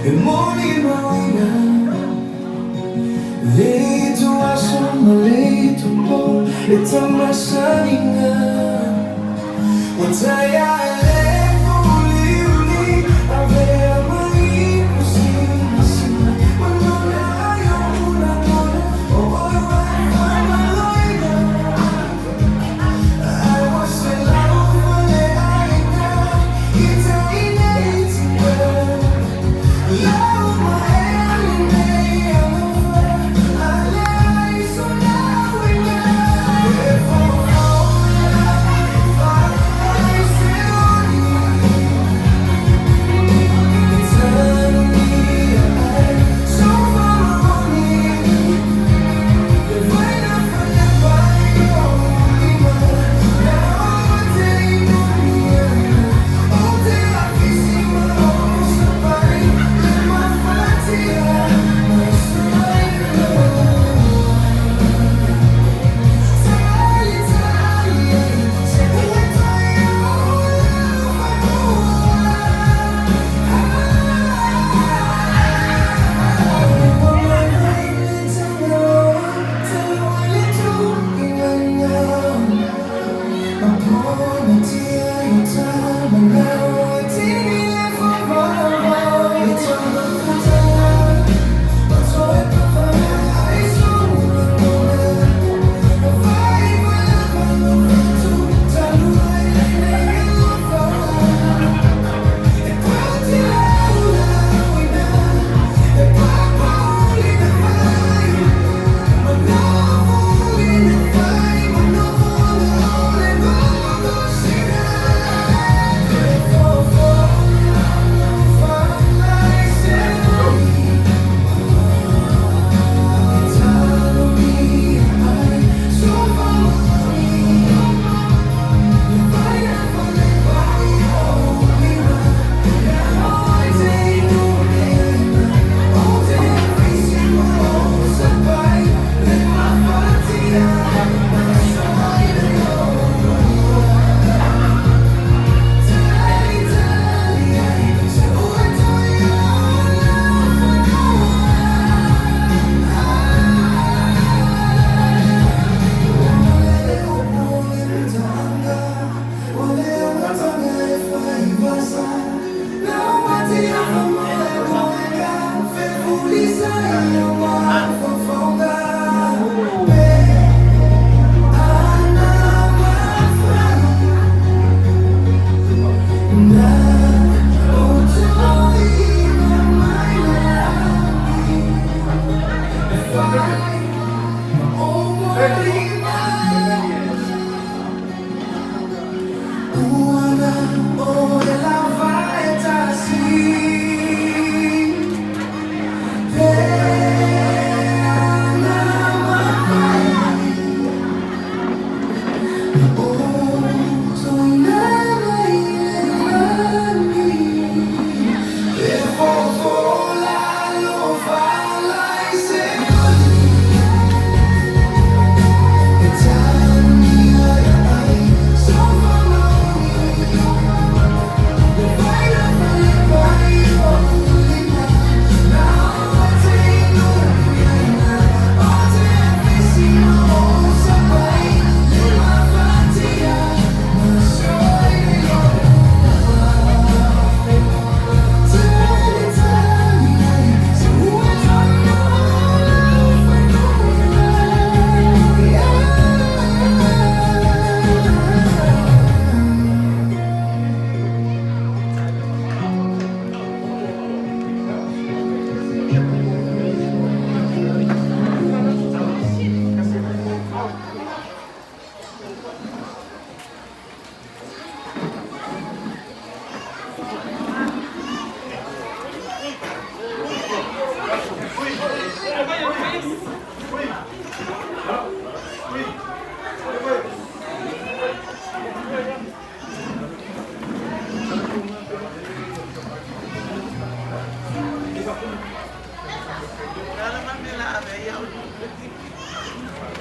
E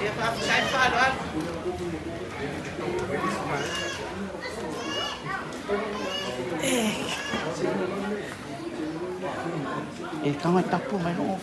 Ia faafetai ma faaaloalo. E taga tapu mai loo.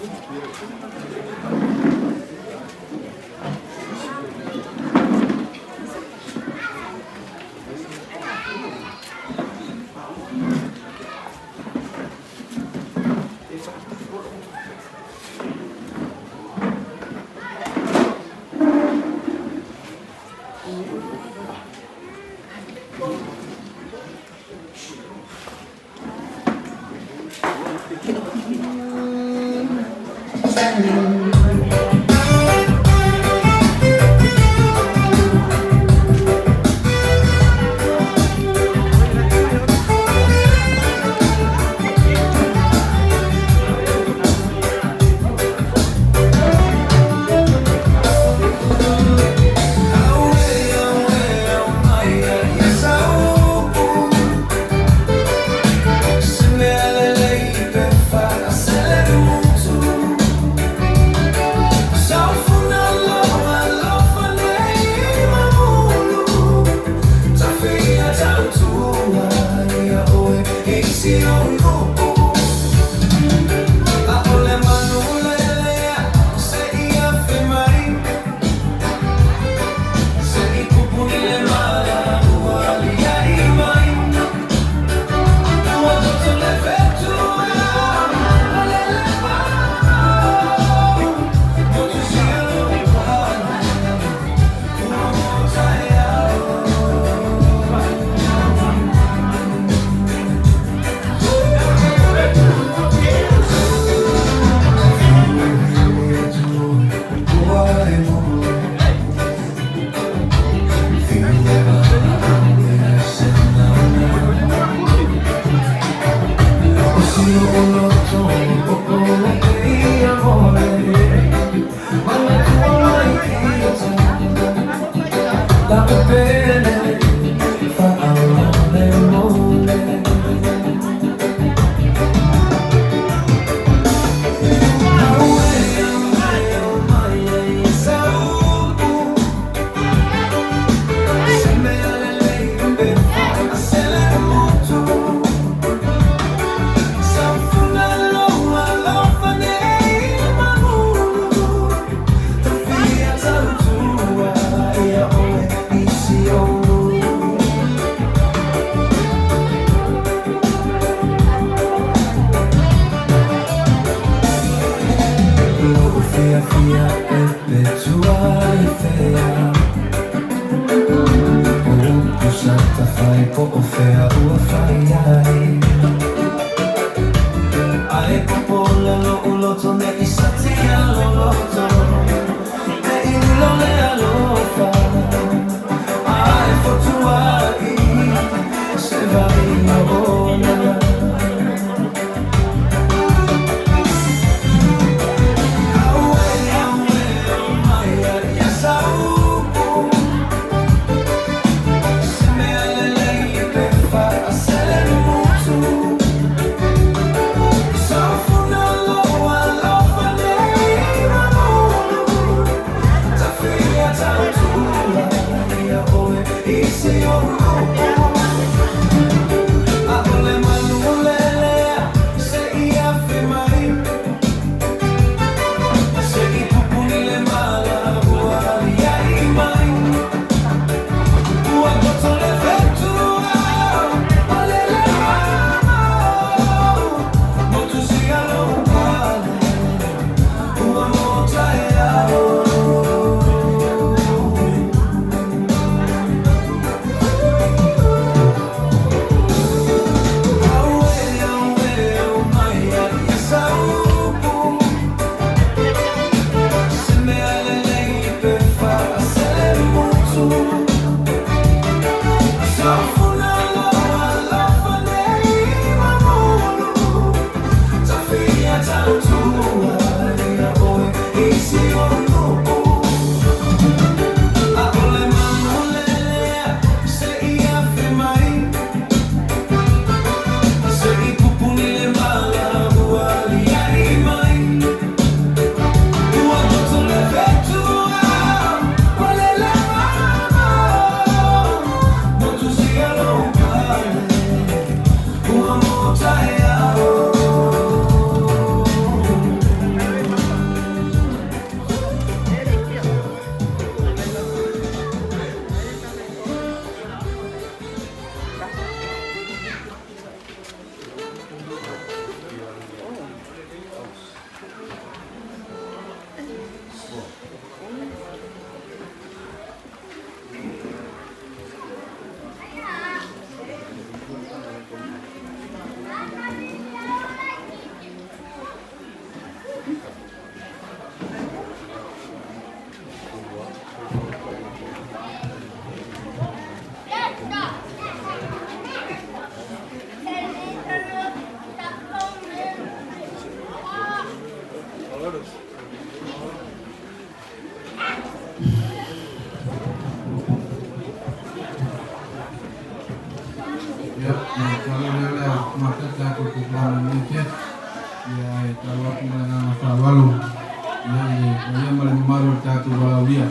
tatou valaaulia.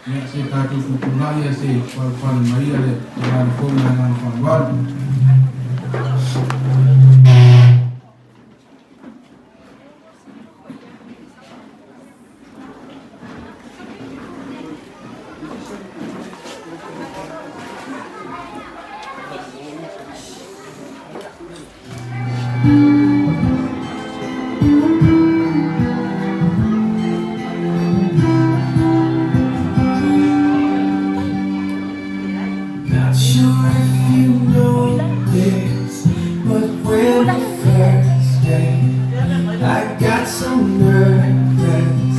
Ia, se i tatou tutulai ae se i palepale mai ia le malifogo ma le agaga faaaloalo. Not sure if you know this, but when we first met, I got so nervous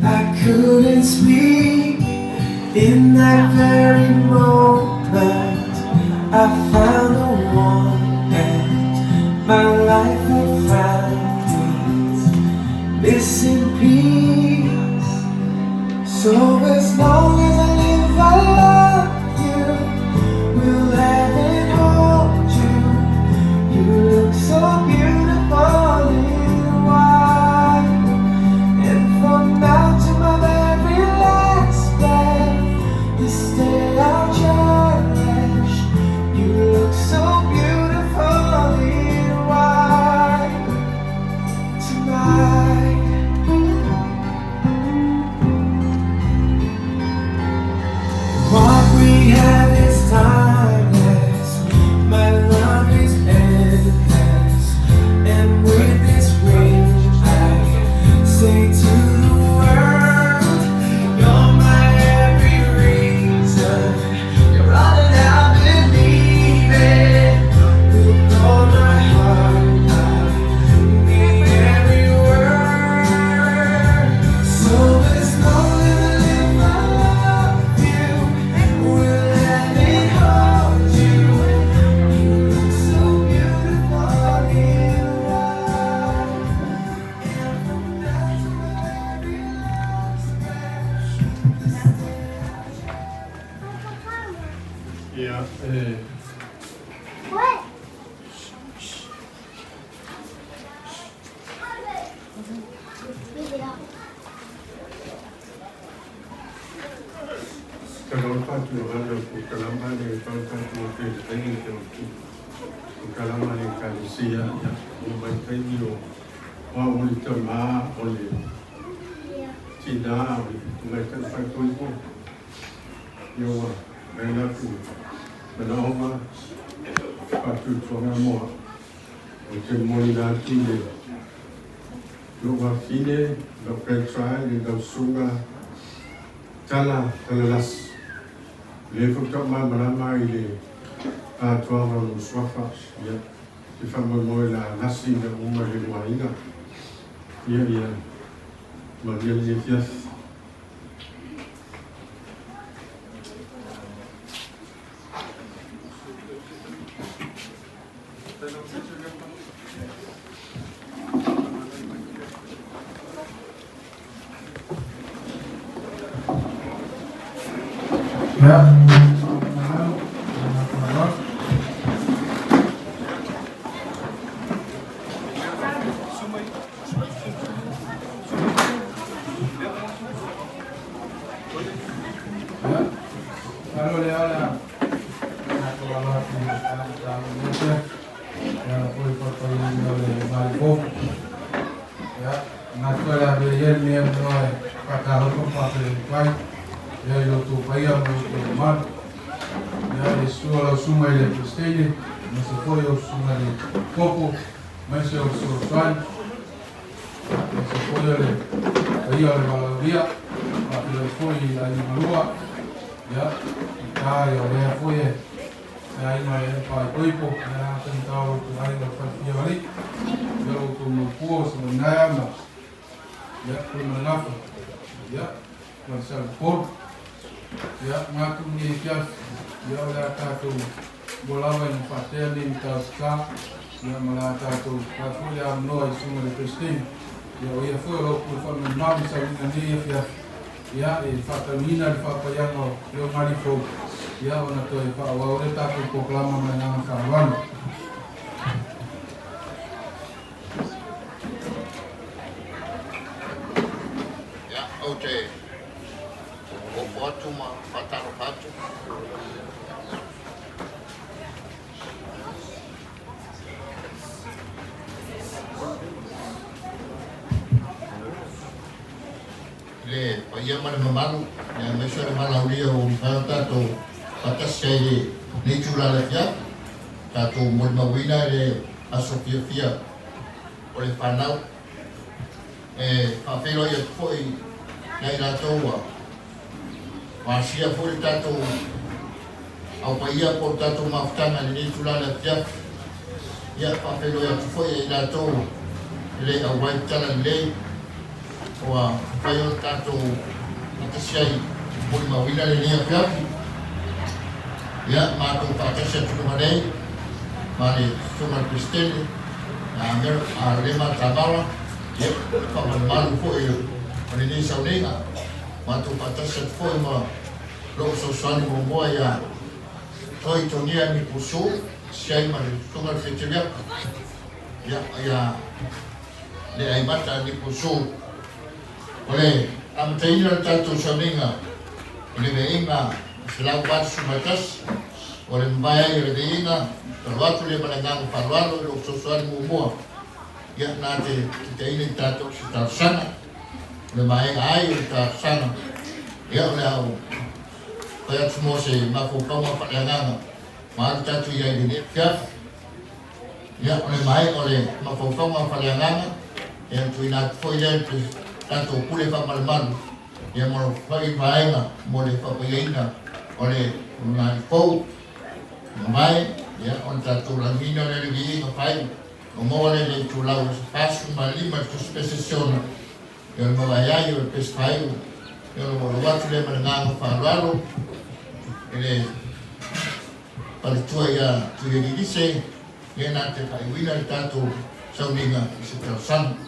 I couldn't speak. In that very moment, I found the one, and my life had found its missing piece. So as long as I live, I love you. Will have and hold you. You look so beautiful in white. And from now to my very last breath, this day I'll cherish. You look so beautiful in white tonight. What we have is timeless. My love is endless. And with this ring, I say to the world, you're my every reason. You're all that I believe in. With all my heart, I mean every word. So as long as I live, I love you. Will let it hold you. You look so beautiful in white. And from now to my very last breath, this day I Ia, What? Kalaufatulogana polokalama le faufatu o taimi te o kalama le ekalesia ia o vaitaimi o o o le tamā o le tinā o le tamaitai faitoifo ia ua mai latou manaoga faatuatuaga moa ou te momoliina atu i le lou afafine lau grandchild i lau susuga Tala Talalasi lea foi taumalamalama i le atoaga o lou suafa ia te faamoemoe la lasi mea uma i le lua aiga ia ia manuia lenei afiafi. Ia, faamanatu ma le Ia, masalo o lea o le a tatou alo atu i le Matagaluega e ala foi i le paepaeina o le Malo. Ia, manatu o le a avea ia lenei avanoa e faatalofa ma faafeiloai atu ai ia i lo outou paia ma lo outou mamalu. Ia, i le susu o lau susuga i le Peresetene, aemaise foi o susuga i le Kopo, aemaise o le Fesoasoani, aemaise foi o le paia o le valaaulia, faafeiloai foi i aiga malua, ia, i ta ia o lea foi e le aiga e faaipoipo, ia faigata o lo outou aiga o le falefia o alii, ia lo outou maupua o Samanaia ma ia Pulemanagafa, ia, ma le Salepolu. Ia, manatu lenei afiafi, ia o le a tatou ua lava ina faatea nei mataupu sa, ia ma le a tatou fai foi le avanoa i susuga i le Peresetene, ia o ia foi o lo o pule faamamalu i sauiga i lenei afiafi, ia e faatauina le faapaiaga o leo gali fou, ia ona toe faaauau ai le tatou polokalama ma le agaga faaaloalo. Ia, ou te Ofo atu ma faatalofa atu. I le paia ma le mamalu, aemaise o le valaaulia ua mafai ona tatou faatasi ai i lenei itula i le afiafi, tatou molimauina i le aso fiafia o le fanau. E faafeiloai atu foi ia i latou ua asia foi le tatou Au Paia po o le tatou mafutaga i lenei itula i le afiafi. Ia, faafeiloai atu foi ia i latou e le auai i tala lelei ua mafai ona tatou faatasi ai molimauina lenei afiafi. Ia, matou faatasi atu luga nei ma le Susuga i le Peresetene ia Lema Tamara, ia, faamalumalu foi o lenei sauniga. Matou faatasi atu foi ma lou fesoasoani muamua ia Toi Tonia ni Pusu, siai ma le Susuga i le Feteriaka, ia, ia Leaimata ni Pusu. O le amataina o le tatou sauniga i le Viiga 181, o le mavae ai o le Viiga, talo atu lea ma le agaga faaaloalo i lou fesoasoani muamua, ia, na te titaina i tatou se talosaga. O le maea ai o le talosaga, ia, o le a ou fai atu mo se mafaufauga faaleagaga ma alu tatou i ai i lenei afiafi. Ia, o le maea o le mafaufauga faaleagaga, ia, na tuuina atu foi lea i le tatou pule faamalumalu, ia, mo foi vaega mo le faapaiaina o le lumanai fou mamae, ia, ona tatou lagiina lea le viiga fai ua maua lea i le itulau 45 i le Tusi Pese Siona, ia, o le mavae ai o le pese faaiu, ia, o le lou atu lea ma le agaga faaaloalo i le faletua ia Tuialilise, ia na te faaiuina le tatou sauniga i se talosaga.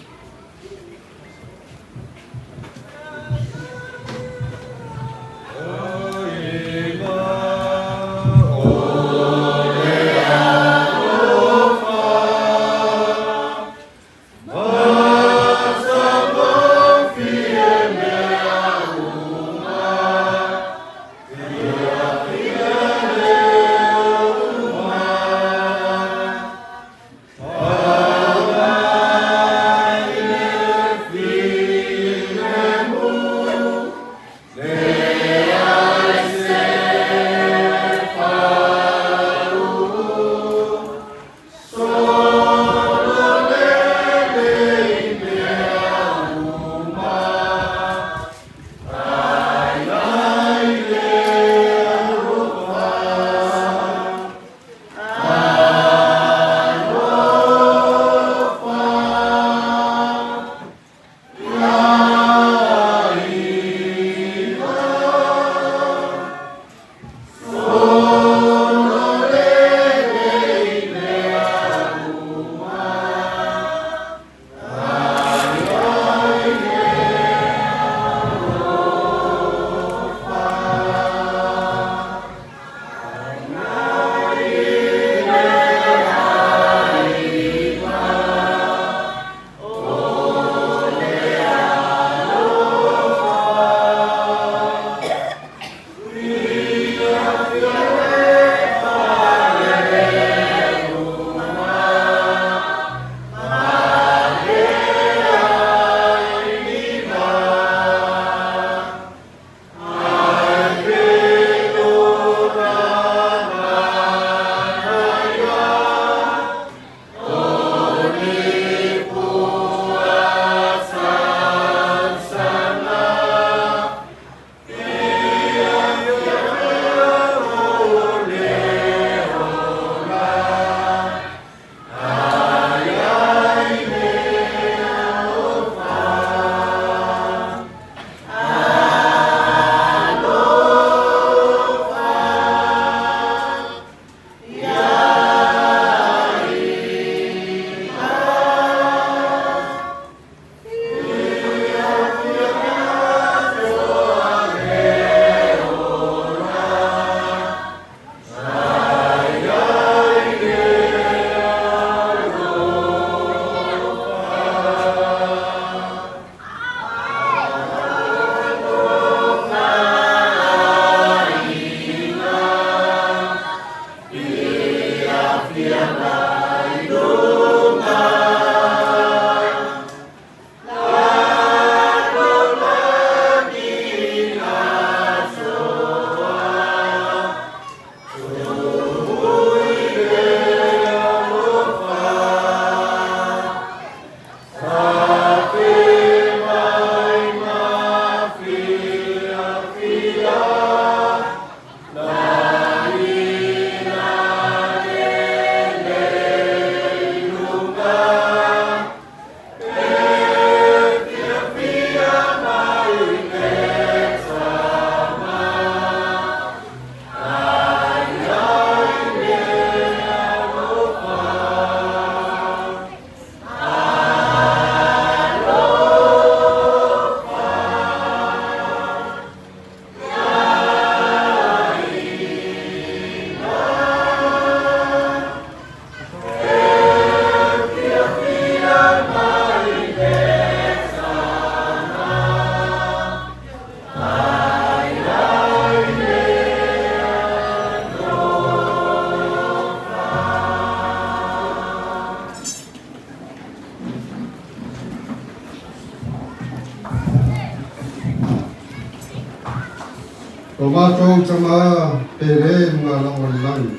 Lo matou Tama pele i luga lava o le lagi.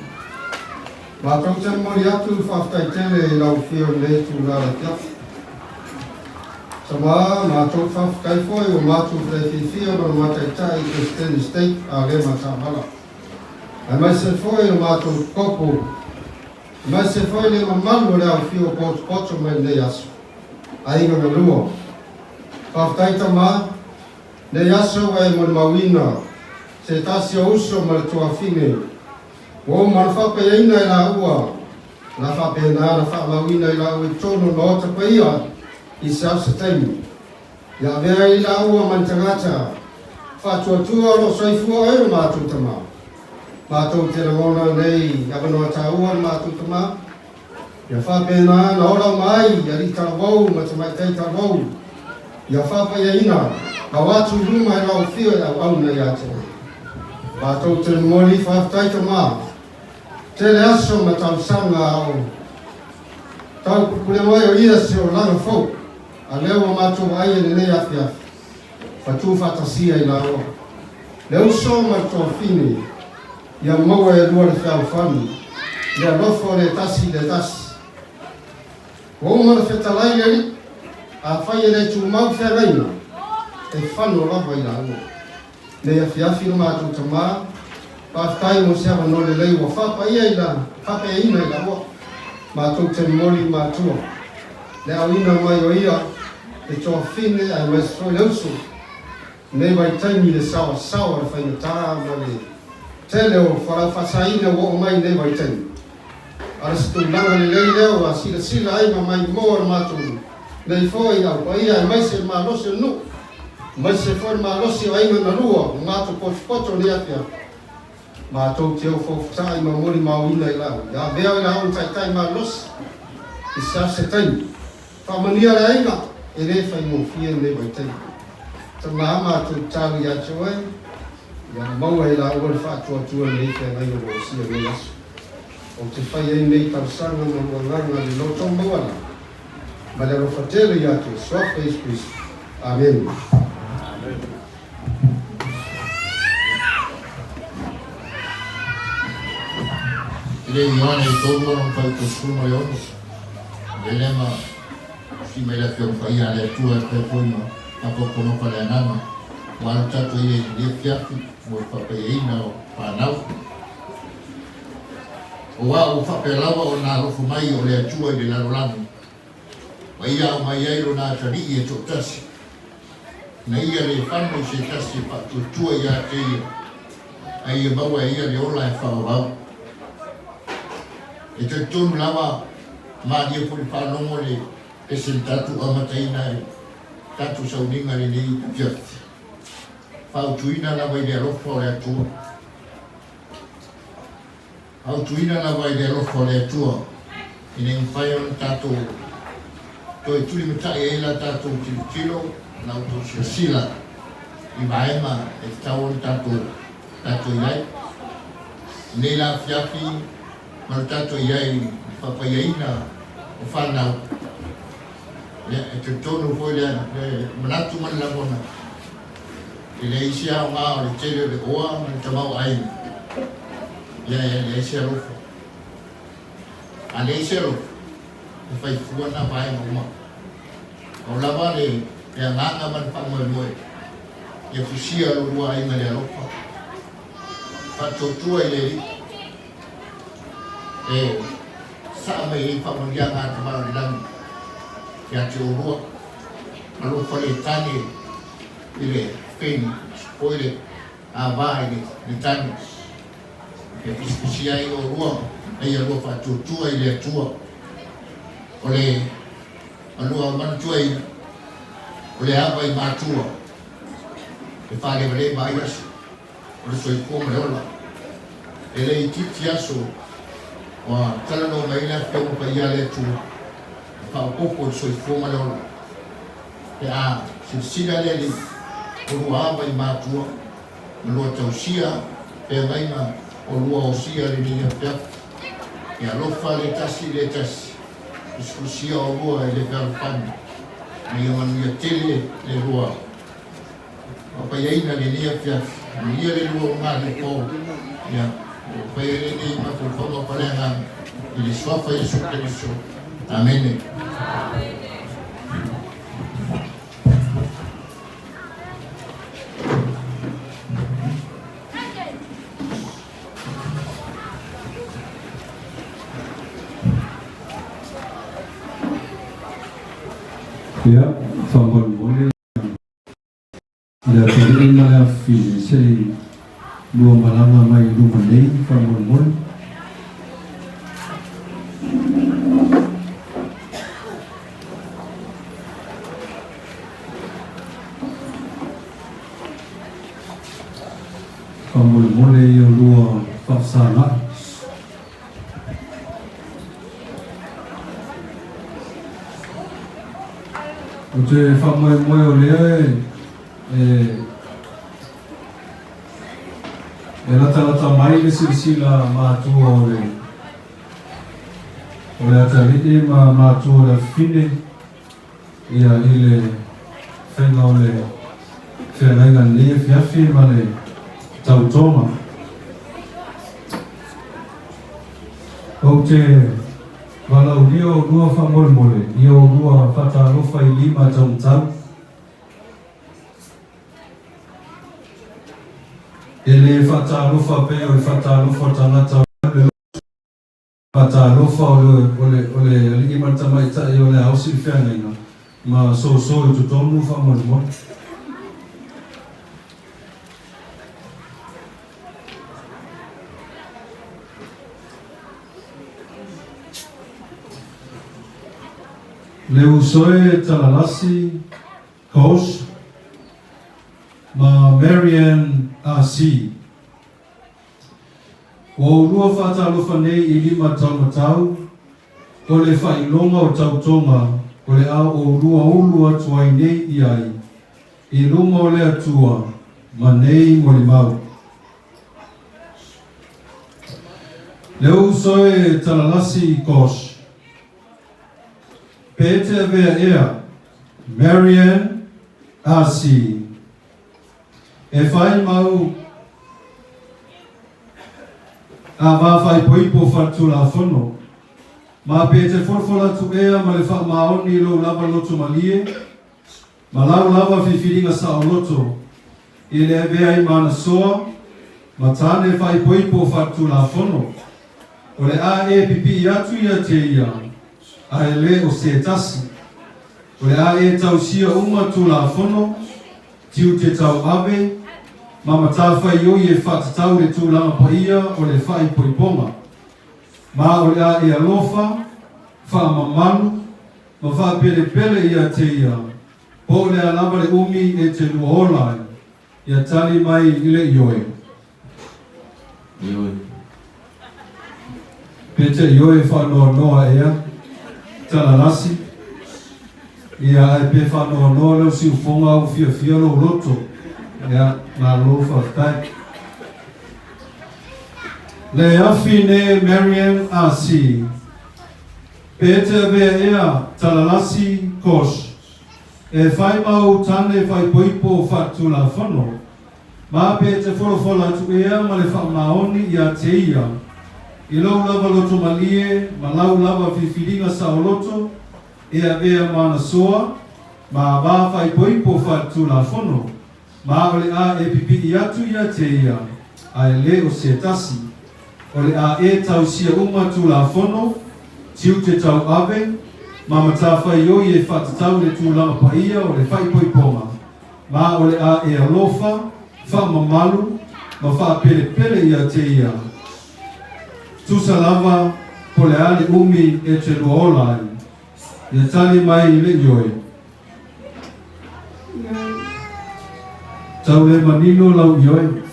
Matou te momoli atu le faafetai tele i lau Afio i lenei itula afiafi. Tama, matou te faafetai foi ua matou fiafiafia ma le ma Taitai Peresetene Stake Alema Tamala. Aemaise foi lo matou koko, aemaise foi le mamalu o le afifio potopoto mai lenei aso. Aiga na lua. Faafetai Tama, nei aso ua e molimauina se tasi o uso ma le tuafine ua uma ona faapaiaina e laua na faapena na faamauina i laua i totonu o le Maota Paia i se aso se taimi. Ia avea ai laua ma ni tagata faatuatua o lo o soifua ai lo matou Tama. Matou te lagona nei avanoa taua le matou Tama. Ia faapena na ola uma ai alii talavou ma tamaitai talavou. Ia faapaiaina ma o atu i luma e lau afio e auauna ia te oe. Matou te momoli faafetai Tama. Tele aso ma talosaga a o tau pupule mai o ia se olaga fou. A lea ua matou vaai i lenei afiafi, ua tu faatasia i laua le uso ma le tuafine, ia maua e lua le fealofani, le alofa o le tasi i le tasi. Ua uma ona fetalai le Alii, afai e le tumau feagaiga, e fano lava i laua. Nei afiafi lo matou Tama, faafetai mo se avanoa lelei ua faapaia i la, faapaiaina i laua. Matou te momoli i matua le aoina mai o ia le toafine aemaise foi le uso nei vaitaimi i le saoasaoa o le faigata ma le tele o fualaau faasaina ua oo mai i nei vaitaimi. A o se tulaga lelei lea ua silasila ai ma maimoa le matou nei foi au paia aemaise le malosi o le nuu, aemaise foi le malosi o aiga na lua ma matou potopoto nei afiafi. Matou te ofaofatai ma molimauina i lau ia avea i lau taitai malosi i se aso se taimi. Faamanuia le aiga, e le faigofie lenei vaitaimi. Tama matou tatalo ia te oe, ia maua e laua le faatuatua lenei feagaiga ua osia lenei aso. Ou te fai ai nei talosaga ma lou agaga le loto maualalo ma le alofa tele ia te Suafa Iesu Keriso. Amene. I le Ioane i 3:76, le lea ma si mai le Afioga Paia a le Atua e fai foi ma mafaufauga faaleagaga, ua alu tatou i ai i lenei afiafi mo le faapaiaina o fanau. Aua ua faapea lava ona alofa mai o le Atua i le lalolagi, ma ia aumai ai lona atalii e toatasi, ina ia le fano i se tasi e faatuatua ia te ia, a ia maua e ia le ola e faavavau. E talitonu lava, malie foi le faalogo le pese na tatou amataina i tatou sauniga lenei afiafi. Fautuina lava i le alofa o le Atua. Fautuina lava i le alofa o le Atua ina ia mafai ona tatou toe tulimatai ai la tatou tilotilo ma la outou silasila i vaega e tatau ona tatou tatou i ai. I nei la afiafi ma lo tatou i ai i le faapaiaina o fanau, ia, e talitonu foi le manatu ma le lagona, e leai se aoga o le tele o le oa ma le tamaoaiga, ia e leai se alofa. A leai se alofa, e fai fua nā vaega uma. Pau lava le agaga ma le faamoemoe, ia fusia lo lua aiga i le alofa, faatuatua i le Alii, e saa mai ai faamanuiaga a Tama o le Lagi ia te oulua, ma lou faletane i le feni foi le ava i le tane, e fusifusia ai oulua, ma ia lua faatuatua i le Atua. O le malua manatuaina, o le ava i matua, e faalevaleva ai aso o le soifua ma le ola. E le itiiti aso ua talanoa mai ai le Afioga Paia a le Atua e faaopoopo i le soifua ma le ola. Pe a silasila le Alii, o lua ava i matua ma lua tausia feagaiga o lua osia lenei afiafi. E alofa le tasi i le tasi, fusifusia olua i le fealofani, ma ia manuia tele le lua. Papaia lenei afiafi. Amuia le lua o galipo, ia, ua faia ai lenei mafaufauga faaleagaga i le Suafa Iesu Keriso. Amene. Ia, faamolemole le atalii ma le afafine se i lua malaga mai i luma nei, faamolemole. Faamolemole ia lua faafesaga'i. Ou te faamoemoe o lea e e latalata mai le silasila matua o le o le atalii ma matua o le afafine ia i le faiga o le feagaiga lenei afiafi ma le tautoga. Ou te valaaulia oulua faamolemole ia oulua faatalofa i lima taumatau. E le faatalofa pei o le faatalofa o tagata o le Faatalofa o le, o le, o le alii ma le tamaitai o le a osi le feagaiga ma soso i totonu faamolemole. Le usoe Talalasi Coach ma Marianne RC. Ua oulua faatalofa nei i lima taumatau, o le faailoga o tautoga o le a oulua ulu atu ai nei i ai, i luma o le Atua, ma nei molimau. Le uso e talalasi Gosh. Pe te avea ea, Marianne Asi. E whai mau a vā whaipoipo whaletulafono. Ma pe te folafola atu ea ma le whaamaoni i lou lava loto malie, ma lau lava whiwhiringa saoloto, i le avea ai mana soa, ma tane whaipoipo whaletulafono, o le a e pipii atu ia te ia, a e le o se tasi. O le a e tausia uma tulafono, tiute tauave, ma matafaioi e faatatau le tulaga paia o le faaipoipoga. Ma o le a e alofa, faamamalu, ma faapelepele ia te ia, po o le a lava le umi e te lua ola ai, ia tali mai i le ioe. Ioe. Pe te ioe faanoanoa ea, talalasi, ia ae pe faanoanoa lau siufoga au fiafia lou loto, ia, malo faafetai. Le afi ne Marianne Asi. Pe te avea ea, talalasi, Kosh. E whai mau tane whaipoipo whaatulafono, Ma pe te folafola atu ea ma le faamaoni ia te ia, i lou lava loto malie ma lau lava filifiliga saoloto, e avea ma ana soa, ma va faaipoipo faaletulafono, ma o le a e pipii atu ia te ia, a e le o se tasi. O le a e tausia uma tulafono, tiute tauave, ma matafaioi e faatatau le tulaga paia o le faaipoipoga. Ma o le a e alofa, faamamalu, ma faapelepele ia te ia. Tusa lava po le a le umi e te lua ola ai. Ia tali mai i le ioe. Tau le manino lau ioe.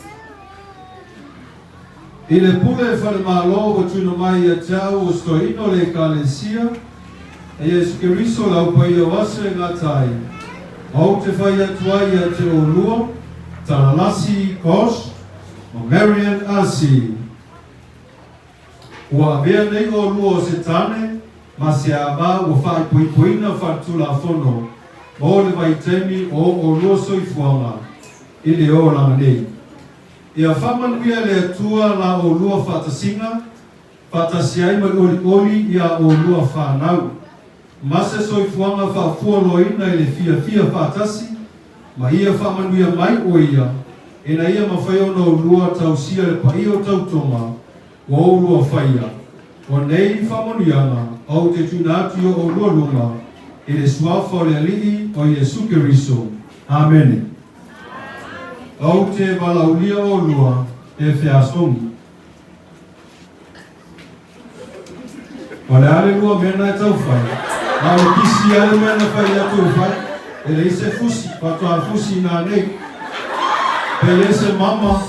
I le pule falemalo ua tuuina mai ia te au o Stoeino o le Ekalesia, e Iesu Keriso le Aupaia o aso e gata ai, ma ou te fai atu ai ia te oulua, Talalasi Kosh ma Marian Asi. Ua avea nei oulua o se tane ma se ava ua faaipoipoina faletulafono mo le vaitaimi o oulua soifuaga i le olaga nei. Ia faamanuia le Atua la oulua faatasiga, faatasi ai ma le olioli i a oulua fanau, ma se soifuaga faafualoina i le fiafia faatasi, ma ia faamanuia mai o Ia, ina ia mafai ona oulua tausia le paia o tautoga ua oulua faia. O nei faamanuiaga ou te tuuina atu i o oulua luma, i le Suafa o le Alii o Iesu Keriso. Amene. Ou te valaaulia oulua e feasogi. O le a le lua mea na e tau fai? A o le kisi lava le mea na fai ia tou fai. E leai se fusi, faatoa fusi ina nei. Pe le se mama.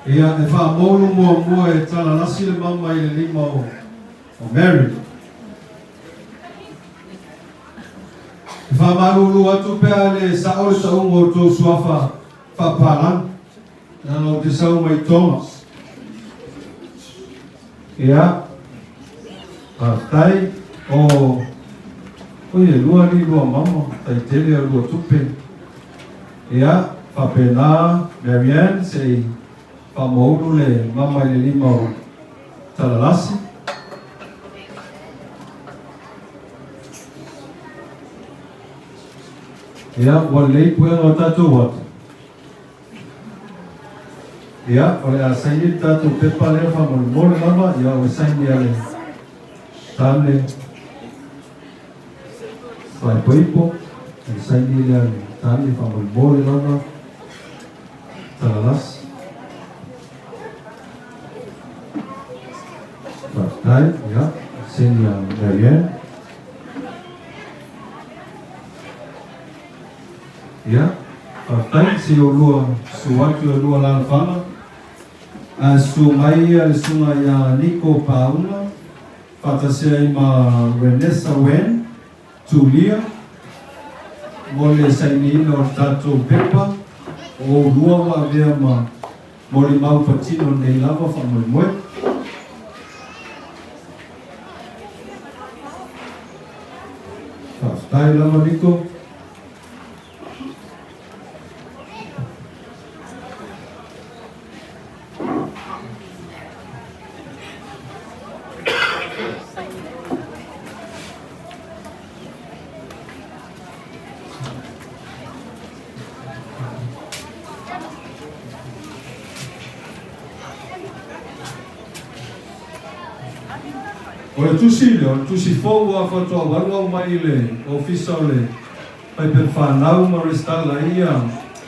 Ia, e faamoulu muamua e talalasi le mama i le lima o Mary. E faamalulu atu pe a le sao le tauga o tou suafa faapalagi, leaga ou te sau mai Tonga. Ia, faafetai. O, oi e lua alii lua mama, taitele a lua tupe. Ia, faapena Marianne, se i faamaulu le mama i le lima o Talalasi. Ia, ua lelei puega o tatou ata. Ia, o le a saini le tatou pepa lea faamolemole lava, ia o le saini a le tane faaipoipo, o le saini lea a le tane faamolemole lava, talalasi. Faafetai, ia, saini a Marianne. Ia, faafetai, se i oulua susu atu e lua alalafaga. Ae susu mai le susuga ia Niko Pauna, faatasi ai ma Renessa Wen, Tulia, mo le sainiina o le tatou pepa, o oulua ua avea ma molimau patino nei lava faamoemoe. Faafetai lava Niko. O le tusi lea, o le tusi fou lava faatoa valuvalu mai i le Ofisa o le Faipepfanau ma resitala ai ia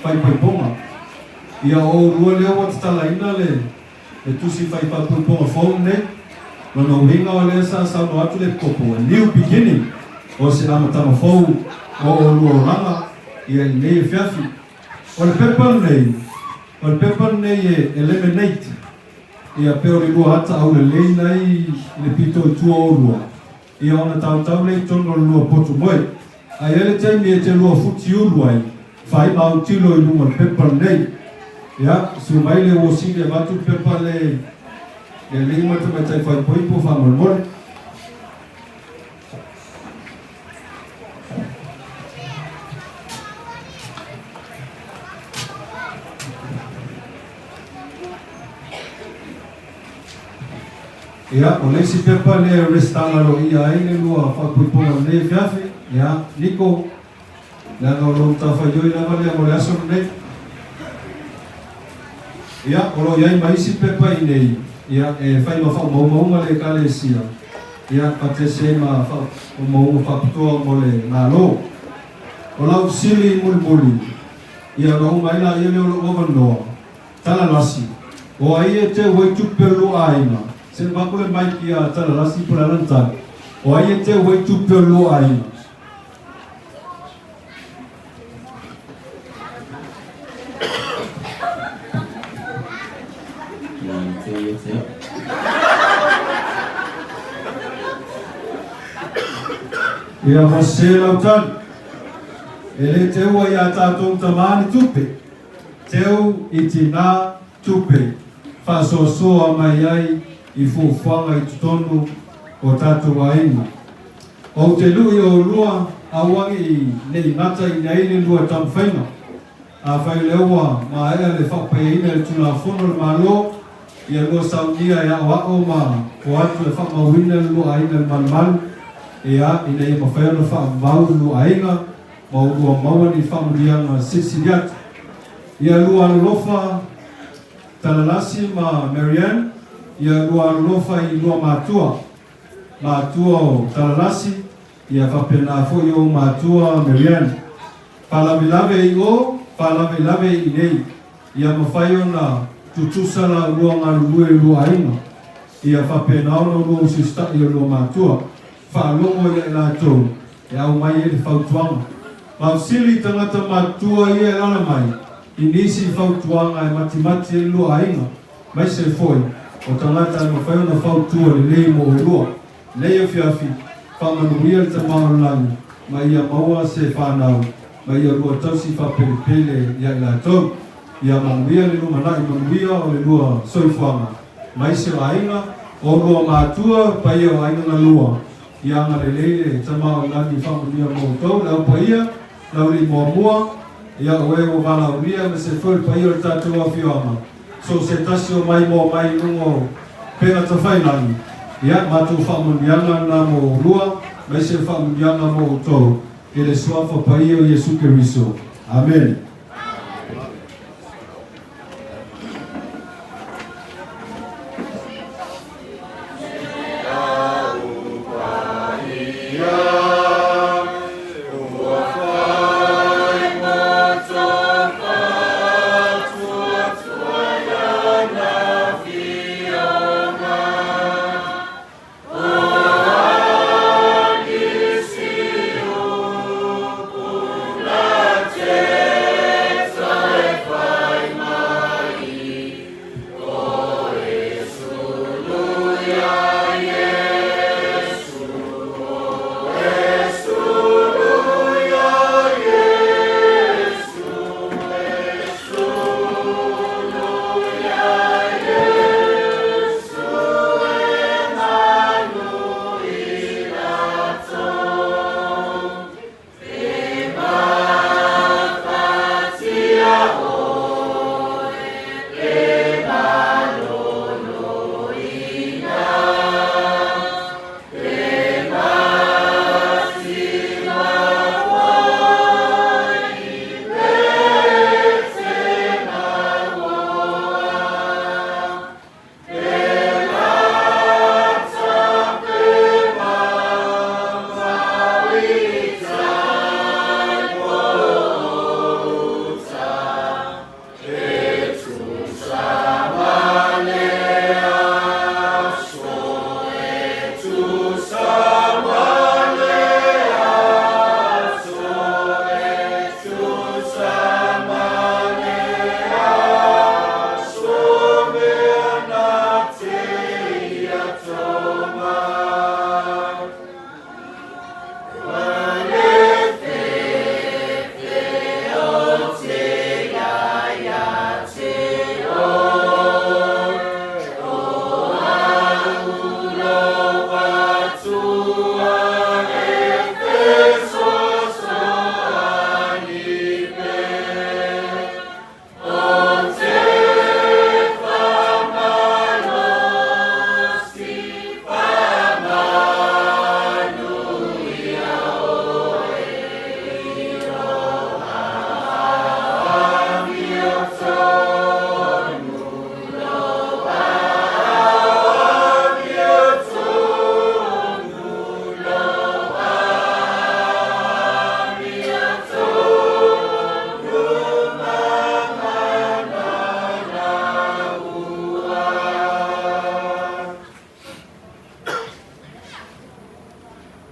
faipaipoga. Ia o oulua lea ua tatalaina le le tusi faipaipoga fou lenei. Lona uiga o lea sa saunoa atu le Epikopo, a new beginning, o se amataga fou mo oulua olaga ia i lenei afiafi. O le pepa lenei, o le pepa lenei e eliminate ia pe o le lua ata aulelei nai i le pito i tua o oulua, Ia ona tautau lea i totonu o le lua potu moe. A i ai le taimi e te lua futiulu ai, fai ma autilo i luga o le pepa lenei. Ia, susu mai le uosili e avatu le pepa le le alii ma le tamaitai faaipoipo faamolemole. Ia, o le isi pepa lea e resitala aloaia ai le lua faapuipuga o lenei afiafi, ia, Niko, leaga o lou matafaioi lava lea mo le aso lenei. Ia, o lo o i ai ma isi pepa i inei, ia, e fai ma faamaumauga le Ekalesia, ia, faatasi ai ma faamaumauga faapitoa mo le Malo. O lau fesili mulimuli, ia, ona uma ai laia lea o lou avanoa, Talalasi, O ai e teu ai tupe o le lua aiga? Se vaku le mic ia Talalasi po le a lana tali. O ai e teu ai tupe o le lua aiga? Ia ua sese lau tali. E le teua ia tatou tama ni tupe. Teu i tinā tupe faasoasoa mai ai i fuafuaga i totonu o tatou aiga. Ou te luʻi oulua auagiʻi nei gata i nei le lua taumafaiga. Afai o lea ua maea le faapaiaina i le Tulafono a le Malo, ia lua saunia e aoao ma o atu e faamauina le lua aiga i le malumalu, ia, ina ia mafai ona faavavau le lua aiga ma o lua maua ni faamanuiaga silisili atu. Ia lua alolofa Talalasi ma Marianne, ia lua alolofa i lua matua, matua o Talalasi, ia faapena foi ou matua Marianne. Faalavelave i o, faalavelave i inei. Ia mafai ona tutusa la ulua galulue i lua aiga. Ia faapena ona ulua usiusita'i o lua matua. Faalogo ia i latou e aumai ai le fautuaga. Mausili tagata matutua ia e lala mai i nisi fautuaga e matimati ai lua aiga, maise foi o tagata e mafai ona fautua lelei mo oulua. Nei afiafi, faamanuia le Tama o le Lagi ma ia maua se fanau ma ia lua tausi faapelepele ia i latou. Ia manuia le lumanai manuia o le lua soifuaga mai se o aiga, o lua matua, paia o aiga na lua. Ia agalelei le Tama o le Lagi faamanuia mo outou, le au paia, le aualii muamua, ia o e ua valaaulia ma se foi le paia o le tatou afioaga. So o se tasi o mai moa mai i luga o pega tafailagi, ia, matou faamanuiaga lena mo oulua, maise le faamanuiaga mo outou, i le Suafa Paia o Iesu Keriso. Amene.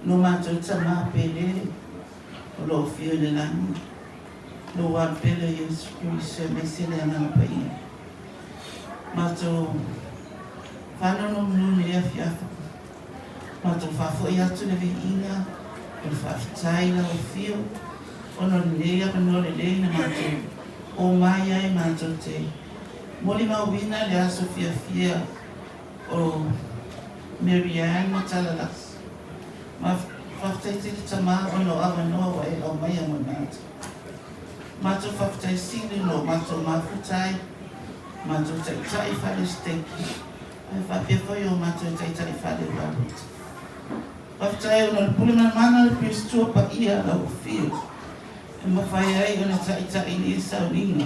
Lo matou tama pele o lo o afio i le lagi, lou alu pele o Iesu Keriso aemaise le Agaga Paia. Matou faanonomanu i le afiafi, matou faafoi atu le viiga o le faafetai i lau afio ona o lenei avanoa lelei na matou omai ai matou te molimauina le aso fiafia o Mary Ann ma Talalasi. Ma faafetai tele tama ona o avanoa ua e aumaia mo matou. Matou faafetai sili o lo matou mafuta ai, matou taitai fale siteki, ae faapea foi o matou taitai fale palota. Faafetai ona o le pule ma le mana o le Peresetua Paia a lau Afio e mafai ai ona taitai nei sauniga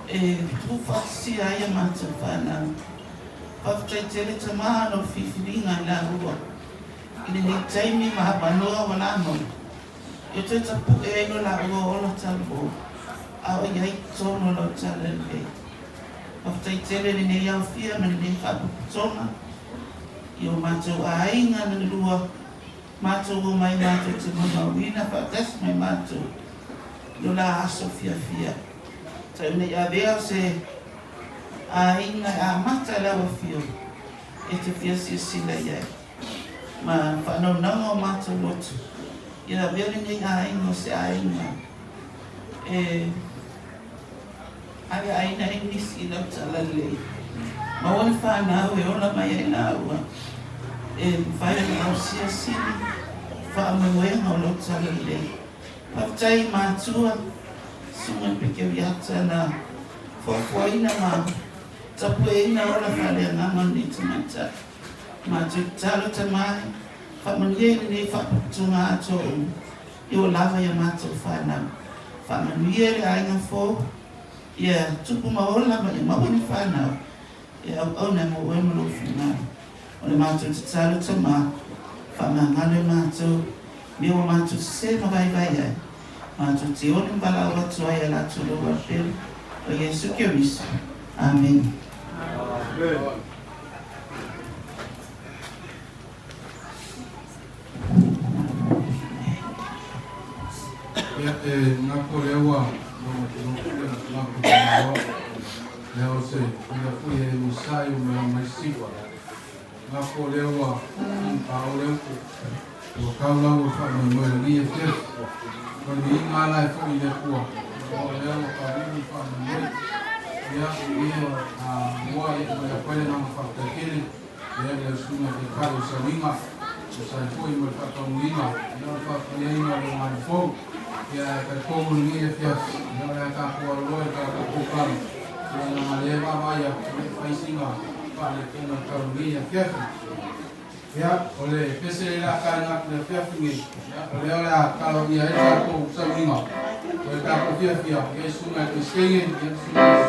e tuufaatasia ai a matou fanau. Faafetai tele tama ona o filifiliga i laua i lenei taimi ma avanoa ua la maua e toe tapu'e ai lo laua ola taluou a o i ai totonu o lau Talalelei. Faafetai tele i lenei aofia ma lenei faapopotoga i o matou aiga na lua matou omai matou te molimauina faatasi mai matou i lo la aso fiafia. Tau ina i avea o se aiga e amata i lau afio e te fia silasila i ai ma faanaunauga o matou loto ia avea lenei aiga o se aiga e Aiaina ai nisi i lau talalelei. Maua le fanau e ola mai ai lāua, e mafai ona ausia sili faamoemoega o lau talalelei. Faafetai i matua, Susuga i le Pekeuiata na fuafuaina ma tapueina ola faaleagaga o lenei tamaitai. Matou tatalo tama e, faamanuia i lenei faapuputoga atoa uma. E oo lava i a matou fanau. Faamanuia i le aiga fou, ia tupu ma ola ma ia maua ni fanau e auauna mo oe ma lou finagalo. O le matou tatalo Tama, faamagalo e matou mea ua matou sese ma vaivai ai, matou te oli ma valaau atu ai a latou lou Alupelu, o Iesu Keriso. Amene. Amen. Ia, e manatu o lea ua matou talanoa, lea o se mea foi e misai o mea mai siva. Manatu o lea ua pa o le upu, ua tau lau o faamoemoe lagi e fiafi. O le viiga lava la e foi i le Atua, o lea ua taunuu le faamoemoe. Ia, ia, a mua ia mai atu ai le agaga faafetai tele. Ia i lau susuga i le Taitai o Sauiga, tusa ai foi ma le faataunuuina o le faafaiaina o le aoga fou. Ia ae talitonu lenei afiafi, ia o le a tatou aloa i le tatou polokalame, ia leaga o lea e vaavaai atu, ia e fai sina faaletonu o le tau lenei afiafi. Ia, o le pese lea o le a taina atu i le afiafi nei, ia o lea o le a talogia ai le tatou sauiga, o le tatou fiafia, ia i susuga i le Peresetene, ia susuga i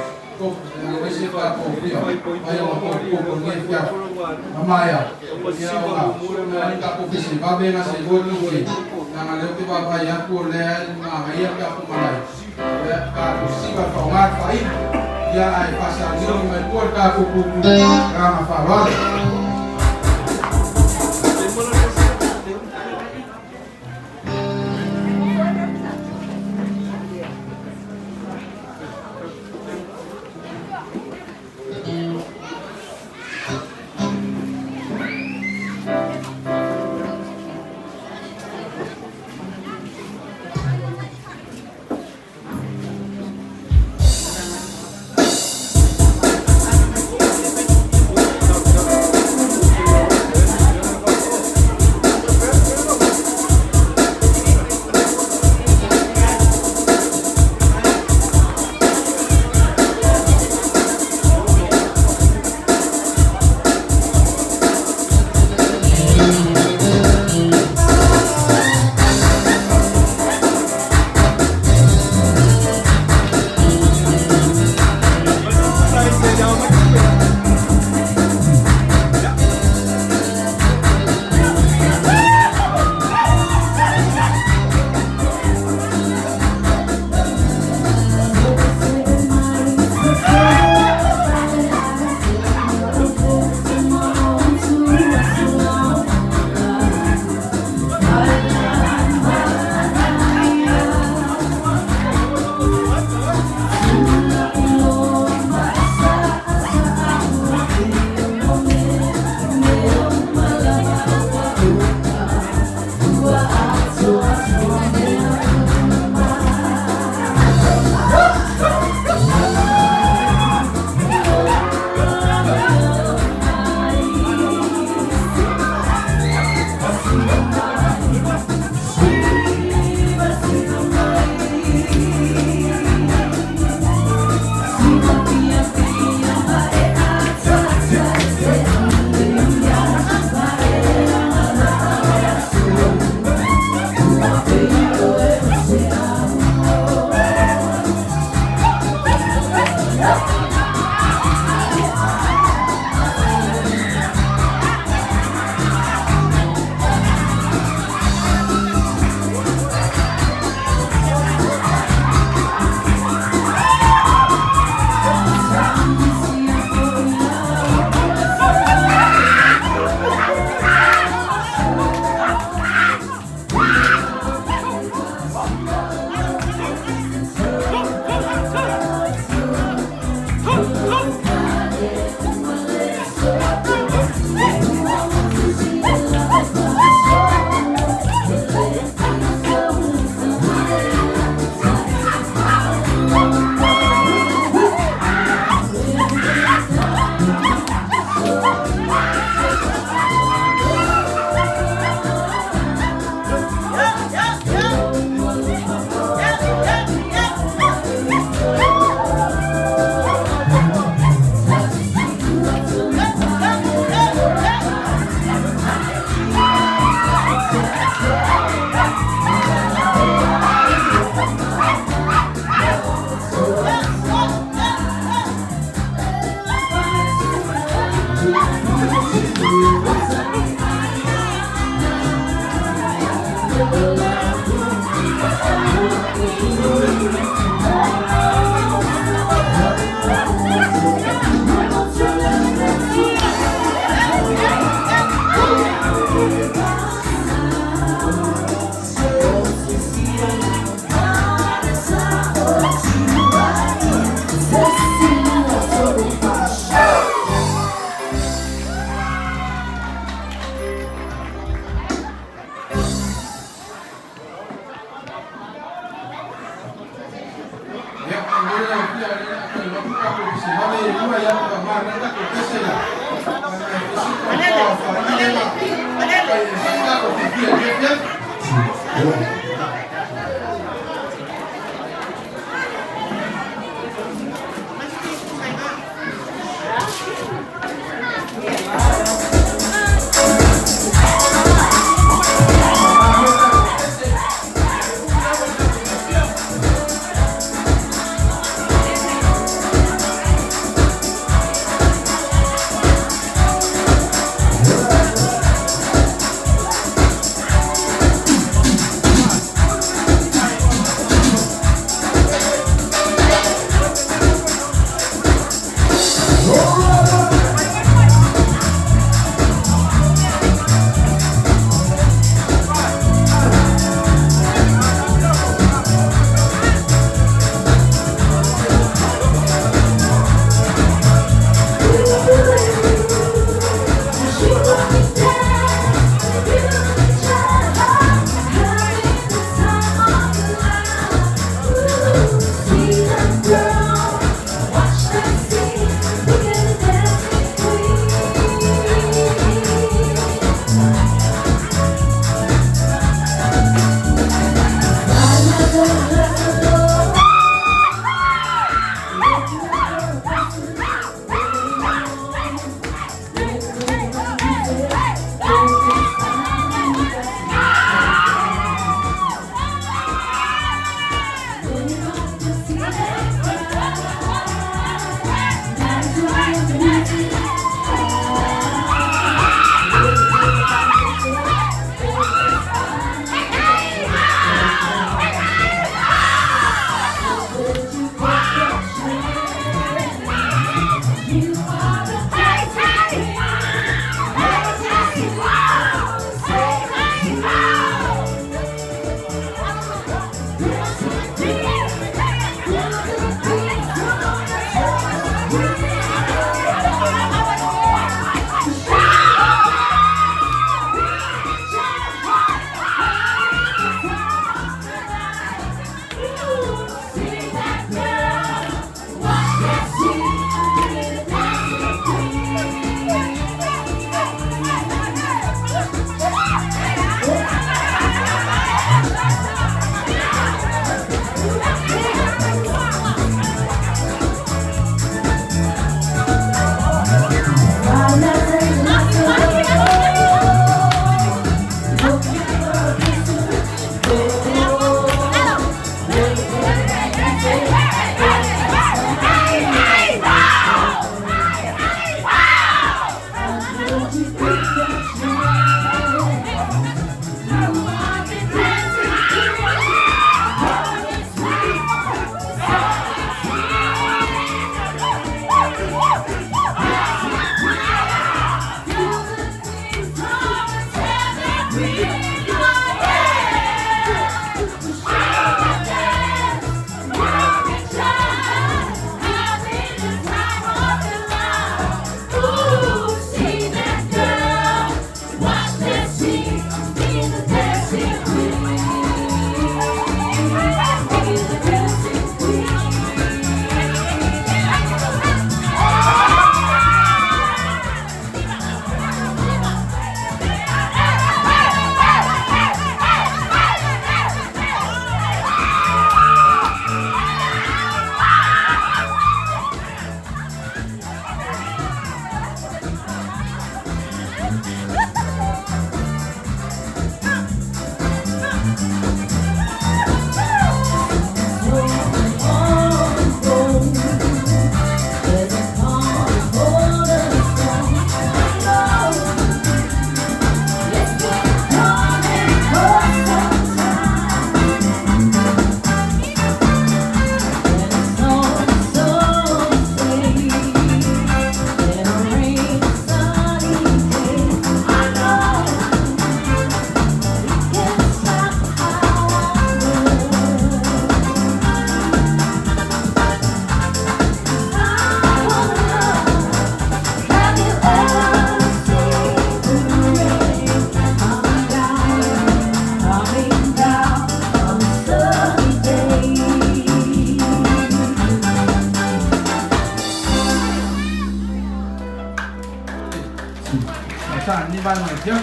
sa ni ba ma fia.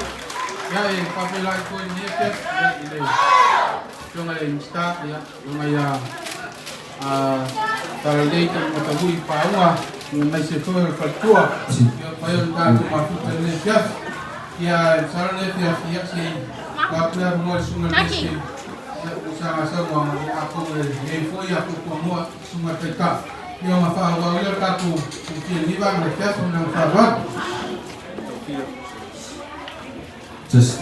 Ia e faafeiloai foi i lenei afiafi ia i le Afioga i le Minisita ia afioga ia Talalelei Talumatavui Paauga ia aemaise foi o le faletua ia ua mafai ona tatou mafuta i lenei afiafi. Ia e masalo lenei afiafi ia se i tuu atu le avanoa i le Susuga i le Peseta ia mo sana saunoaga ia atonu e i ai foi atu tuamua Susuga i le Taitai ia ona faaauau ai lea o le tatou komiti i lenei vaega o le afiafi. Ma le agaga faaaloalo. Just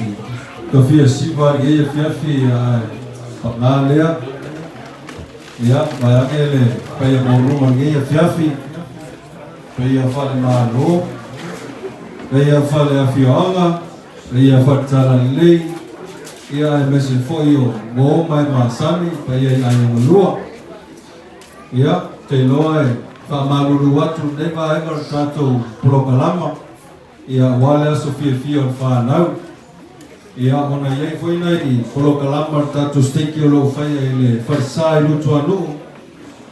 tofia siva lenei afiafi ae paga lea. Ia, vaeane le paia maualuga o lenei afiafi, paia faale-Malo, paia faale-afioaga, paia faale-Talalelei, ia aemaise foi o uo ma e masani, paia i aiga lua. Ia, ou te iloa e faamalulu atu lenei vaega o le tatou polokalama, ia aua le aso fiafia o le fanau. Ia, ona e i ai foi nai polokalama a le tatou stake o lo o faia i le falesa i Lutuanuu,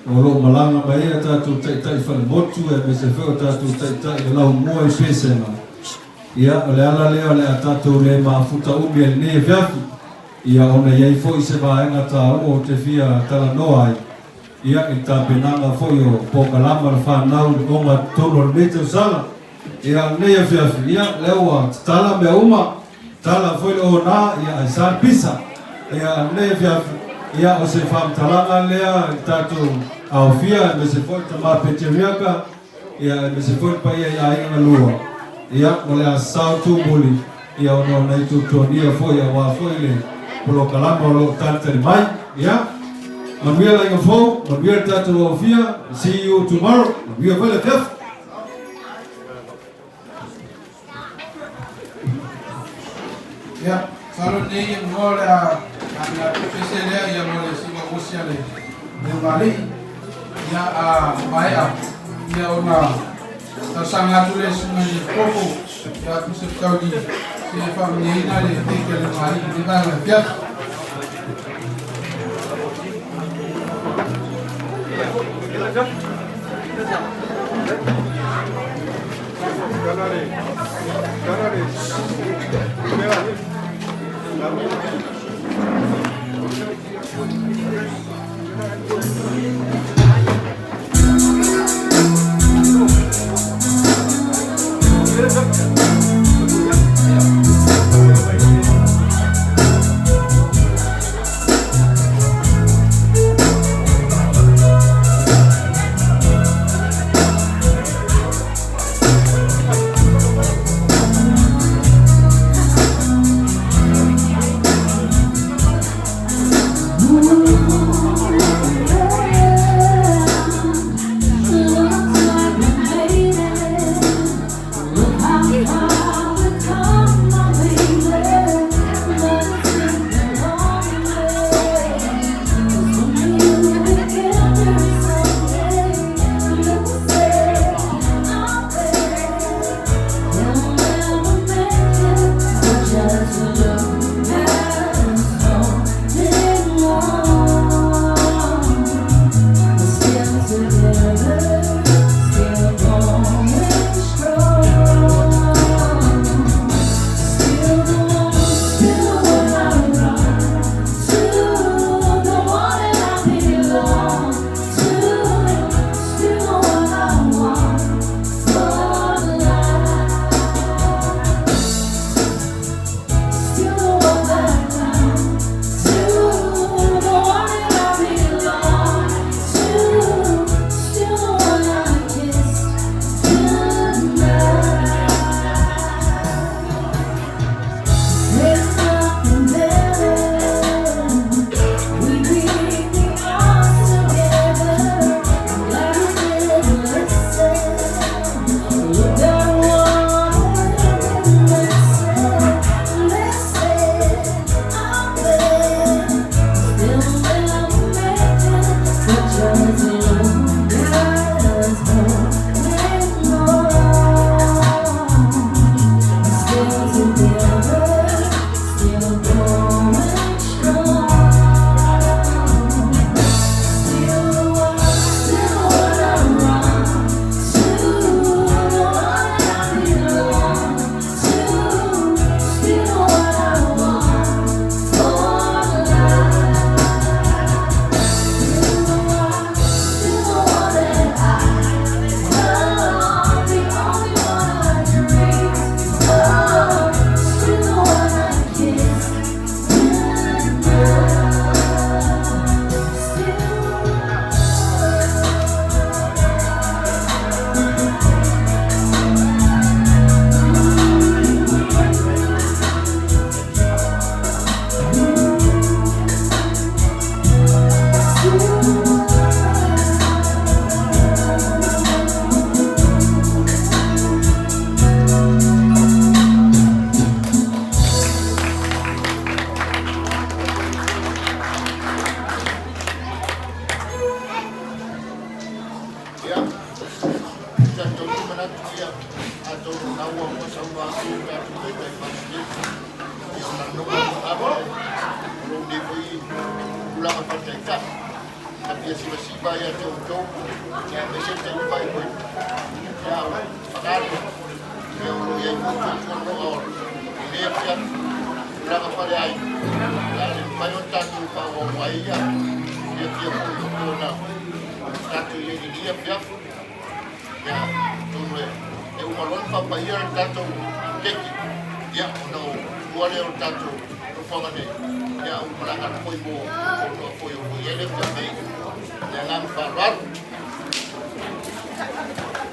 o lo o malaga mai ai a tatou taitai falemotu aemaise foi o tatou taitai o laumua i Pesega. Ia, o le ala lea o le a tatou le mafuta umi ai i lenei afiafi, ia ona e i ai foi se vaega taua ou te fia talanoa ai, ia, i le tapenaga foi o polokalama a le fanau i le ogatotonu o lenei tausaga. Ia, lenei afiafi, ia, lea ua tatala mea uma, tatala foi le ona, ia, ae sa le pisa. Ia, lenei afiafi, ia, o se faamatalaga lea i le tatou aofia, aemaise foi le tama Peteriaka, ia, aemaise foi le paia i aiga na lua, ia, mo le a sao tumuli, ia, ona o nai tuatuania foi aua foi le polokalama o lo o talitali mai. Ia, manuia le aiga fou, manuia le tatou aofia, see you tomorrow, manuia foi le afiafi. Ia, masalo lenei avanoa o le a a pese lea ia mo le siva osi a le Leomalii. Ia, a maea ia ona talosaga atu lea i susuga i le Koko ia Joseph Tauli se e faamanuiaina le keiki a Leomalii i lenei vaega o le afiafi. manatu ia, atonu o lena ua uma saunoa atu le tatou Taitai Palemene, ia o lanoga ave o lou nei foi tulaga faataitai. Na fia sivasiva ia te outou, ia aemaise le taimi faailoilo. Ia o le fagalo, ia o lo o i ai foi tuatuanoa o lenei afiafi, tulaga faleaiga, ia le mafai ona tatou faaauau ai ia fiafia foi e pei ona tatou i ai i lenei afiafi. Ia, atonu e uma loa ona faapaia le tatou keki, ia, ona ua lea o le tatou nofoaga nei, ia, ua malaga atu foi mo tonoa foi o lo o i ai le afiafi nei. Le agaga faaaloalo.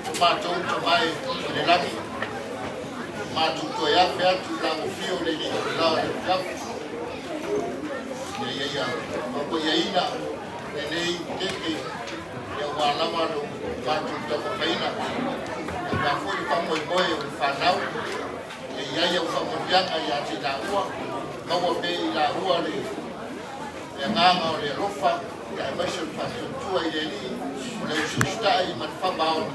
O matou tama e i le lagi, matou toe afe atu i lau afio i lenei itula o le afiafi, ina ia faapaia lenei keke, ia aua lava lo matou taumafaiga, aua foi le faamoemoe o le fanau, ia i ai au faamanuiaga ia te i laua, maua pea i laua le agaga o le alofa, ia aemaise o le faatuatua i le Alii, o le usiusitai ma le faamaoni,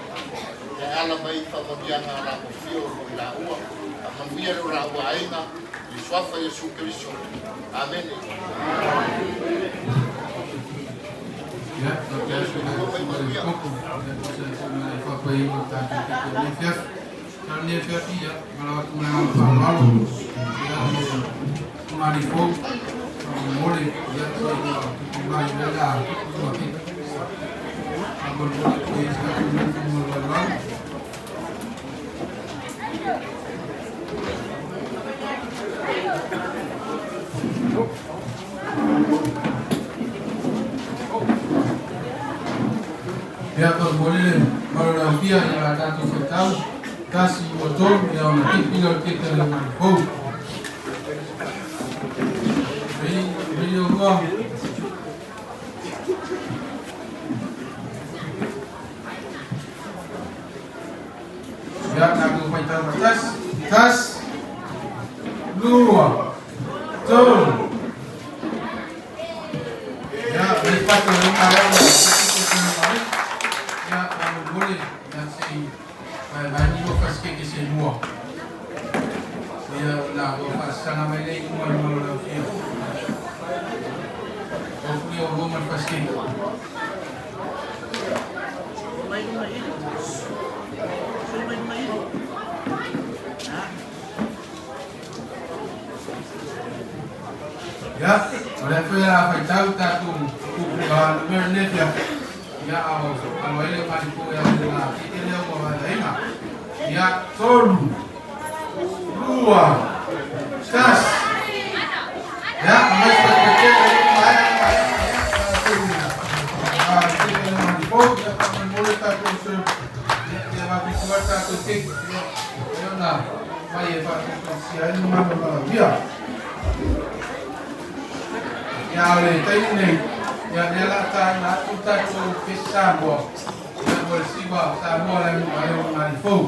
ia e ala mai i faamanuiaga a la afio o lo o i laua, faamanuia lo laua aiga, i le suafa Iesu Keriso. Amene. Ia, faapea atu i le susuga i le koko, ia tusa ai foi ma le faapaeina o le tatou keke o lenei afiafi. Ia o lenei afiafi, ia, valaau atu ma le agaga faaaloalo, ia, i le tamalii fou, faamolemole, ia, se ua tupu mai ai la tupu keke. Faamolemole po i ai se tatou lotu mo le lalolagi. Ia, faamolemole le malolaufia i la tatou faitau, tasi, lua, tolu, ia ona tipi lea o le keke a le manu fou. Mei, mei o lua. Ia, tatou faitau faatasi. Tasi, lua, tolu. Ia, le fata o le maea o le mare. Ia, faamolemole, ia se i vaevae ni lua fasikeke se lua. Ia, ona ua faasaga mai lea i luga o le malolaufia. Hopefully o lua ma le fasikeke. Ia, o lea foi o le a faitau tatou pupuga numera nei fia. Ia, a o alo ai le malipo ia le la keke lea ua vaevaeina. Ia, tolu, lua, tasi. Ia, aumai se patupatega o lea ua maea ona maea. Ia, tatou keke le malipo. Ia, faamolemole tatou serve. Ia, ia vapitua le tatou keke. Ia, ia ona mai e faatautosia ai le mamalu o Malauvia. Ia, o le taimi nei, ia, lea la taina atu le tatou kesi Samoa, ia, mo le siva Samoa le alu ai o le fou.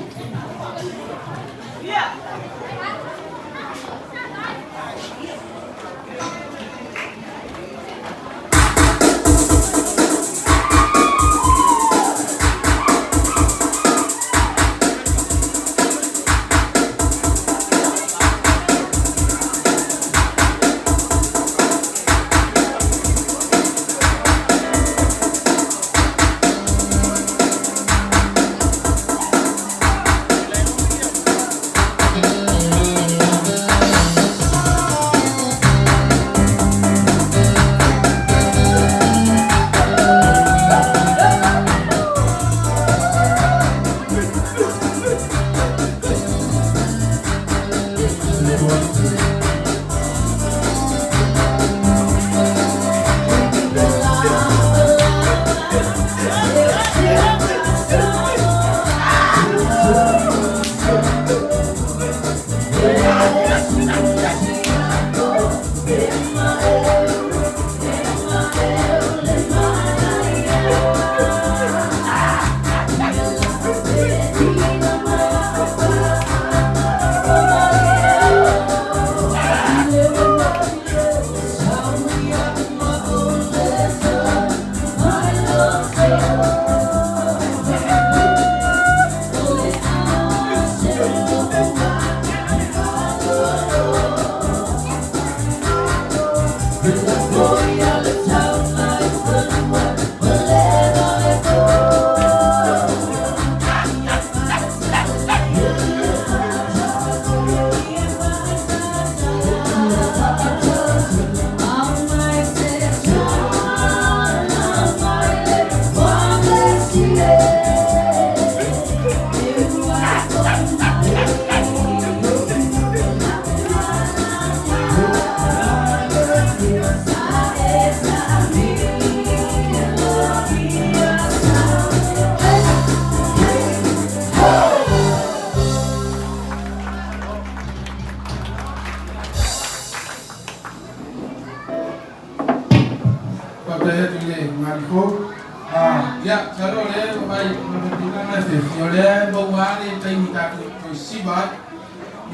tulaga le fiafia, o lea e maua lava le taimi tatou te toe siva ai.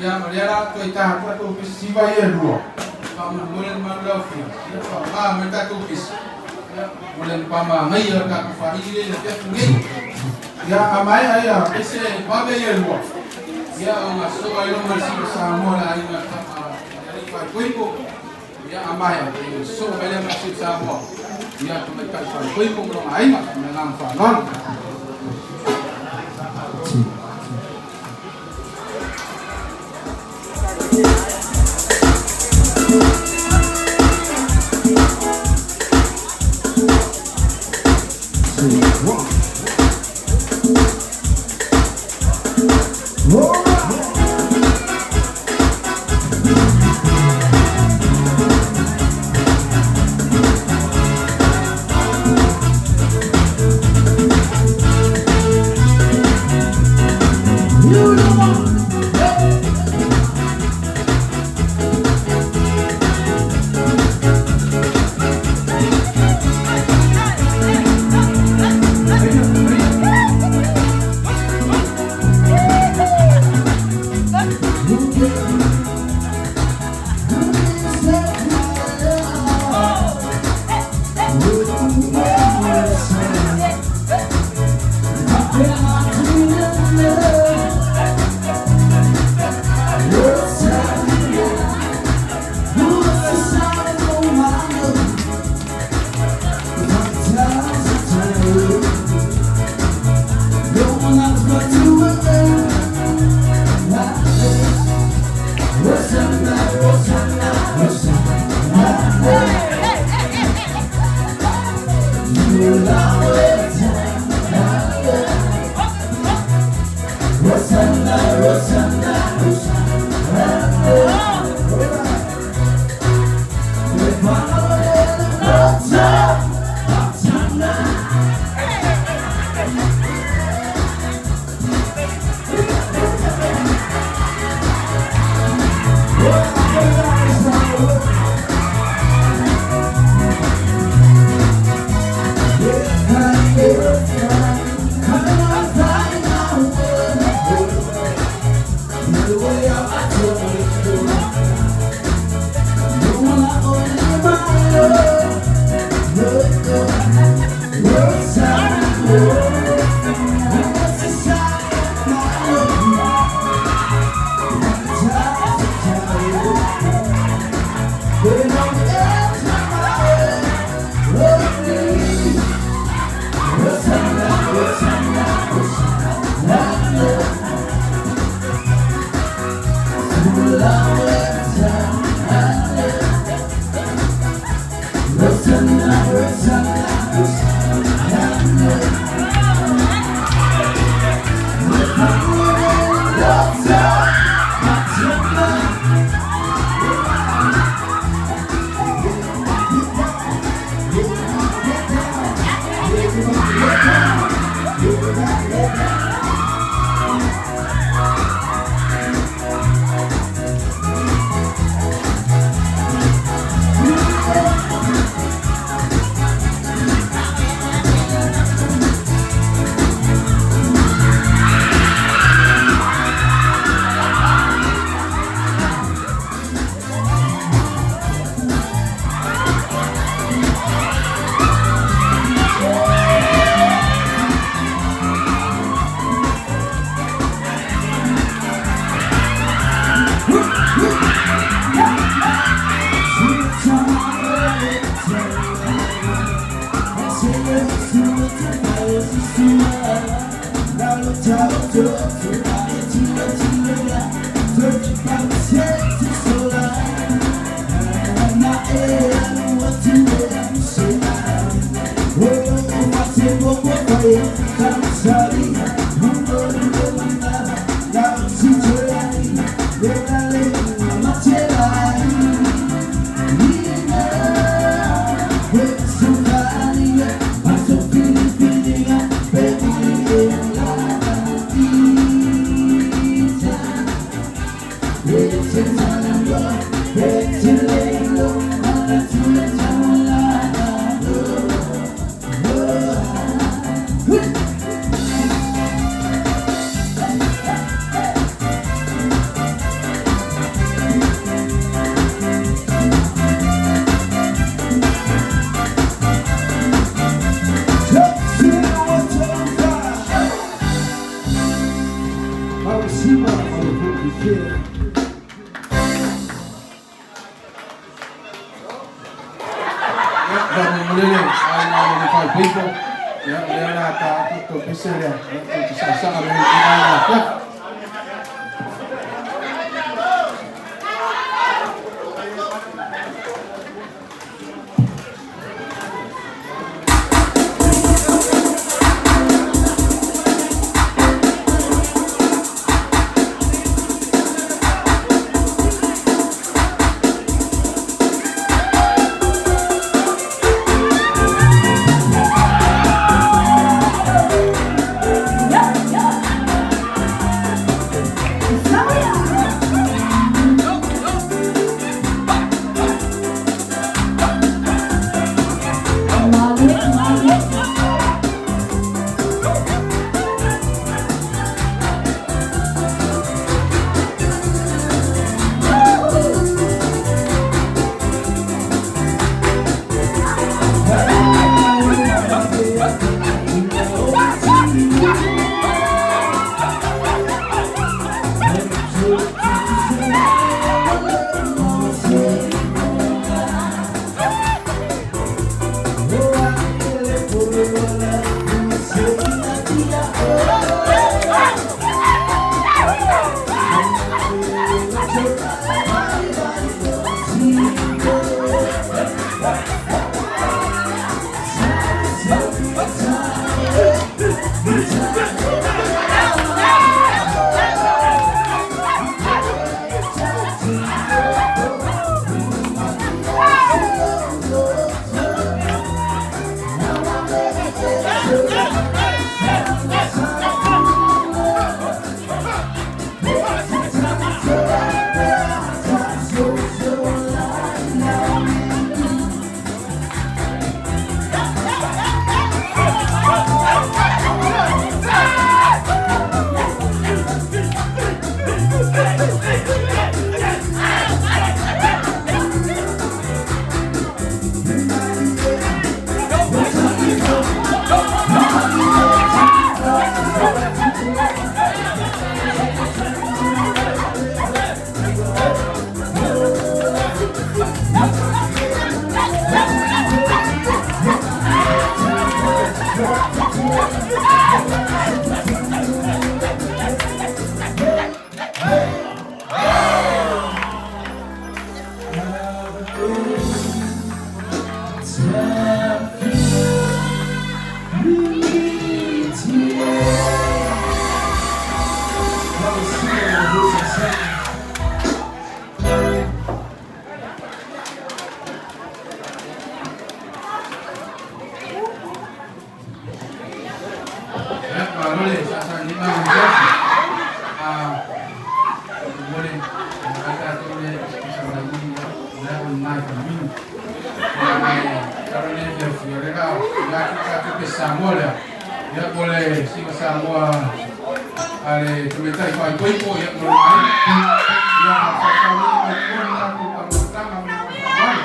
Ia, o lea la toe ta atu tatou pisi siva ia e lua, faamolemole le malu lau Afioga, ia faaaoga mai tatou pisi, ia, mo le pamagaia o le tatou faaili lea i le afiafi lenei. Ia, a maea ia pese vave ia e lua, ia ona sosoo ai loa ma le siva Samoa a le aiga a le alii faaipoipo. Ia, a maea, ia sosoo mai lea ma le siva Samoa, ia tamaitai faaipoipo ma lona aiga. Ma le agaga faaaloalo. Alosima ma le Fotifea. Ia, faamolemole aiga o le faaipoipo, ia, o lea o le a ta atu le taupese lea, ia, tou te saasaa mai i tina i le afiafi. Ia, malo le saasaa lima i le afiafi. A momole ai tatou le salauni, ia, o lea o lena i faleminu. Ia, ae talo le fiafia o lea la ia atu tatou pe Samoa lea. Ia, mo le siga Samoa a le tamaitai faaipoipo, ia, mo lona aiga. Ia, saosauni mai tua le tatou taumafataga ma le faaaloalo.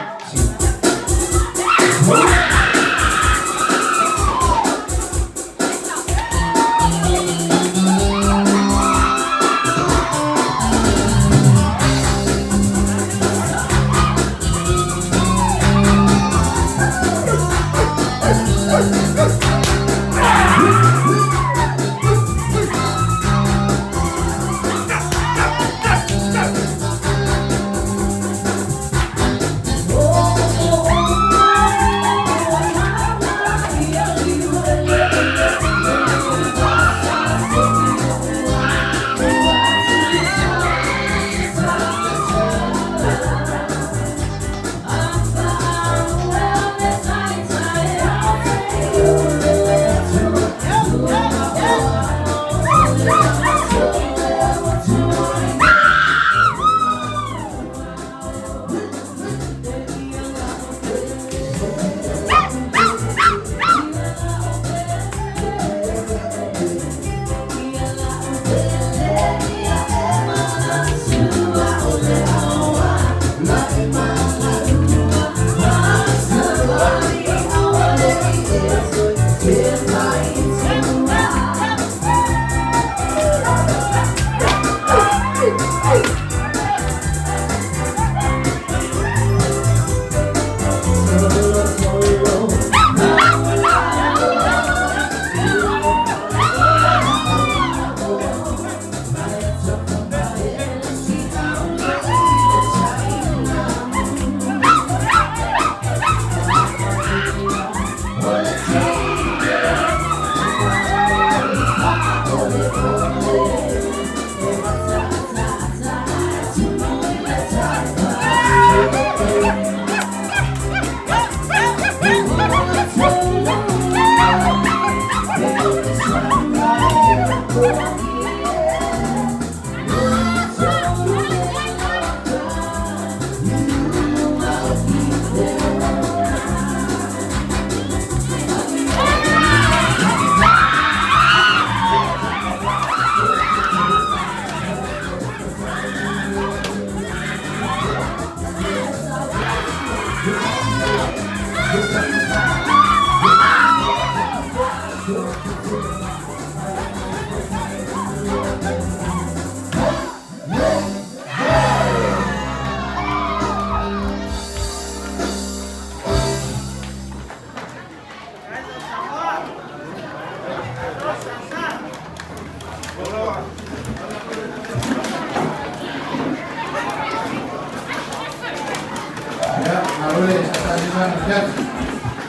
Ia, malo le sasae na fiafi.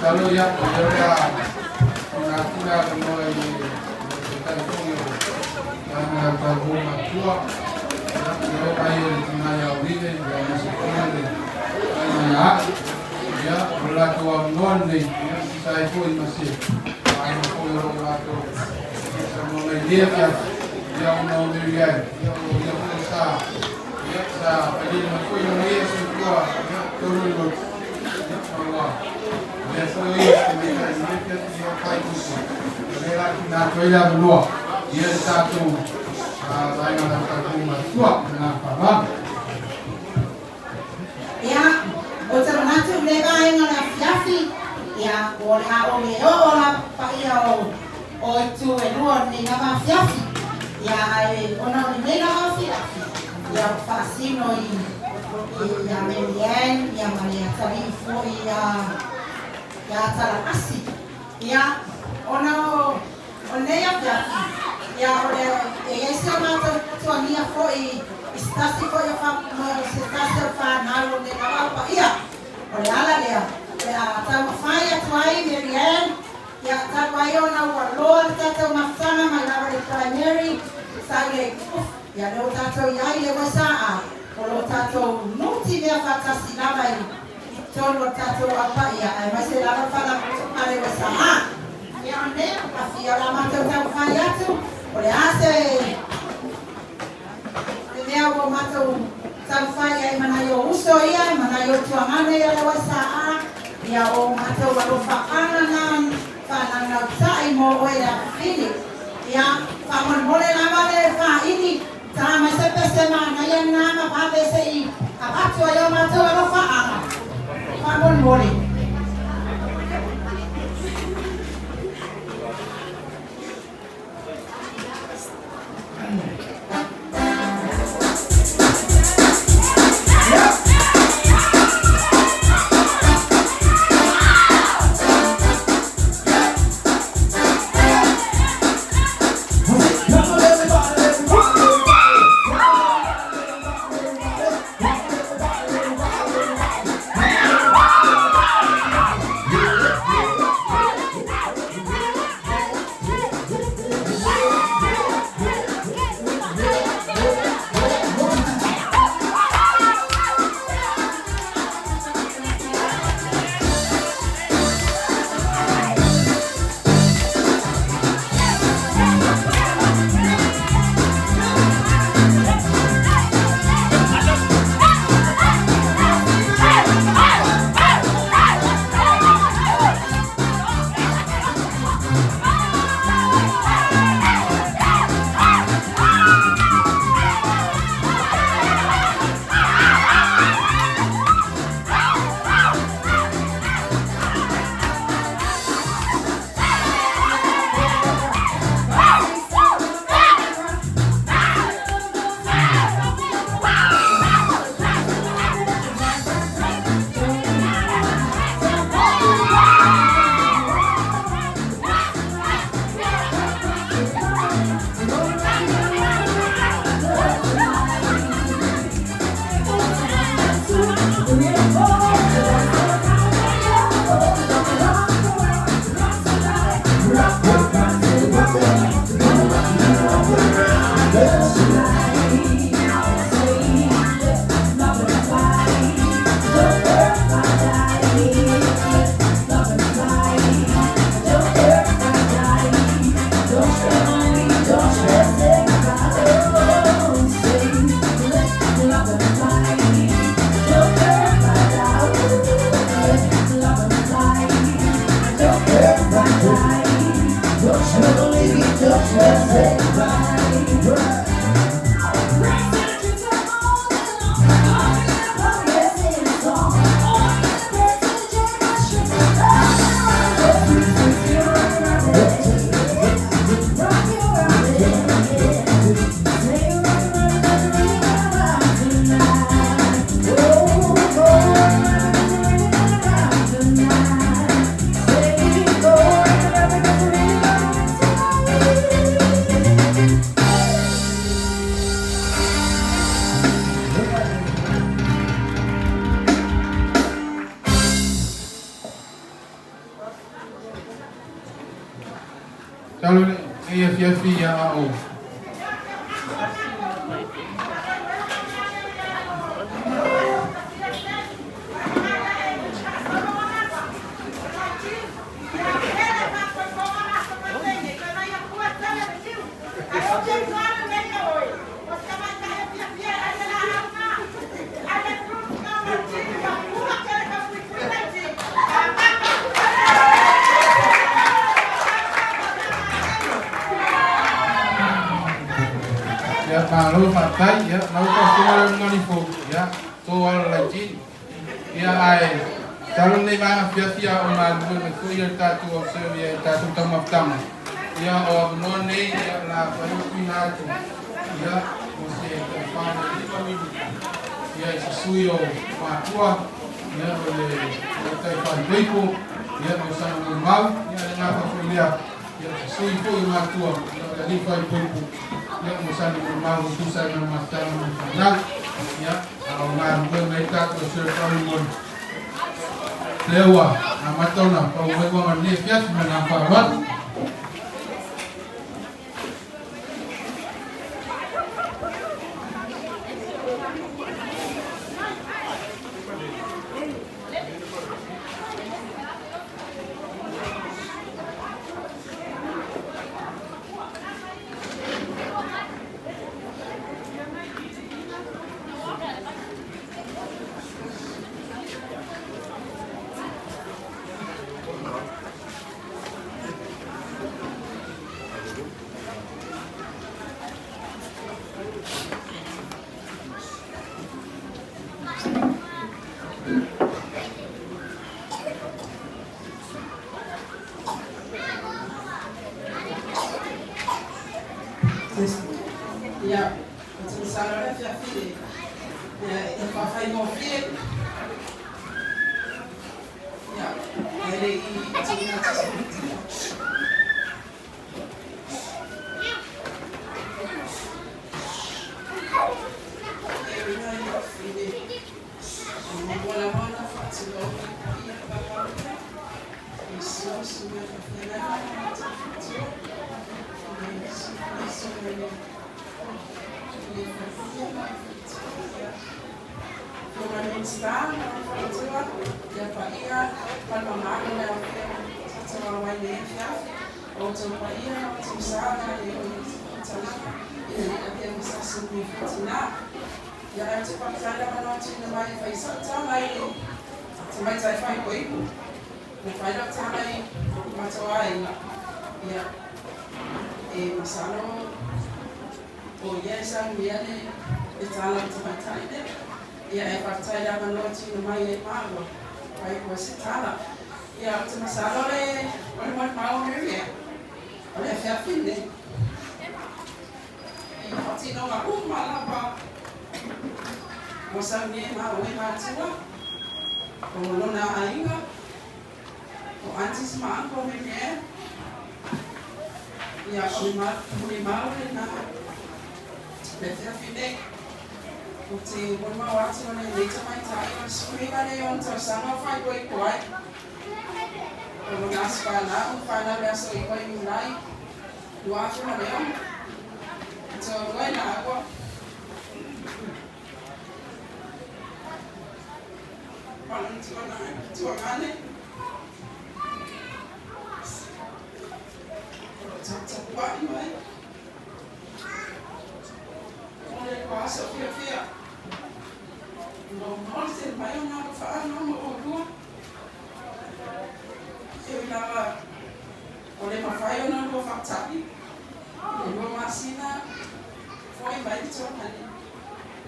Talo ia, o lea o le a tuuina atu le avanoa i le Taitai foi o Vaega o Talavou Matutua. Ia, ia oo mai le tina ia Uile, ia aemaise foi le aiga ia A'e. Ia, o le latou avanoa lenei, ia, e tusa ai foi ma se vaega foi o lo o latou saunoa mai i lenei afiafi, ia, ona o Mary Ann, ia, o ia foi sa, ia, sa failele mai foi lona ia soifua, ia, tolu le lotu, ia, ma ua avea foi o ia ma tamaitai i lenei afiafi, ia, fai tusi. O lea o le a tuuina atu ai le avanoa, ia, le tatou vaega o le tatou matua ma le agaga faaaloalo. Ia, ou te manatu i lenei vaega o le afiafi, ia, o le a ou le oo la paia o, o itu e lua o lenei lava afiafi. Ia, ae ona o lenei lava afiafi, ia, ua faasino i, i, ia Mary Ann, ia, ma le atalii foi ia, ia Talakasi. Ia, ona o, o lenei afiafi, ia, o le, e i ai si o matou tuagia foi i se tasi foi o fa, se tasi o fanau o lenei lava au paia. O le ala lea, o le a taumafai atu ai Mary Ann, ia, talu ai ona ua loa le tatou mafutaga mai lava i le primary, sa i le youth, ia, lea ua tatou i ai i le YSA, o lo o tatou nuti mea faatasi lava i i totonu o le tatou au paia, aemaise lava le faalapotopotoga a le YSA. Ia, o lenei afiafi, o le a matou taumafai atu, o le a se le mea ua matou taumafai ai ma nai ou uso ia, ma nai ou tuagana ia le YSA, ia o matou alofaaga na faanaunautai mo oe le afafine. Ia, faamolemole lava le faaili, ta mai se pese manaia lena ma vave se i avatu ai o matou alofaaga. Faamolemole. Come on, everybody, everybody, everybody. Ia, malo faafetai. Ia, lau Afioga le Manifo, ia, to ala laitiiti. Ia, ae talu lenei vaega afiafi a o galulue mai foi le tatou au serve i tatou taumafataga. Ia, o avanoa nei, ia, o le a fai ona tuuina atu, ia, mo se tai 4 ma le 5 minute, ia, i se sui o matua, ia, o le tamaitai faaipoipo, ia, mo sana molimau, ia, e le gafa foi lea, ia, o se sui foi o matua, ia, o le alii faaipoipo, ia, mo sana molimau e tusa ai ma le mafutaga ma le fanau. Ia, a o galulue mai tatou serve faamolemole. Lea ua amata ona pau mai uaga o lenei afiafi ma le agaga faaaloalo. Ia, ou te masalo le afiafi e, e faafaigofie. Ia, ae le i tuuina atu se E uiga i lou fine, e muamua lava ona faatulou i le paia o le Palemene, i susu susuga i faafeagaiga ma latou faletua, i le susuga i le faletua ma le faletua, ia, Afioga i le Minisita ma lona faletua, ia paia ma le mamalu o le aofia o tatou auai i lenei afiafi. O outou paia ma outou sa o le a le oo i ai se faamatalaga ina ne i avea ma se aso nui faatina. Ia ae ou te faafetai lava na tuuina mai e fai sau tala i le tamaitai faaipoipo. Na fai lau tala i matou aiga, ia, e masalo o ia e saunia le tala a le tamaitai lea. Ia ae faafetai le avanoa tuuina mai ai maua fai koe se tala. Ia ou te masalo le o le molimau o Miriam o le afiafi lenei i faatinoga uma lava ua saunia e maua e matua o lona aiga o aunties ma uncle o Miriam. Ia o le molimau lena le afiafi nei. Ou te molimau atu o lenei tamaitai o le 15 le ono tausaga o faaipoipo ai. O lona aso fanau, na fanau le aso 9 Iulai 2006. E toalua i lāua. Ma lona tuagane. O lo o taputapuai mai. O le aso fiafia, ua momoli tele mai ona alofaaga mo oulua. E ui lava o le mafai ona lua faatapi i le 2 masina foi mai le tuakani,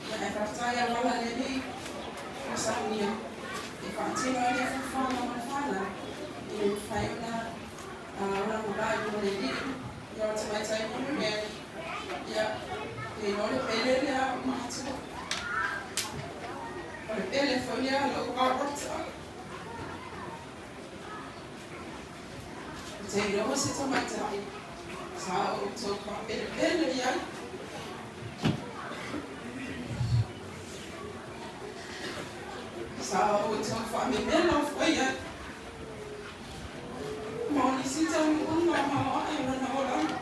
ia ae faafetai auala lenei ua saunia e faatino ai lea fuafuaga ma le fanau i le mafai ona ola ma i luma o le Alii. Ia o le tamaitai mo Muriel, ia, e iloa le pele lea o matua. O le pele foi lea a lou aorta. Ou te iloa se tamaitai sa outou faapelepele i ai. Sa outou faamemelo foi i ai. Ma o nisi taunuuga maoae o lona olaga.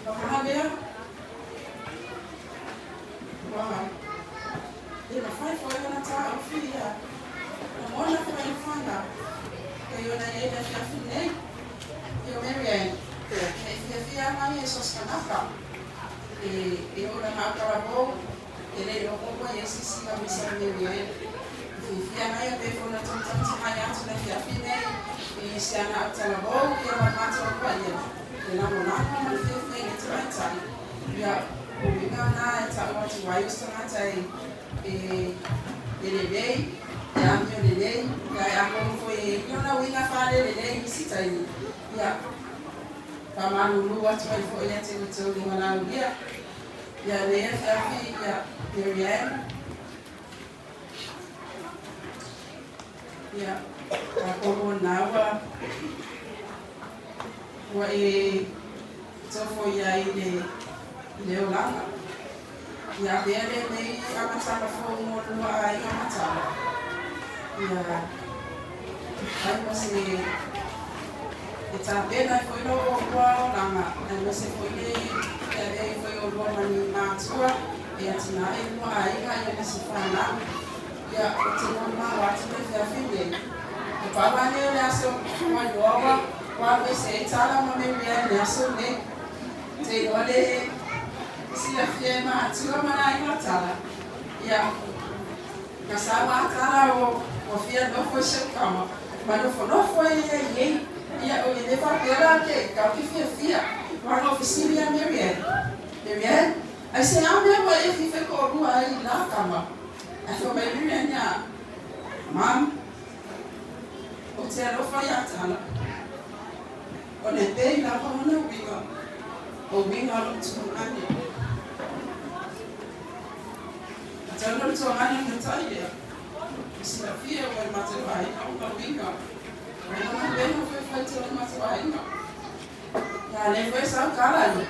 Paga lea, ua le mafai foi ona taofi ia lagona faailofaga pei ona i ai le afiafi lenei. Io Mary Ann, ina i fiafia lava ia i so o se kanaka e oo lana autalavou, e le iloa po ua i ai se isi laumisa o Mary Ann. E fiafia lava ia pei foi ona tou tautagai atu i le afiafi lenei i si ana autalavou ia ma le matou aupaia, le lagolago ma le fiafia i le tamaitai. Ia, o uiga na e tau atu ai o se tagata e e lelei, e amio lelei, ia ae atonu foi e i ai lona uiga faalelelei i isi taimi, ia, faamalulu atu ai foi ia te outou le valaaulia. Ia, lenei afiafi, ia, Mary Ann, ia, atonu o lena ua, ua e tofo i ai i le olaga. Ia avea lenei amataga fou mo le lua aiga ma Tala, ia fai ma se e tapena ai foi lo oulua olaga, aemaise foi le e avea ai foi oulua ma ni matua e atinae lua aiga ia ma se fanau. Ia, ou te molimau atu le afiafi nei, e pau lava lenei o le aso ua iloa ua ua alu ese ai Tala ma Mary Ann i le aso lenei. Ou te iloa le silafia e matua ma le aiga o Tala, ia, na sau lava Tala ua fia nofo i si ou tama, ma nofonofo ai ia i ei. Ia, e le faapea la ke kau ke fiafia, aua na ou fesili ia Mary Ann, Mary Ann, aisea mea ua e fia faitoalua ai i la tama? Ae fai mai Mary Ann ia, Mum, ou te alofa iā Tala. Ona e pei lava ona uiga, o uiga o lou tuagane. Atonu o le tuagane o le tai lea, e silafia ua i matou aiga ona uiga, o ona galuega foi e fai te o matou aiga. Ia lea foi e sau tala ia,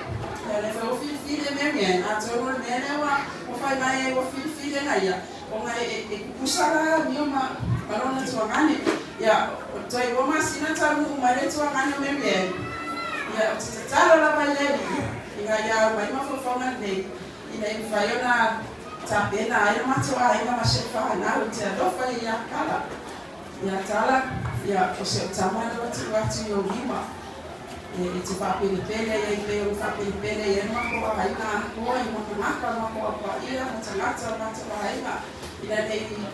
ia lea foi ua filifili e Mary Ann, atonu o le mea lea ua fai mai ai ua filifili e ia, ona e kukusa la amio ma lona tuagane. Ia, toe 2 masina taunuu mai le tuagane o Mary Ann, ia, ou te tatalo lava i le Alii, ina ia aumai mafaufauga lelei, ina ia mafai ona tapena ai lo matou aiga ma si ou fanau i te alofa ia ia Tala. Ia Tala, ia, o si au tama lea ua tuu atu i ou lima, e te faapelepele ai pei ona faapelepele ai le matou aiga atoa i matamata o le matou aupaia ma tagata o le matou aiga, ina ne i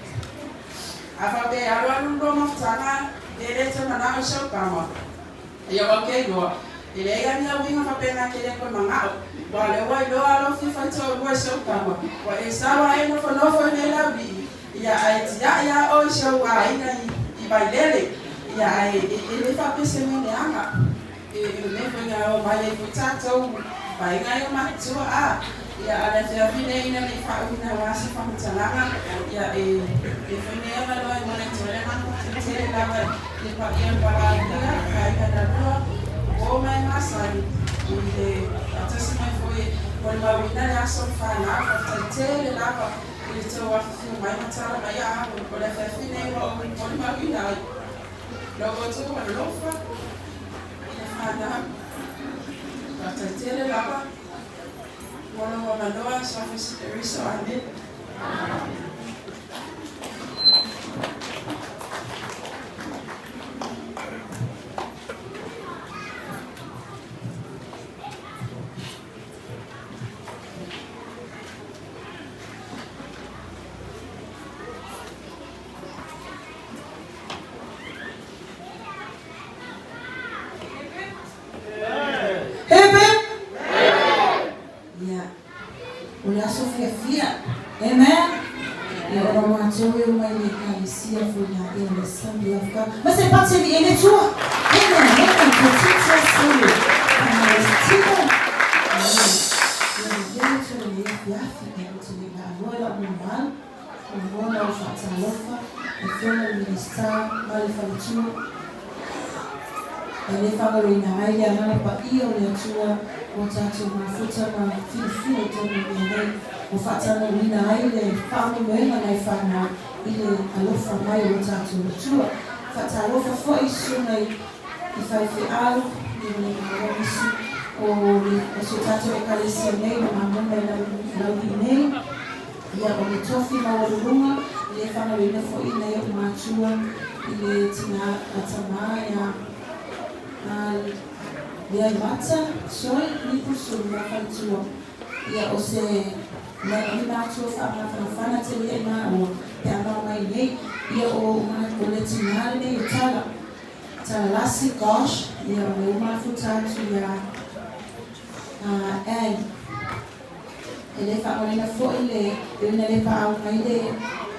a faapea e alualu le lua mafutaga e le toe manao i si ou tama, ia ua ke iloa, e leai lava ni auiga faapena e te le toe manao, aua o lea ua iloa lou fia faitoalua i si ou tama, ua e sau lava e nofonofo i nei laulii, ia ae tiai lava oe i si ou aiga i Vailele, ia ae e le faapea se mea leaga. E le mea foi na omai ai foi tatou vaega ia o matutua a ia a le afiafi nei ina nei faauiina aua se faamatalaga ia e le foi nei avanoa e molia atu ai le agaga faafetai tele lava i le paia o le valaaulia vaega na lua o mai masani i le faatasi mai foi e molimauina le aso o le fanau. Faafetai tele lava i le tou afifio mai ma tala mai a o le afiafi nei ua ou molimauina ai Lo outou alofa i le fanau. Faafetai tele lava mo lou avanoa e Suafa Iesu Keriso. Amene. Hip hip! Ia, o le aso fiafia. Amen! Ia, o lau matou e omai i le Ekalesia foi la ea o le Assembly of God. Ma se patse li ele tua! Amen! Amen! Ko titsa sele. Palestina. Amen. Ia, le ele tua le afiafi, e o te le la aloa la umalu. Momona o faatalofa i Afioga i Minisita ma le Faletua, e le faagaloina ai le Agaga Paia o le Atua ua tatou mafuta ma filifili i totonu o mea nei, ua faatagauina ai le faamoemoega nai fanau i le alofa mai o lo tatou Atua. Faatalofa foi i Susuga i faifeau i le Malo Misu. O o si o tatou Ekalesia nei le mamona i Laulii nei, ia o le tofi maualuluga e le faagaloina foi nai o'u matua i le tinā tamā ia Leaimata Soi Lipu Sulu ma faletua. Ia o se nai o ni matua faamafanafana tele ia i maua pe a mao mai nei. Ia o o le tinā lenei o Tala. Talalasi, gosh, ia o le uma mafuta atu iā Ann. E le faagaloina foi le ina le paau mai le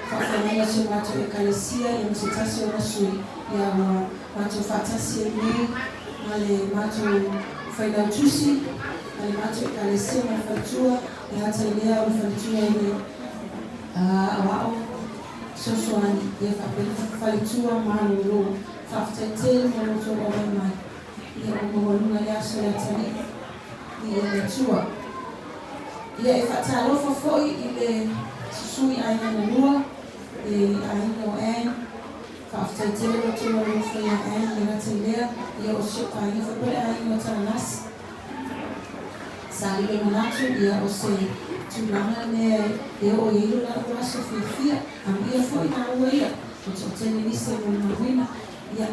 faafeagaiga o si o matou Ekalesia ia ma se tasi o ona sui, ia ua matou faatasi ai nei ma le matou failautusi ma le matou Ekalesia ma le faletua, e gata i lea o le faletua i le aoao fesoasoani ia faapea le faletua malolo. Faafetai tele mo lo outou auai mai ia ua maualuga le aso le atalii i le Atua. Ia e faatalofa foi i le susu i aiga na lua, le aiga o Ann. Faafetai tele lo outou alofa ia Ann, le gata i lea, ia o si ou aiga foi po o le aiga o Talalasi. Sa lilo manatu ia o se tulaga lea e oo i ai lo laua aso fiafia, amuia foi laua ia, ua toatele nisi e molimauina. Ia,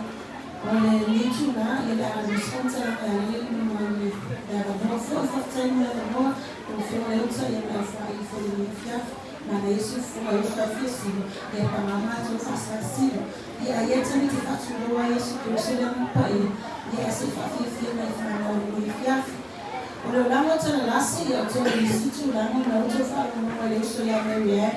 o lenei itulā, ia le a losi faamatalaga e ala ai le ma le avanoa foi. Faafetai mo le avanoa, lau Afioga Leota, ia ma le aofai foi i lenei afiafi. Manaia si fofoga i uso ai fia silo, ia paga matou faasalasila. Ia a ia tali te faatulou ai Iesu Keriso le Agaga Paia, ia ae se i faafiafia mai fanau i lenei afiafi. O le olaga o Talalasi, ia o tele nisi tulaga na outou faalogologo ai le uso ia Mary Ann.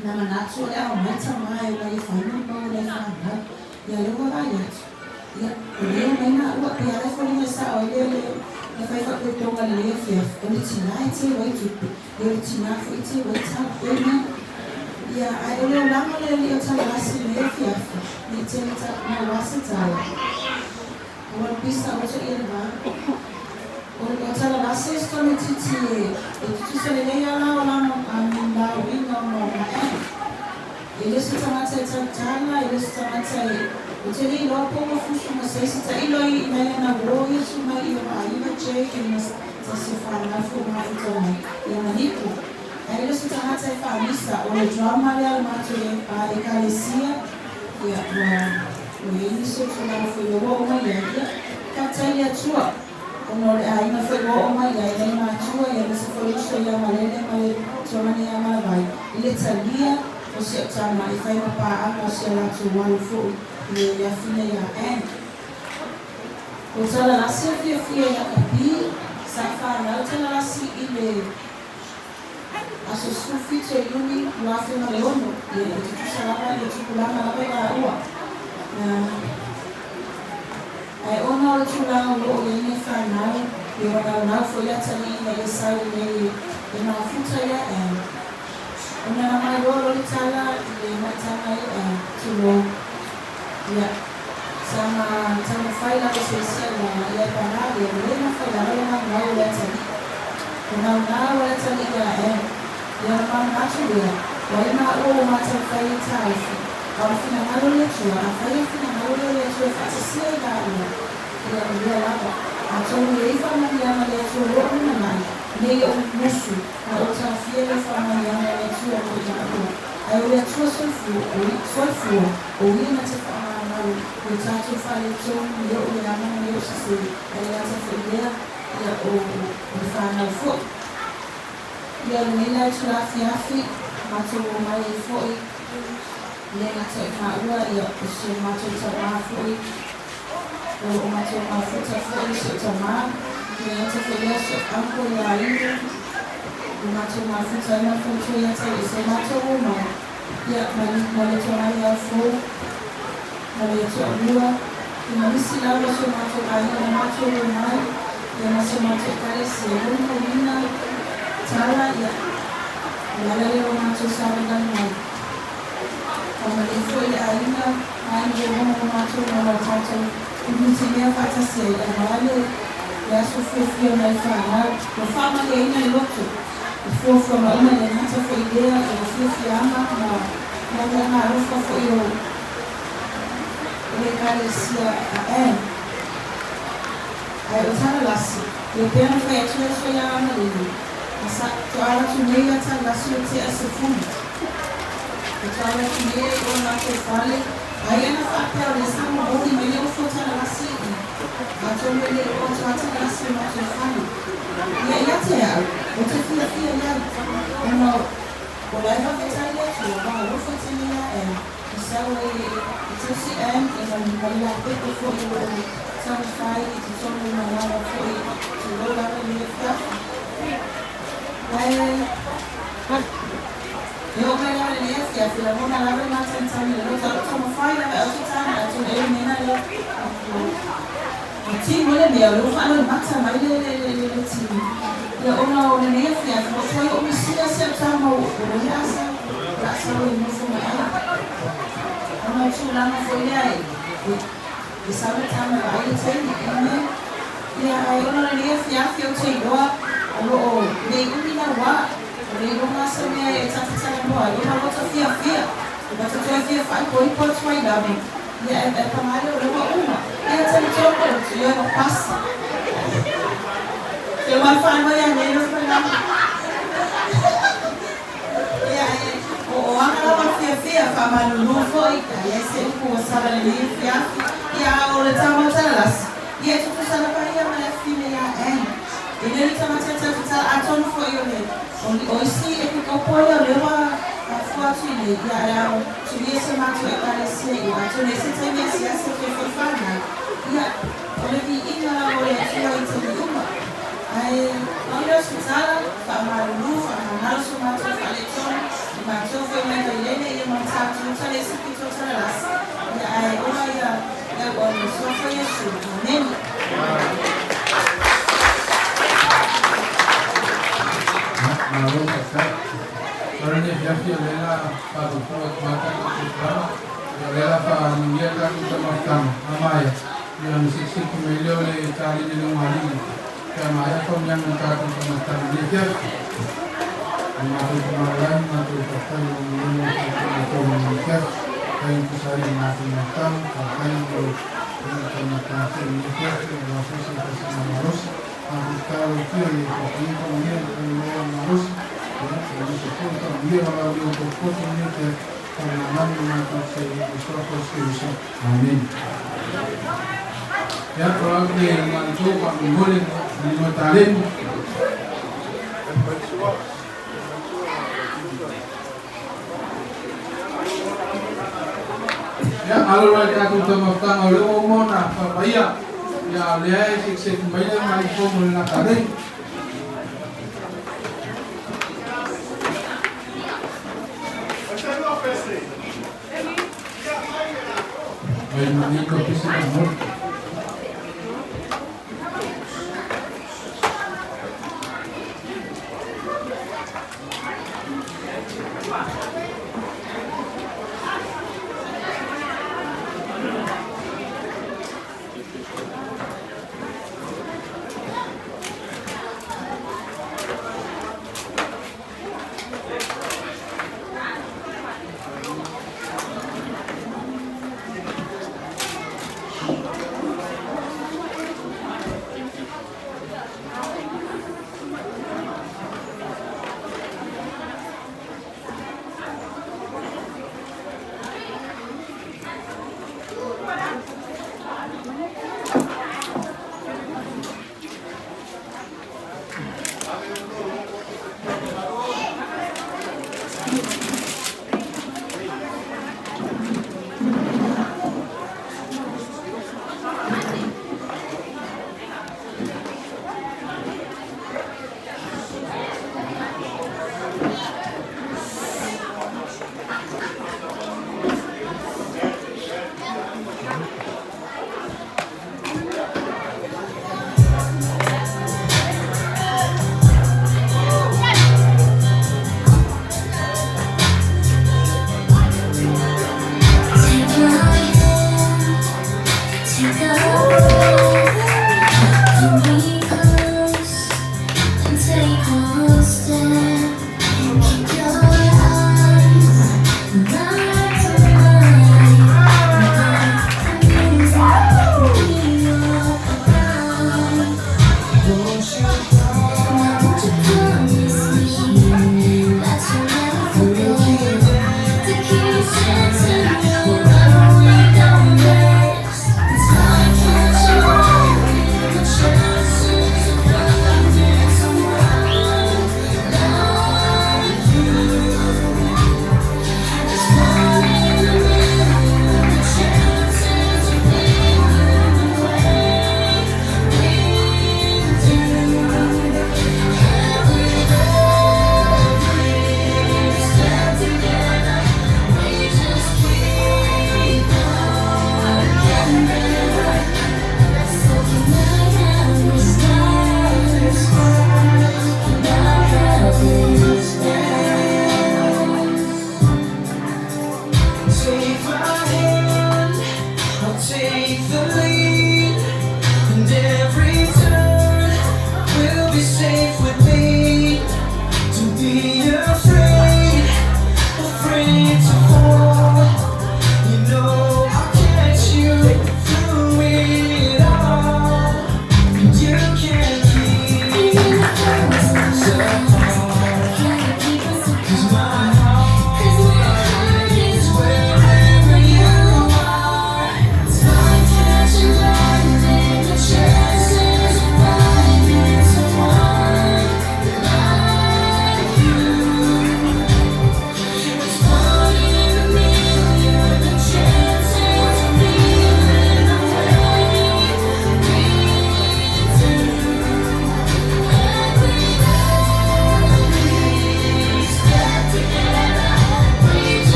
Na manatu o le a omai tama e ola ifo ai molimau o nai fanau. Ia lea ua vaai atu, ia, o lea e omai maua, pei lava e foliga sao ai le le le fai faatotoga i lenei afiafi, o le tinā e teu ai tupe, ia o le tinā foi e teu ai tala. Amen. Ia, ae o le olaga o le alii o Talalasi i lenei afiafi, ne i tele ta, naua se tala. Ua pisa oto ia le va. O o Talalasi o se tamaitiiti e e tutusa lelei ala o lana la uiga o ma Ann. E le o se tagata e tautala, e le o se tagata e ou te le iloa po ua fusu ma se isi tailo ai i nai ana uo ia tu mai i ona aiga Jay e ma tasi o fanau fo mafuta mai ia Manipu. Ae le o se tagata e faamisa, o le drama lea a le matou ekalesia, ia ua ua i ai nisi o tulaga foi ua oo mai ai, ia faafetai i le Atua ona o le aiga foi ua oo mai ai nai matua ia aemaise foi le uso ia Malele ma le tuagane ia Malavai i le talia o si au tama e fai ma paaga o si a latou alo foi i le afine ia Ann. O Talalasi a fiafia ia Kapi, sa fanau Talalasi i le aso 17 o Iuni 2006, ia e tutusa lava le tupulaga lava i laua. Na Ae ona o le tulaga o lo o i ai nei fanau, e wanaunau foi le atalii ina ia sau i nei e mafuta ia Ann. Ona na mai loa loa le tala i le maitaga i Ann, tulou, ia, sa ma taumafai lava se isi auala, ia e paga lea, ua le mafai lava le naunau o le atalii. O naunau a le atalii ia Ann, ia ona manatu lea, ua ai maua ua mataufai i taofi, A o le finagalo o le Atua, afai o le finagalo lea o le Atua e faatasia i laua, ia o lea lava. Atonu e i ai faamanuiaga a le Atua o loo lumanai, nei ou musu, ma ou taofia lea faamanuiaga a le Atua mo i laua. Ae o le Atua soifua, o i, soifua, o ia na te faamamalu lo tatou faaletonu i ou leaga ma i ou sese, ae le gata foi i lea, ia o, o le fanau foi. Ia lenei la itula afiafi, matou omai ai foi, Le gata i maua, ia, o si o matou tamā foi, o lo o matou mafuta foi si o tamā, le gata foi lea o si o uncle ia Inu, ua matou mafuta ai ma le faletua ia Tauese, matou omai, ia, ma le, ma le toalai au fou, ma le toalua, ia ma nisi lava o si o matou aiga na matou omai, ia ma si o matou ekalesia, molimolina tala, ia, o le ala lea ua matou savalivali mai. Faamalie foi le aiga ma i lona o matou lava tatou i nutimea faatasi ai aua le le aso fuafua nai fanau. Ua faamalieina le loto i fuafuaga uma e le gata foi i lea o le fiafiaga ma ma le agaalofa foi o o le Ekalesia a Ann. Ae o Talalasi, ia pei ona fai atu le aso ia Amalele, a sa toa alu atu nei ia Talalasi o tea 10. E toa alu atu nei ia i o latou fale, ai ana faapea o lea sa momoli mai le ofo Talalasi i i, atonu e le oo atu a Talalasi i o matou fale. Ia ia te au, ou te fiafia i ai, ona o la e faafetai le Atua, ua alofa tele ia Ann, i sau ai e e tausi Ann e ma ma le lapepo foi o lo o taumafai i totonu o malaga foi tulou lava i le afiafi. Ae e oo mai lava i lenei afiafi, lagona lava le matagitagi i le loto, a o lo o taumafai lava e oso tana atonu e mena lea ua tino le mea o lea ua faaloimata mai le le le le tino. Ia ona o lenei afiafi ua tuai ou misia si au tama o le asa o le a sau e nofo mai ai. Ona o tulaga foi lea e e sau le tama e vaai le taimi. Amen. Ia ae ona o lenei afiafi ou te iloa o lo o nei umi naua o le iloga se mea e ta te talanoa ai ona o lota fiafia ma te toe fia faaipoipo atu ai lava. Ia e e paga lea o lea ua uma. Ia talitonu o le ioe ua pasi. Ia mai faanoi ia nei lo fai Ia e o o aga lava le fiafia faamalulu foi a i ai se upu ua sala lenei afiafi. Ia a o le tama o Talalasi, ia e tutusa lava ia ma le afine ia Ann. E le o le tamaiti a tau atonu foi o le o isi epikopo ia o lea ua afua atu i nei, ia ae ao tulia si o matou Ekalesia i o, atonu e se taimi asiasi e toe foi fanau, ia o le viiga lava o le Atua i taimi uma. Ae pau lea o se tala, faamalulu, faamagalo so matou faaletonu, i matou foi mai Vailele ia ma tatou tala isi pito o Talalasi, ia ae ola ia le auauna i Suafa Iesu. Amene. Malo faafetai. O lenei afiafi o lea la faapuupuu atu ai tatou polokalama, ia o lea la faamanuia le tatou taumafataga a maea, ia ona silisili mai lea o le taleni a le ulugalii pe a maea faamanuiaga o le tatou taumafataga i lenei afiafi. O le matou tamālai, matou faafetai i le agalelei o le tatou matou i lenei afiafi. Faafetai e tusa ai ma le matou mafutaga, faafetai mo le taumafataga foi i lenei afiafi, aua foi se tasi malosi. Matou tatalo atu ia faafetai faamanuia ma faamanuia malosi. Ia, aemaise foi faamanuia valaaulia ua potopoto lenei afiafi. Faamagalo matou te i le suafa o Iesu. Amene. Ia, o lau le malitou faamolemole malinoa taleni. Ia, alo loa i le tatou taumafataga o lea ua uma ona faapaia. Ia, o lea e sekiseku mai le malitou mo le gatalei. Mai manino pisi faamolemole.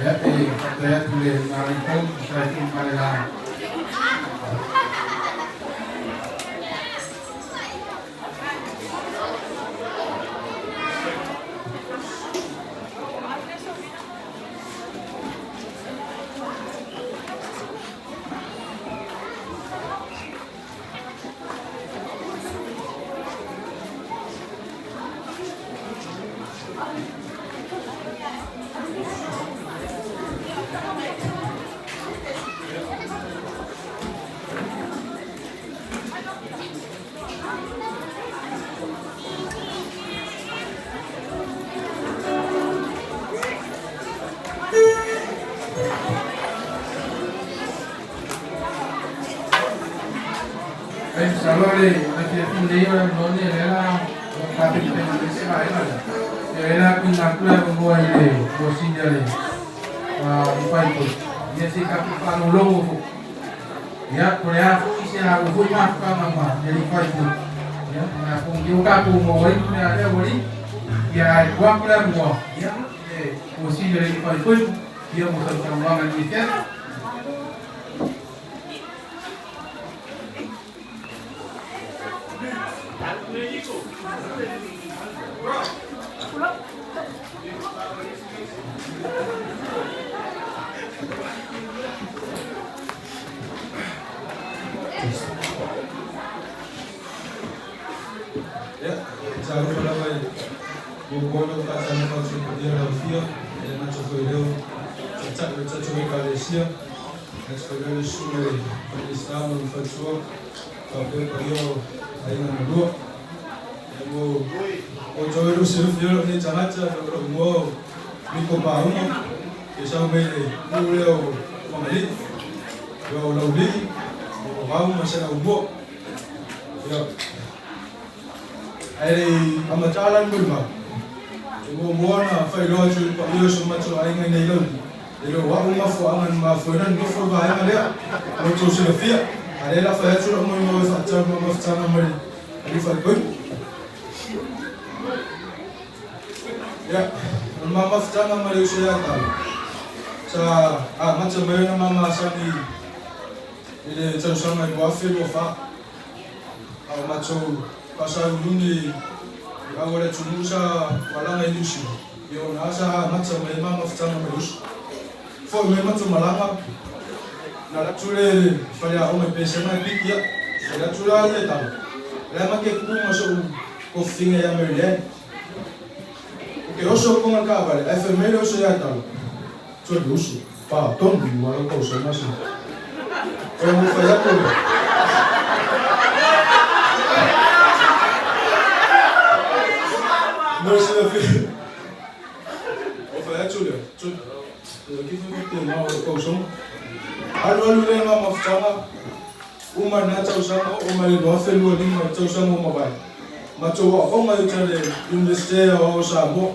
Ia, e faafetai atu i le Marie Fou e tusa ai foi ma le la Ai, masalo le afiafi nei o le avanoa lenei o lea la ua tapenapena mai se vaega lea. Ia o lea la tuuina atu le avanoa i le Kosini a le Faipule, ia se i tatou faalogologo foi. Ia, po o le a foi se a ua foi mafutaga ma le alii faipule, ia, atonu ua tatou maua ai mea lea ua alii. Ia, ae tuu atu le avanoa, ia, i le Kosini a le alii faipule, ia mo sau saunoaga i lenei afiafi. Faatalofa lava i muamua ona ou faatalofa atu i le paia o le Afia, e le gata foi i lea o Taitai o le tatou Ekalesia, e le gata foi i lea o le Susuga i le Minisita ma lona faletua, faapea le paia o aiga na lua. Ia mo outou e le o silafia lou nei tagata, o lou igoa o Niko Paauga, ke sau mai le nuu lea o Fagalii, ia o Laulii, o Vau ma Saleaaumua. Ia, ae le i amata la le molimau, e muamua ona faailoa atu i le paia o si o matou aiga i nei Laulii, e le o a'u mafuaaga na mafua ai ona nofo le vaega lea, mo outou silafia, a o lea la fai atu la'u molimau e faatatau i le mafutaga ma le Alii Faaipoipo. Ia, o le ma mafutaga ma le uso ia Tala, sa amata mai ona ma masani i le tausaga 2024, a o matou faasauluni i au o le atunuu sa malaga i Niu Sila, ia o na sa amata mai ai ma mafutaga ma le uso. Foi mai matou malaga, na alu atu le faleaoga i Pesega e piki ia, alu atu la le tala, o le a make ku ma so'u kofifiga ia Maryland. O ke oso konga le taavale, ae fai mai le oso ia Tala, Tso le uso, pa tonu i ua lau tausaga se. Oe mo fai atu le. Mo le silafia. O fai atu lea, tso le kifu i te mao o tausaga. Alu alu lea ngā mafutaga, uma lena tausaga, oo mai le 2025 le tausaga ua mavae. Matou aoaoga i uta le Iunivesite Aoao o Samoa.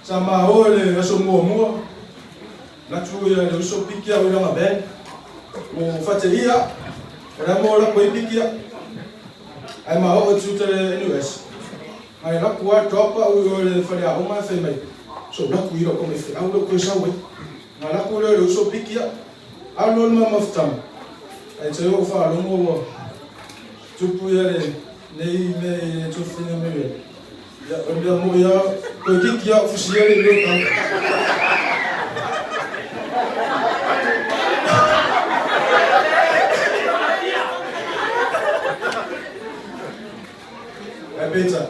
Sa ma o i le aso muamua, latu ia le uso piki au i lana van. Ua fateia, o le a mo lako ai piki au. Ae ma oo atu i uta le NUS. Ae laku a drop au i o i le faleaoga ae fai mai, so laku i lou faifeau lou toe sau ai. Na laku lea o le uso piki au. Alu alu ma mafutaga, ae toe ou faalogo ua tupu ia lenei mea i le tofiga mai ai. Ia, o le mea moi lava, toeitiiti lava ou fusia le ilo tau. Ae peitai,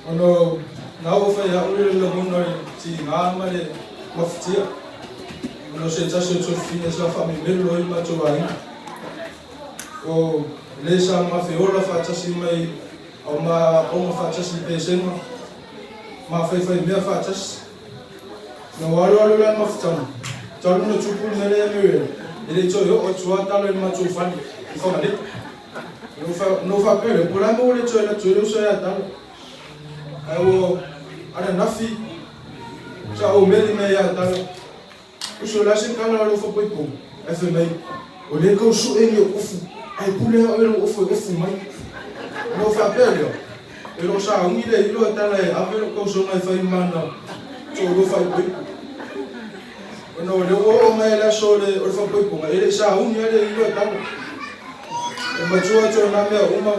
ona na oo fai au le lagona o le tiga ma le mafatia, ona o se tasi o tofina sa faamemelo ai le matou aiga. O le sa ma feola faatasi mai au ma aoga faatasi i Pesega, ma faifai mea faatasi. Na ua alualu la le mafutaga, talu ona tupu le mea lea ia Muriel, e le i toe oo atu lava tala i le matou fale i Fagalii. Na ou faapea lea, po o le a le mea ua le toe alu atu ai le uso ia Tala. Ae ua ananafi sa ou meli mai ia Tala. Uso, o le a se tala a lou fapoipoga? Ae fai mai, O lea tau sue ni ou ofu, ae pule lava oe i lou ofu e ofu mai. Ona ou faapea lea, E le o sauni le ilo e tala e ave lou tausoga e fai ma ana toalua faaipoipo. Ona o lea ua oo mai le aso o le faaipoipoga, e le i sauni lava le ilo e tala. E matua atu o na mea uma,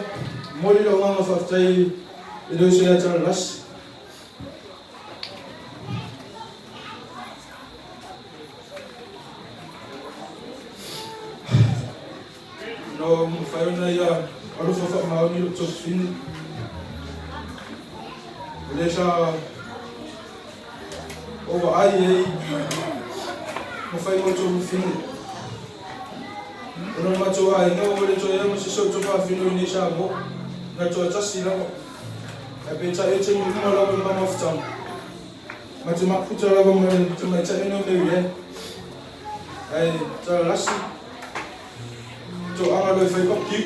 momoli le agaga faafetai i le uso ia Talalasi. No mafai ona ia alofa faamaoni lou tofini. O lea sa ou vaai ai ma fai mo tofini. Ona o matou aiga ua le toe ea ma se soto faafino i nei Samoa. Na toatasi lava. Ae peitai e taimi uma lava le mamafutaga. Ma te mafuta lava ma le tamaitai nei o Mary Ann. Ae talalasi toaga loa e fai barbecue.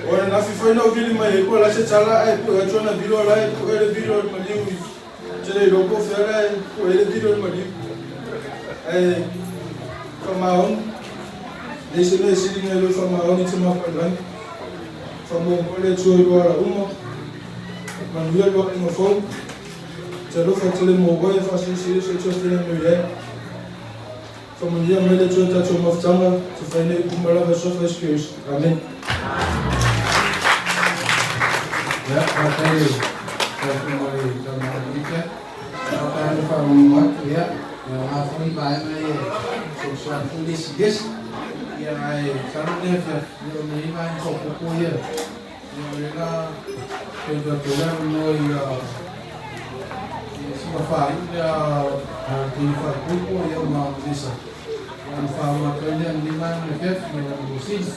O ananafi foi na ou vili mai ai po o le a se tala ae pue atu ana vilo la e pue le vilo o le maliu i te le iloa po o fea la e pue ai le vilo o le maliu. Ae faamaoni, leai se mea e sili nai lo le faamaoni i Tamapailangi. Faamuamua le Atua i lua ala uma, manuia lua aiga fou. Te alofa tele mo oe, faasilisili so tofina mai ai. Faamanuia mai le Atua i tatou mafutaga, te fai nei upu ma lava e suafa Iesu Keriso. Amene. Ia, faafetai i lau Afioga i le Tama a Mika. Faafetai le faalogologo atu, ia, e aoga foi vaega ia e fesoasoani foi le isi i le isi. Ia, ae masalo lenei afiafi, ia o nei vaega faaopoopo ia, ia o lea la toe tuu atu ai le avanoa i sina faaiu lea a le teine faaipoipo ia ma Vanessa, ia ona faauma atu ai lea i lenei vaega o le afiafi ma le avanoa sili.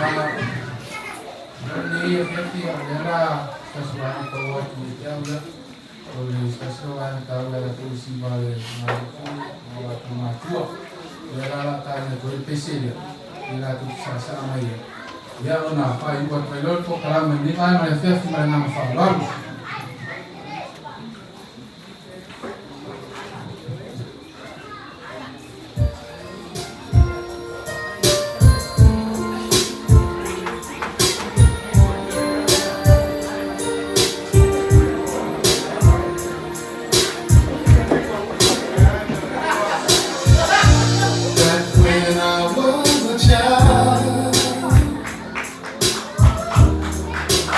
O lenei afiafi o lea la tasi vaega taua atu ia te au ia, o le tasi o vaega taua e latou isi ma le malofui ma o latou matua. O lea la o le a tali atu ai le pese lea, ia latou te saasaa mai ai. Ia ona faaiu atu ai loa le polokalame i lenei vaega o le afiafi ma le agaga faaaloalo. Back when I was a child,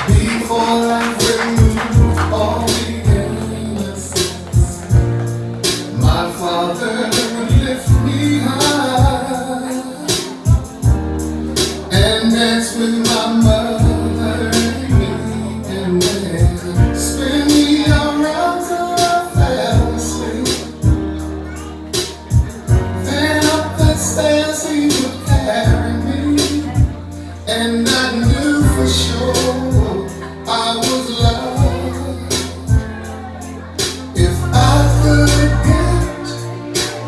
before life removed all the innocence, my father would lift me high and dance with my mother and me, and then spin me around till I fell asleep. Then up the stairs he would carry me, and I knew for sure I was loved. If I could get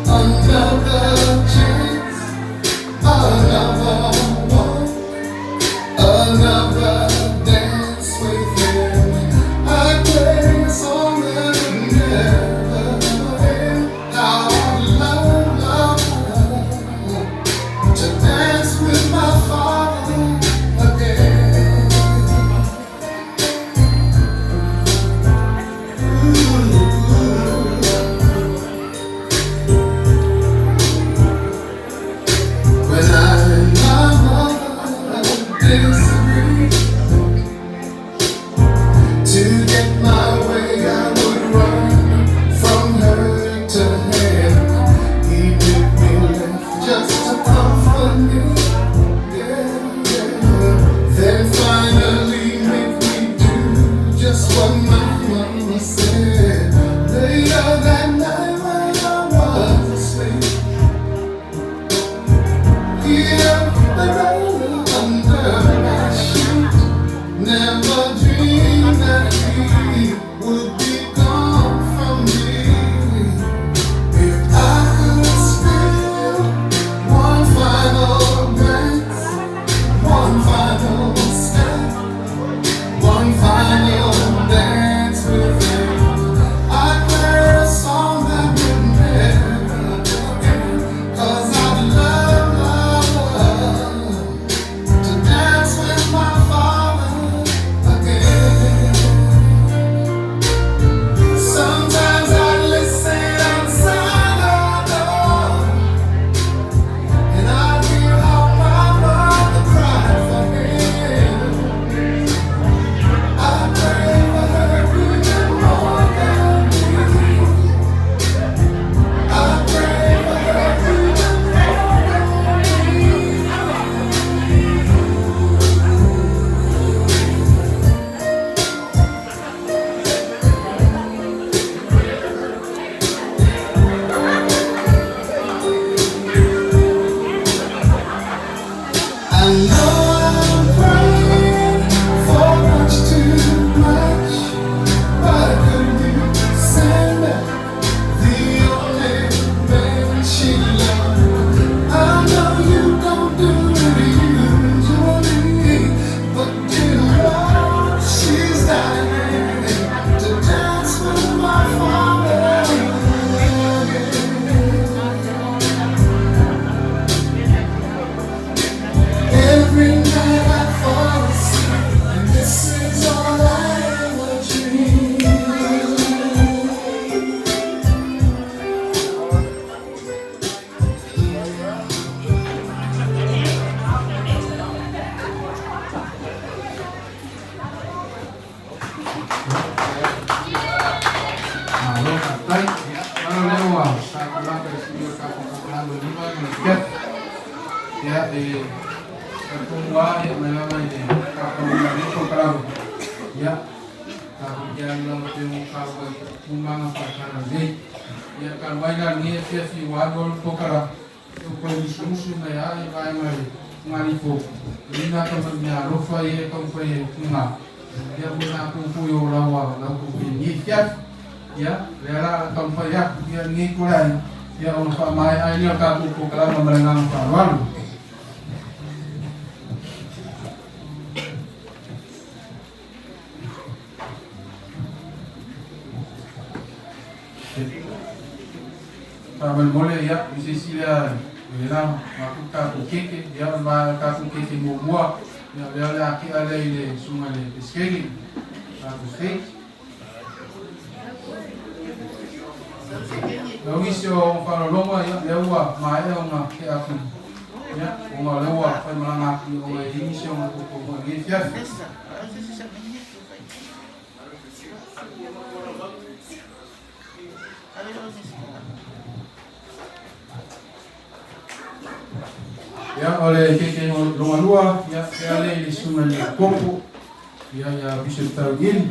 another chance, another walk, another dance with him, I'd play a song that would never end. How I love, love, love to dance with my father again. Ooh. When I and my mother disagree, to get my way I would run from her to him. He picked me left just to comfort me. Yeah, yeah. Then finally make me do just what my mama said. Later that night when I was asleep, he the roll under my sheet. Never dreamed that he would be gone from me. If I could steal one final glance, one final step, one final dance with him, I'd play a song that would never end. 'Cause I love, love, love to dance with my father again. Sometimes I listen outside our door, and I hear how my mother cried for him. I pray for her even more than me. I pray for her even more than me. I know I'm praying for much too much, but could you send back the only man she loved? I know you don't do it usually, but dear Lord, she's dying to dance with my father again. Every night I fall asleep, and this is all I ever dream. Malo faafetai. Ia, masalo o lea ua tatou lava i le sui o le tatou polokalame o lima ma le afiafi. Ia, e talitonu lava ia mai lava i le faatauina o lenei polokalame. Ia, tatou te alu lava pea mo taua i tulaga faatalalelei. Ia, talu ai la lenei afiafi ua alu alu le polokalame, ia ua toe musumusu mai lava i vaega i Utugalifou, e ina ka mai mea alofa ia e taumafai ai tuga, ia mo latou foi o lau a lau tou i lenei afiafi. Ia, lea la a taumafai atu ia lenei tulaga, ia ona faamaea ai lea o le tatou polokalama ma le agaga faaaloalo. Faamolemole, ia, i se isi lea e la matou tatou keke, ia, o le vaega tatou keke muamua, ia, lea o le a tea lea i le susuga i le Pesikene, tatou state. Lau nisi o faalologa, ia, lea ua maea ona tea atu, ia, ona o lea ua faimalaga atu, ia, ona e i ai nisi o matou i lenei afiafi. Ia, o le keke longa lua, ia, tea lea i le susuga i le Kopo, ia, ia Bishop Tauiliili.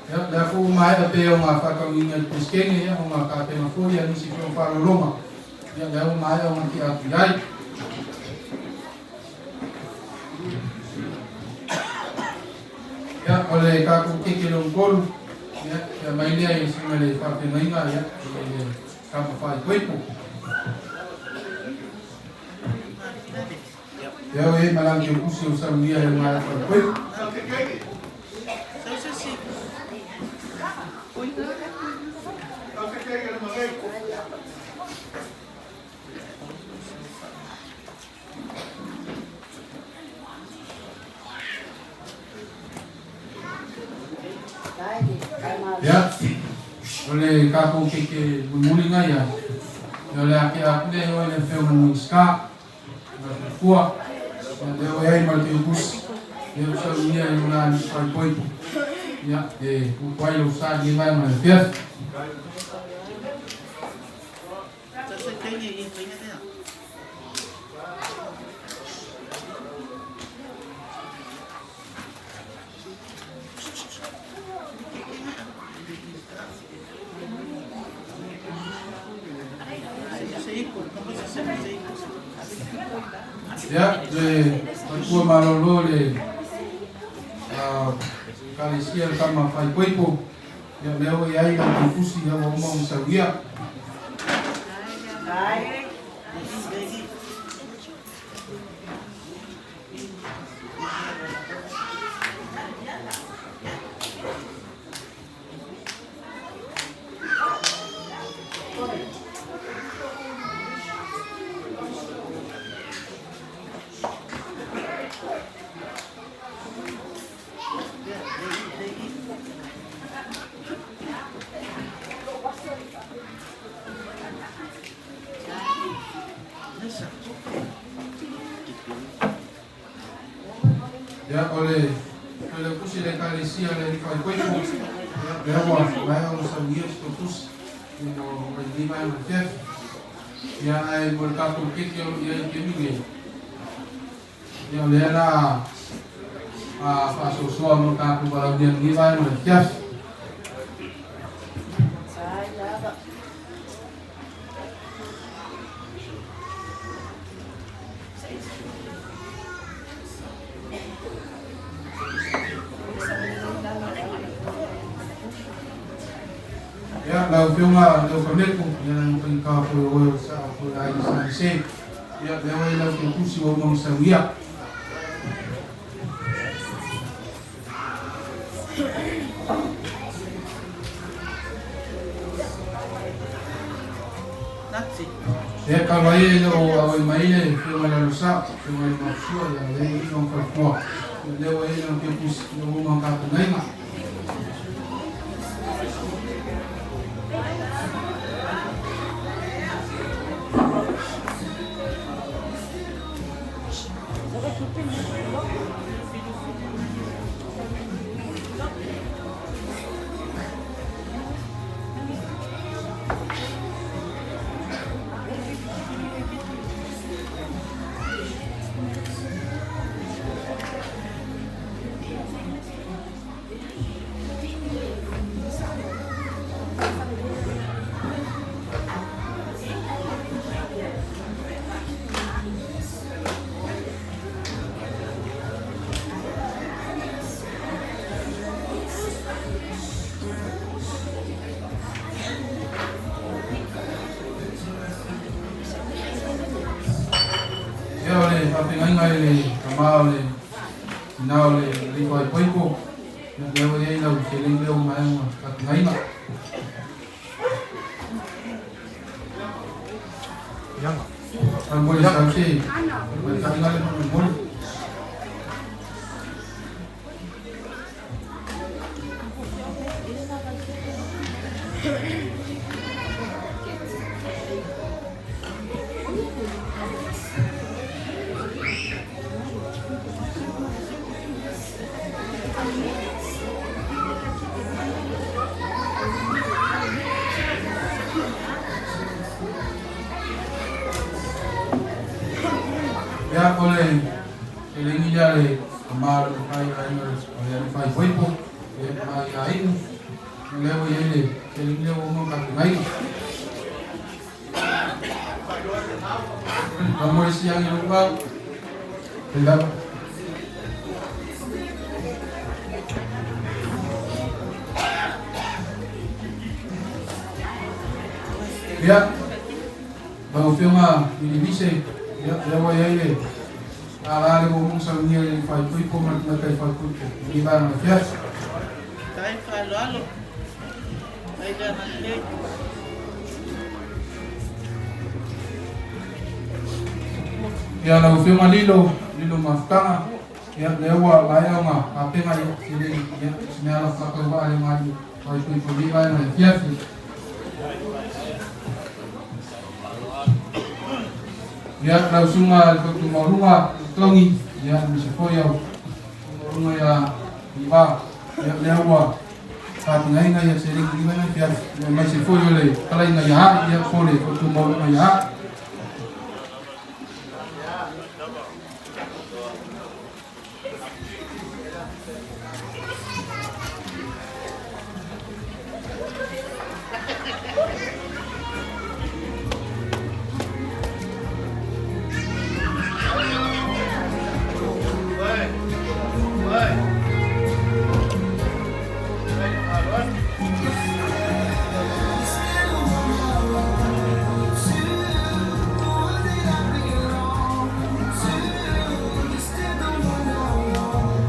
Ia, lea foi ua maea pei ona faataunuuina e le Peresetene, ia, ona tapena foi ia nisi foi o faaaloaloga, ia, lea ua maea ona tea atu i ai. Ia, o le tatou keke lona tolu, ia, tea mai lea i le susuga i le faafeagaiga, ia, i le kama faaipoipo. Ia, o e ma lana teukusi o saunia e o faaipoipo. Ia, o le tatou keke mulimuliga ia, ia o le a tea atu lea i oe le Afioga i le Minisita, ma le Faletua, ia lea ua i ai ma le Teutusi, ia ua saunia i lona alii faaipoipo, ia, e utu ai lou sa i lenei vaega o le afiafi. Ia, le matua malolo le Ekalesia le tama faaipoipo, ia lea ua i ai lau tusi ia ua uma ona saunia. Ia, o le Failautusi a le Ekalesia le Alii Faaipoipo, ia, lea ua maea ona saunia si tautusi i mo lenei vaega afiafi. Ia, ae mo le tatou keke o lo o i ai i le taimi nei, ia, o lea la a faasoasoa mo le tatou valaaulia i lenei vaega o le afiafi. Ia, lau Afioga Leo Kameko, ia na faigata foi o oe o le sao foi le aiga Sa Ese. Ia, lea oe lau teutusi ua uma ona saunia. Ia, talu ai e le o auai mai le Afioga i le Alo Sao, Afioga i le Mafusua, ia lea e i lona faletua. Ia, lea ua i ai lana teutusi, ia ua uma ona tapenaina. faafeagaiga i le tama o le tina o le alii faaipoipo, ia lea ua i ai lau seleni lea ua maea ona tapenaina. Faamolemole sau se faitaiga le faamolemole. Ia, o le seleni lea le tama o le matai o le aiga o le alii faaipoipo, ia ma ia Inu, o lea ua i ai le seleni lea ua uma ona tapenaina. Faamoe siagi lou vao. Lava. Ia, lau Afioga Minilise, ia, lea ua i ai le tala le ua uma ona saunia i le faaipoipo ma le tamaitai faaipoipo i lenei vaega afiafi. Faafetai le faaaloalo. Mai le agalelei. Ia lau Afioga Lilo, Lilo Mafutaga, ia lea ua maea ona tapena ia seleni, ia se mea ala faatauvaa le malu faaipoipo i lenei vaega afiafi. Ia lau Susuga i le Fautuamaualuga Togi, ia aemaise foi au Fautuamaualuga ia Iva, ia lea ua tapenaina ia seleni i lenei vaega afiafi, ia aemaise foi o le talaiga ia A'i, ia po o le Fautuamaualuga ia A'i.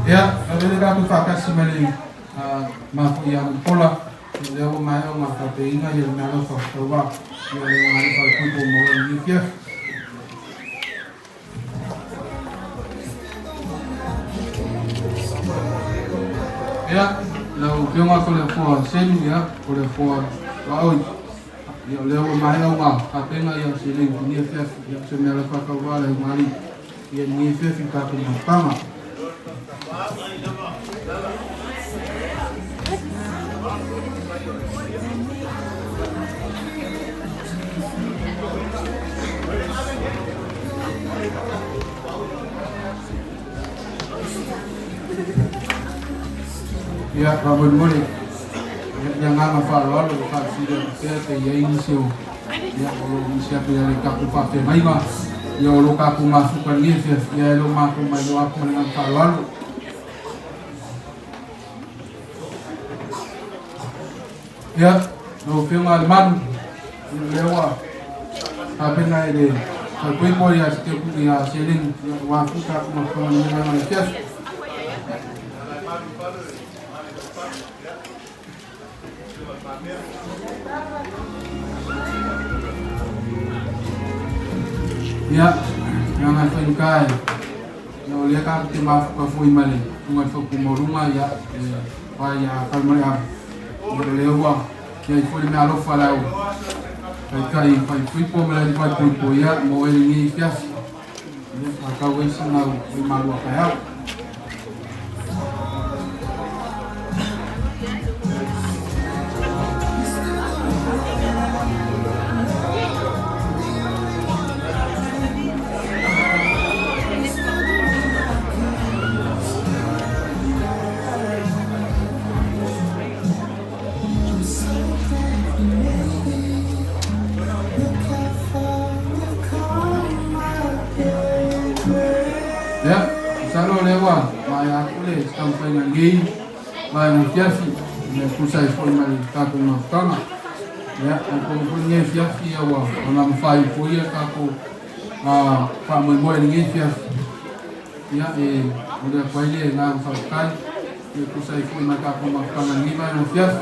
Ia, avea le tatou faatasi ma le mafuia ia Mulipola, ia lea ua maea ona faapeina ia le meaalofa tauva, ia le agaga faatupu o maua i lenei afiafi. Ia, lau Afioga Toleafoa Selu, ia, Toleafoa Tuaoi, ia, o lea ua maea ona tapena ia seleni i lenei afiafi, ia, o se mea alofa tauva le aumaali, ia, i lenei afiafi i tatou mafutaga. Ia, faamolemole, ia, le agaga faaaloalo ua faafesili atu pea pe i ai nisi o, ia, o lo o misi atu ia le tatou faafeagaiga, ia, o lo o tatou mafuta i lenei afiafi, ia, e le o matou mailoa atu ma le agaga faaaloalo. Ia, lau Afioga Lemalu, ia, lea ua tapena e le faaipoipo ia Sitepu ia seleni, ia, aua foi tatou mafutaga i lenei vaega o le afiafi. Ia, leaga e faigata e, ia, o lea tatou te mafuta foi ma le Susuga i le Fautu Maualuga, ia, le va ia Falemaleava, ia, o lea ua i ai foi le meaalofa a le au taitai faaipoipo ma le alii faaipoipo, ia, mo e lenei afiafi, ia, faatau ai sina au vaimalua taeao. Ia, masalo o lea ua maea atu le taumafaiga i lenei vaega afiafi, ia tusa ai foi ma le tatou mafutaga. Ia, atonu foi lenei afiafi ia ua ona mafai foi ia tatou faamoemoe i lenei afiafi. Ia, e momoli atu ai le agaga faafetai e tusa ai foi ma le tatou mafutaga i lenei vaega afiafi.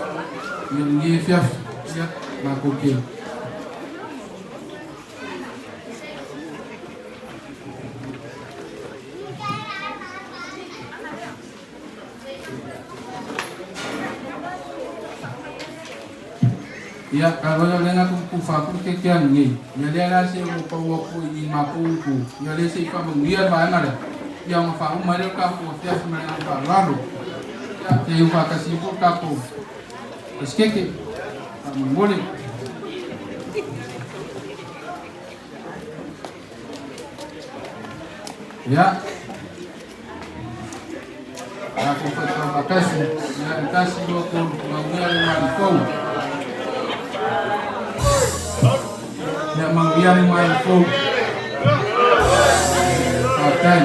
Ia, lenei afiafi, ia, matou te Ia, ka loia lea na ku fa ku ke ke ni. Ia lea la se o pa o ku i ma ku ku. Ia le se i fa manuia le vaega lea. Ia ona faauma ai lea o le tatou afiafi ma le agaga faaaloalo. Ia, se i faatasi ai foi le tatou Pesikeke. Faamolemole. Ia. Tatou faitau faatasi. Ia, e tasi, lua, tolu, manuia le malu fou. Ia, manuia le malu fou. Faafetai.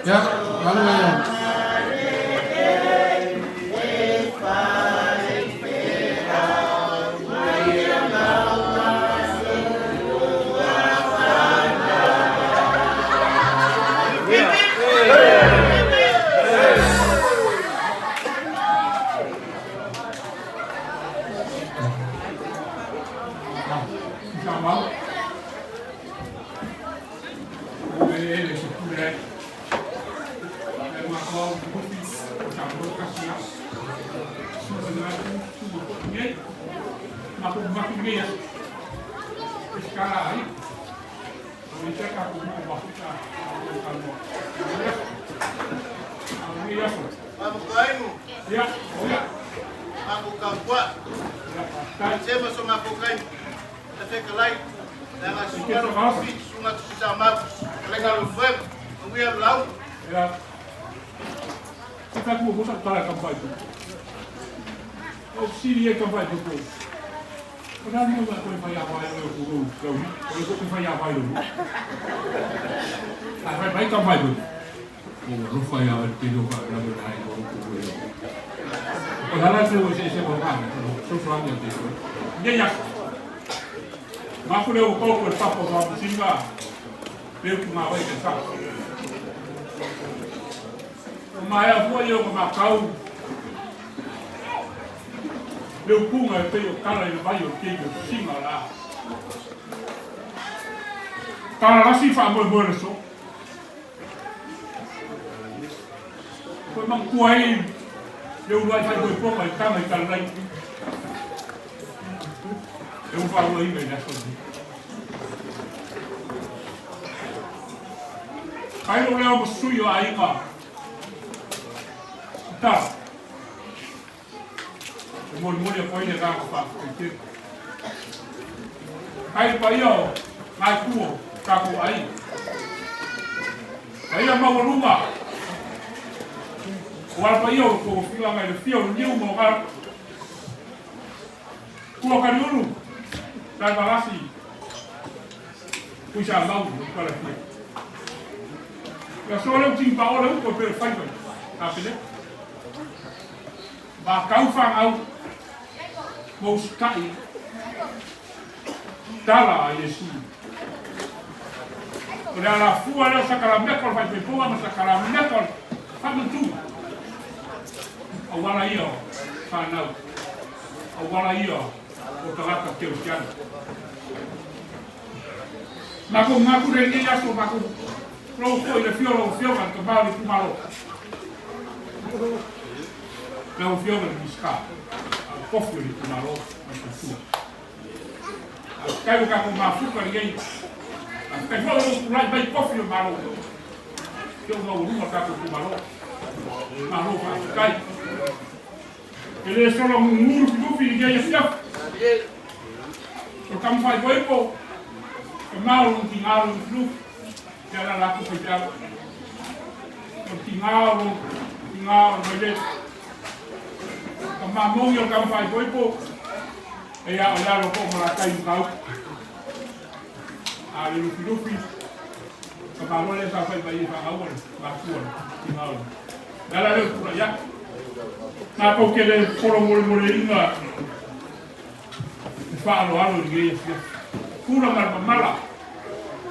Ia, malu e.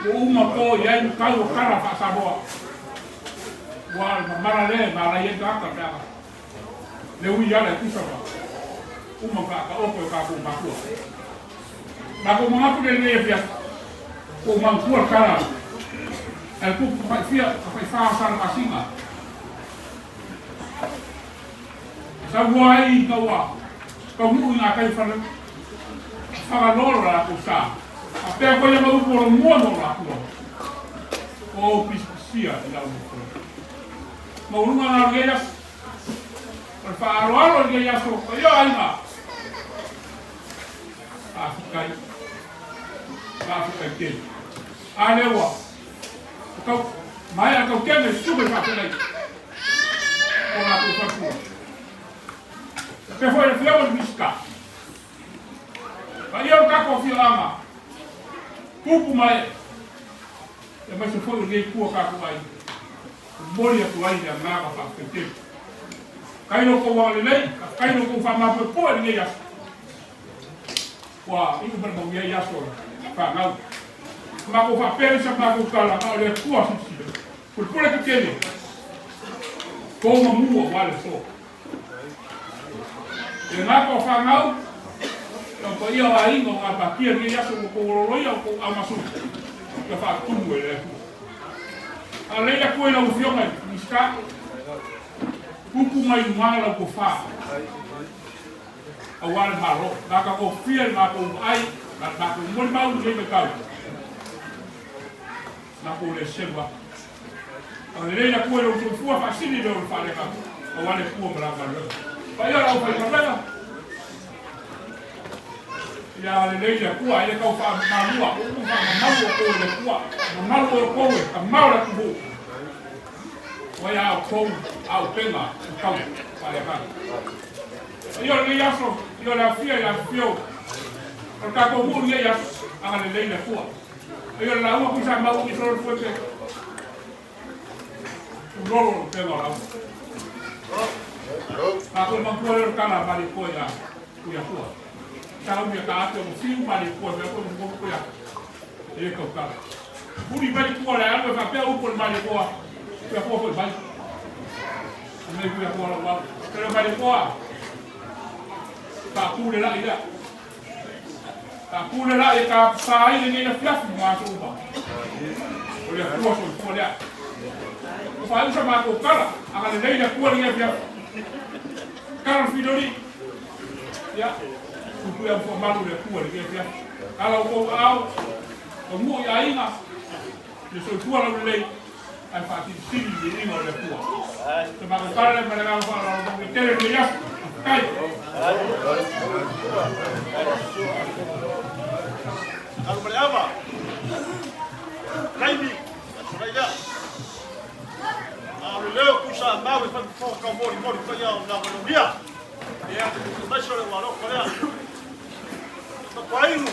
Ua uma to i ai matau o tala faa-Samoa, ua le mamala lea e malai ai tagata pe a le ui ala e tusa ma uma faataoto e tatou matua. Matou manatu le lenei afiafi, ua ou manatua le tala a le tupu tafaifia tafaifā o Salamasina, e saunoa ai ina ua taunuu i gatai o Fagaloa lo latou sa, faapea foi ana upu o lomua mo latua, o ou pisipisia i lau nofoia. Maualuga na o lenei aso, o le faaaloalo i lenei aso, paia o aiga, faafetai, faafetai tele. A lea ua tau maea tautega i susuga i faafeagai o latou faletua. Faapea foi le Afioga i le Minisita. Paia o le tatou afioaga, tupu ma ee, aemaise foi o lenei itu o tatou aiga, e momoli atu ai le agaga faafetai tele. Faafetai lo outou agalelei, faafetai lo outou faamapoepoe i lenei aso. Ua iu ma le manuia ai aso o le fanau. Matou faapea i sa matou tala, a o le Atua silasila, pulepule tetele, to ma mua aua le aso. E gata o fanau, e o paia o aiga o gapatia i lenei aso ua tou ololoia o tou aumasuli, ia faatumu e le Atua. A lei atu ai lau Afioga i le Minisita, tupu mai luga lau tofa aua le Malo. Matagofie le matou vaai ma le matou molimau i lenei vaitau. Matou le selu atu. Agalelei le Atua i lou soifua faasili leo o le faalega aua le Atua ma lau galuega. Paia o le aufaigaluega, ia agalelei le Atua, e le tau faamamalua, ua faamamalu outou e le Atua, mamalu outou e tamao le atunuu, ua ia outou auupega i tau faaleagaga. Paia o lenei aso, ia o le aofia i le afifio o le tatou nuu i lenei aso, agalelei le Atua. Ia le lauga kui sa mau i solo fuete. Ulolo lo pega o lauga. Ma koe mampua leo tala mali koe ia kui atua. Tala umi ka ate o fiu mali koe mea koe mo koe ia. E kau tala. Huri mai kua le alu e faapea upu le mali koa. Kui atua foi mai. Mai kui atua lau au. Pero mali koa. Faapule la ia. Tapule la e ka pa ai lenei afiafi ma aso uma. O le Atua soifua lea. Ua faaiu sa matou tala, agalelei le Atua lenei afiafi. Tala le filoli. Ia, puipui au malu le Atua lenei afiafi. Ala o kou aao, o nuu i aiga, le soifua laulelei, ae faasilisili i le viiga o le Atua. Sa matou tala lea ma le agaga faaaloalo manuia tele lenei aso. Faafetai. Alu ma le ava. Taimi, aso nei lea. A o le leo kui sa mau e fai fofoga kau moli moli paia o nā wanonia. Ia, maise o le ualoko lea. Tapuainu,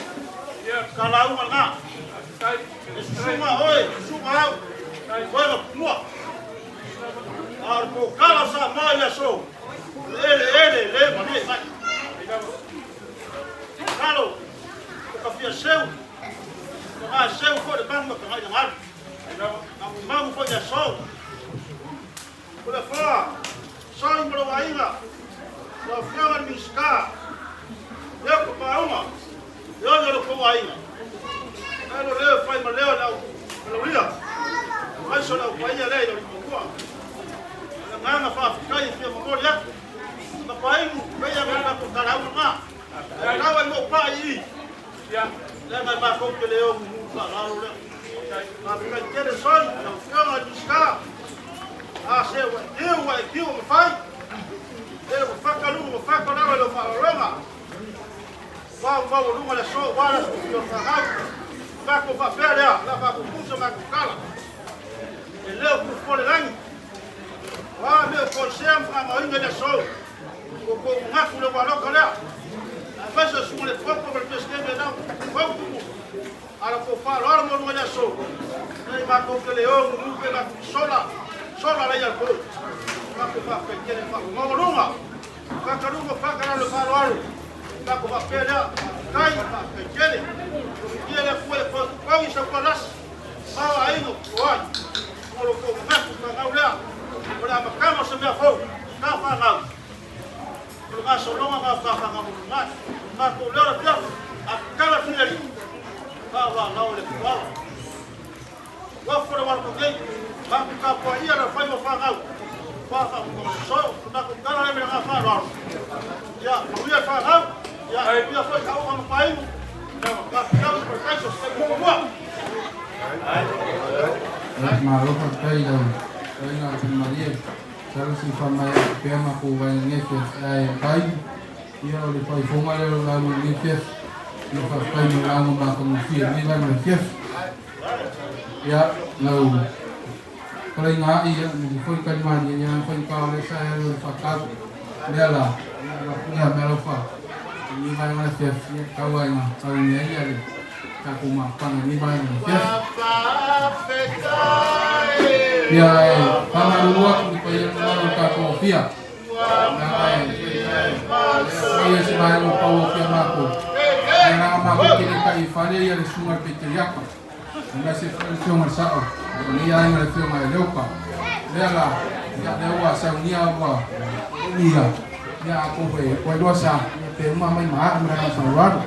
ka lauga lena. E susuga oe, susuga au, oe ma pumua. A o le pōkala o Samoa i le aso, o le eleele le ma le mai. Kalo, o ka fia seu, ka ngā seu foi le magu ma ka ngai na galu. Magu foi i le aso. O le afoa, Soi ma lou aiga, lau Afioga i le Minisita, leo ka paauga, le oge o lo kou aiga. Ae lo leo e fai ma leo i le au Kalaulia, aemaise o le au paia lea i lau lima mua. O le agaga faafetai e fia momoli atu, ma painu pei a ngai matou talauga na, ae tau ai mou paa i i, leaga e matou te le o mumu faalalo lea. Faafetai tele Soi, lau Afioga i le Minisita. A se ua e tiu, ua e tiu ua mafai. E ua faka luga, ua faka lalo i lau faaaloaloga. Ua ua maualuga le aso, ua le aso o fanau. Matou faapea lea, o le a faapuupuu sa matou tala. E le o fuafua le lagi. O a mea o toesea ma faamauina i le aso, ua tou manatu i le ua lea. Aemaise o susuga i le Popo ma le Peresetene e nau fautumu. A la tou faaaloalo maualuga i le aso, nei matou te le o nunu pe matou te sola, sola laia le pou. Matou faafetai tele i le maualuga, faakaluga faakalalo le faaaloalo. Matou faapea lea, faafetai, faafetai tele. Ia le Atua e pau i sau palasi. Ma o aiga o tuai. O lo tou manatu fanau lea, o le amataga o se mea fou, ta fanau. O le gasologa na o ta fanau mo lumanai. O matou lea o le afiafi, a tatala le fileli, faavalao i le tuala. Uafu o le uala nei, matou tapuaia le faiva o fanau, ua faafofoga so, o matou tala lea me le agaga faaaloalo. Ia, manuia le fanau, ia, manuia foi tauga ma painu, faafetai i le parataiso se taimi muamua. Ia, malo faafetai i lau fetalaiga a Malie. Masalo se i faamaea atu pea matou vaega nei afiafi. Ae Pai, ia o le faaifoga lea o lau lauga i lenei afiafi. Ia faafetai mo le lauga matagofie i lenei vaega o le afiafi. Ia, lau fetalaiga ai, ia, aemaise foi Kalimalie, ia na faigata o lea sa e alu i le faatau. Lea la, ia, avatu lea meaalofa i lenei vaega o le afiafi, ia, tau lava ina taunia ai le tatou mafutaga i lenei vaega o le afiafi. Ia, e faamalulu atu i le paia ma le mamalu o le tatou Ofia, leaga e leai se vaega o pau o Ofia matou, ia leaga matou te le tai i fale le susuga i le Peteriaka, aemaise foi le Afioga i le Sao o lenei aiga le Afioga ia Leopa. Lea la, ia lea ua saunia ua ia, ia atonu e ua iloa sa, ia pe uma mai ma a'u ma le agaga faaaloalo.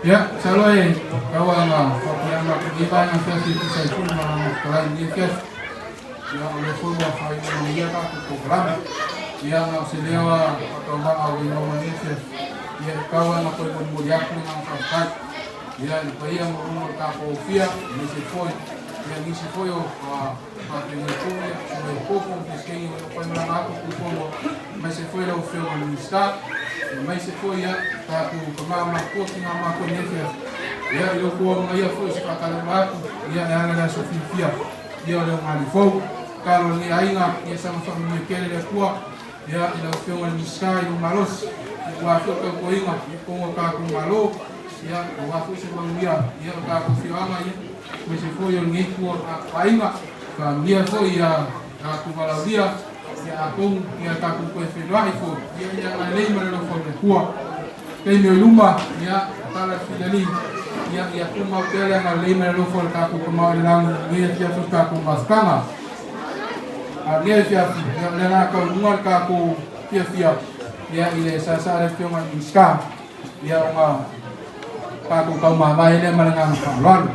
Ia, masalo e tau lava ina faapiama atu i lenei vaega afiafi e tusa ai foi ma lana fetalai i lenei afiafi. Ia, o lea foi ua faaiu manuia tatou polokalame. Ia, na o se leo lava faatauvaa o Vaimauga i lenei afiafi. Ia, e tau lava ina toe molimoli atu le agaga faafetai. Ia, i le paia maualuga o le tatou Ofia, aemaise foi ia nisi foi o faafeagaiga foi, ia Susuga i Koko ma Peseteni o lo o faimalaga atu Tuifono, aemaise foi lau Afioga i le Minisita, aemaise foi ia tatou tama matutua, tina matutua i lenei afiafi. Ia, i lo outou amanaia foi o se faatalanoa atu, ia, e ala i le aso fiafia. Ia o le ogali fou, tatalo a lenei aiga, ia saga faamanuia tele le Atua, ia i lau Afioga i le Minisita i lou malosi, ia aua foi le tautuaina i totonu o le tatou Malo, ia aua foi se manuia ia o tatou afioaga, ia aemaise foi o lenei itu o le tatou aiga, faamanuia foi ia tatou valaaulia, ia atonu ia tatou toe feiloai foi, ia i le agalelei ma le alofa o le Atua. Taimi o i luma, ia, tala le filali, ia, ia tumau pea le agalelei ma le alofa o le tatou Tama i le lagi i lenei afiafi o le tatou mafutaga. A o lenei afiafi, ia, o lea o le a taunuuga le tatou fiafia, ia, i le saasaa a le Afioga i le Minisita, ia, ona tatou taumavae lea ma le agaga faaaloalo.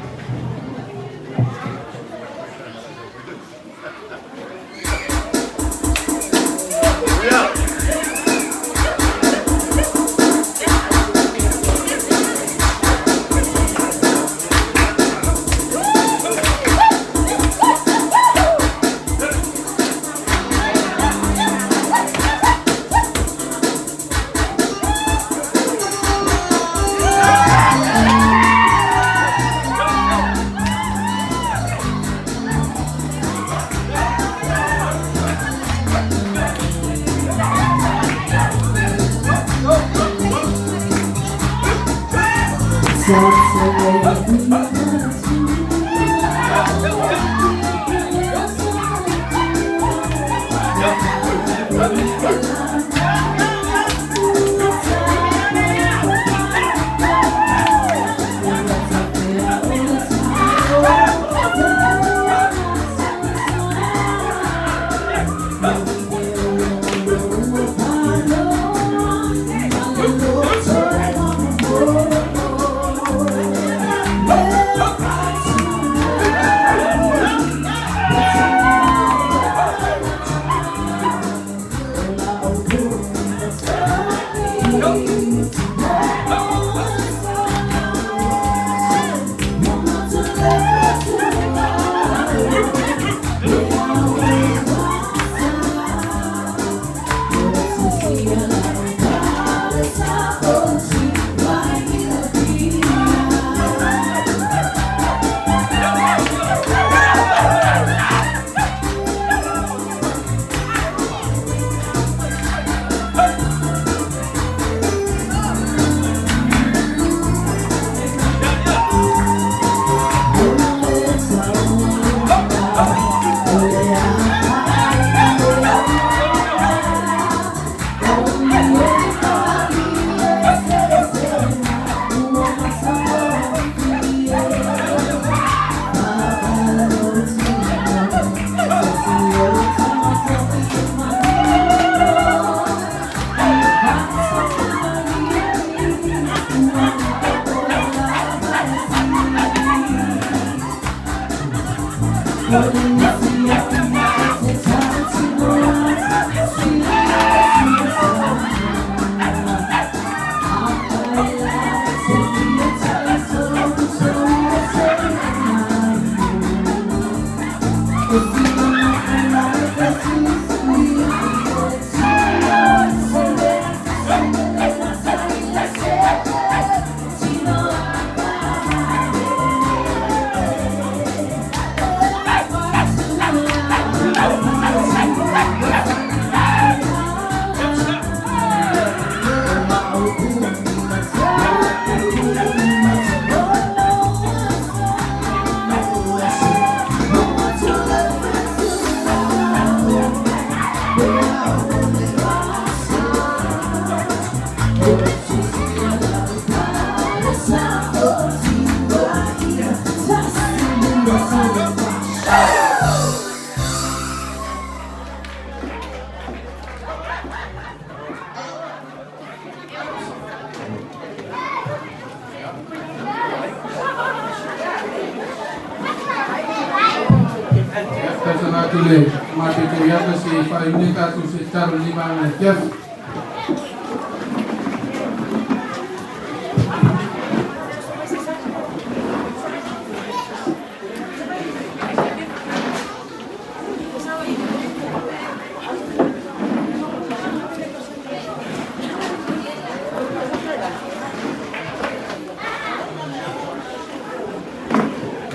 atu i le Tamaitai Tauiaka se i faaiuina le tatou seetalo i lenei vaega afiafi.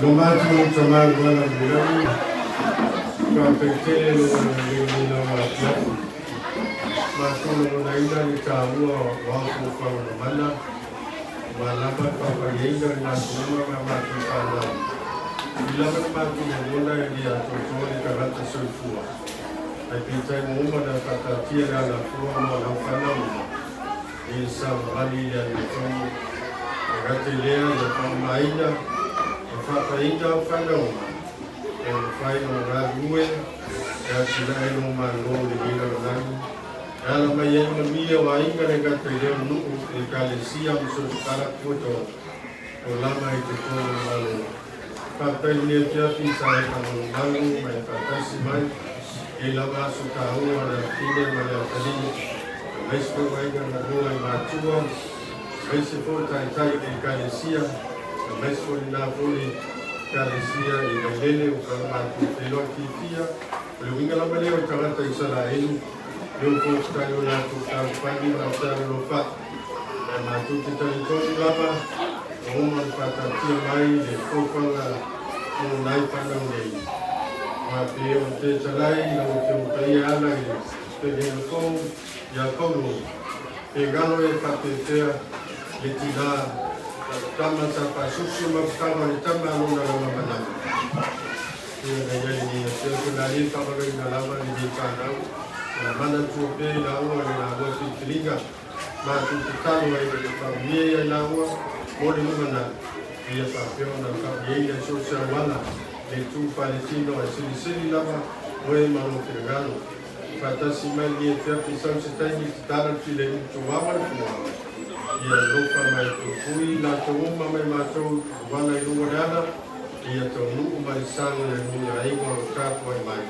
Lo matou tama luana i le lagi, faafetai tele lo agalelei i lenei lava afiafi. Matou lagonaina le taua o au fofoga mamana, ua lava le faapaiaina o le matou uma ma matou fanau. I lava le matou lagona e le atoatoa le tagata soifua, ae peitai ua uma ona faataatia le alafua mo lau fanau uma i le savavali i le amiotonu. E gata i lea, ia faaaogaina ma faapaiina au fanau uma e mafai ona galulue e atinae lou Malo i lenei lalolagi e ala mai ai manuia o aiga le gata i lea o nuu, ekalesia ma so o se faalapotopotoga o lava i totonu o le Malo. Faafetai i lenei afiafi sa e faamalumalu ma e faatasi mai i lava aso taua o le afafine ma le atalii, aemaise foi o aiga galua i matua, aemaise foi o taitai o ekalesia, aemaise foi lena foi ekalesia i Vailele ua matou feiloai fiafia. O le uiga lava lea o tagata Isaraelu, lea ua faafetai o latou taufali ma fealolofa'i. Ae matou te talitonu lava ua uma ona faataatia mai le fofoga mo nai fanau nei. Aua pei ona fetalai lau Afioga Paia e ala i le Pehena Fou ia Paulo, pe galo e faapefea le tinā tama sa faasusu ma fitaga o le tama a lona lava manama. Ia na i ai lenei afiafi o le a le faamaloina lava lenei fanau, o le a manatua pea i laua le laua filifiliga matou tatalo ai i le faamanuia ia i laua mo le lumanai, ia faapea ona faamanuiaina i so o se auala le tu faletino ae silisili lava oe ma lou finagalo. Faatasi mai lenei afiafi sau se taimi tatala le filemu tuau ma le fua ia alofa mai puipui latou uma mai matou uala i luga o le ala ia taunuu ma le saga le nuu aiga o lo tapuai mai.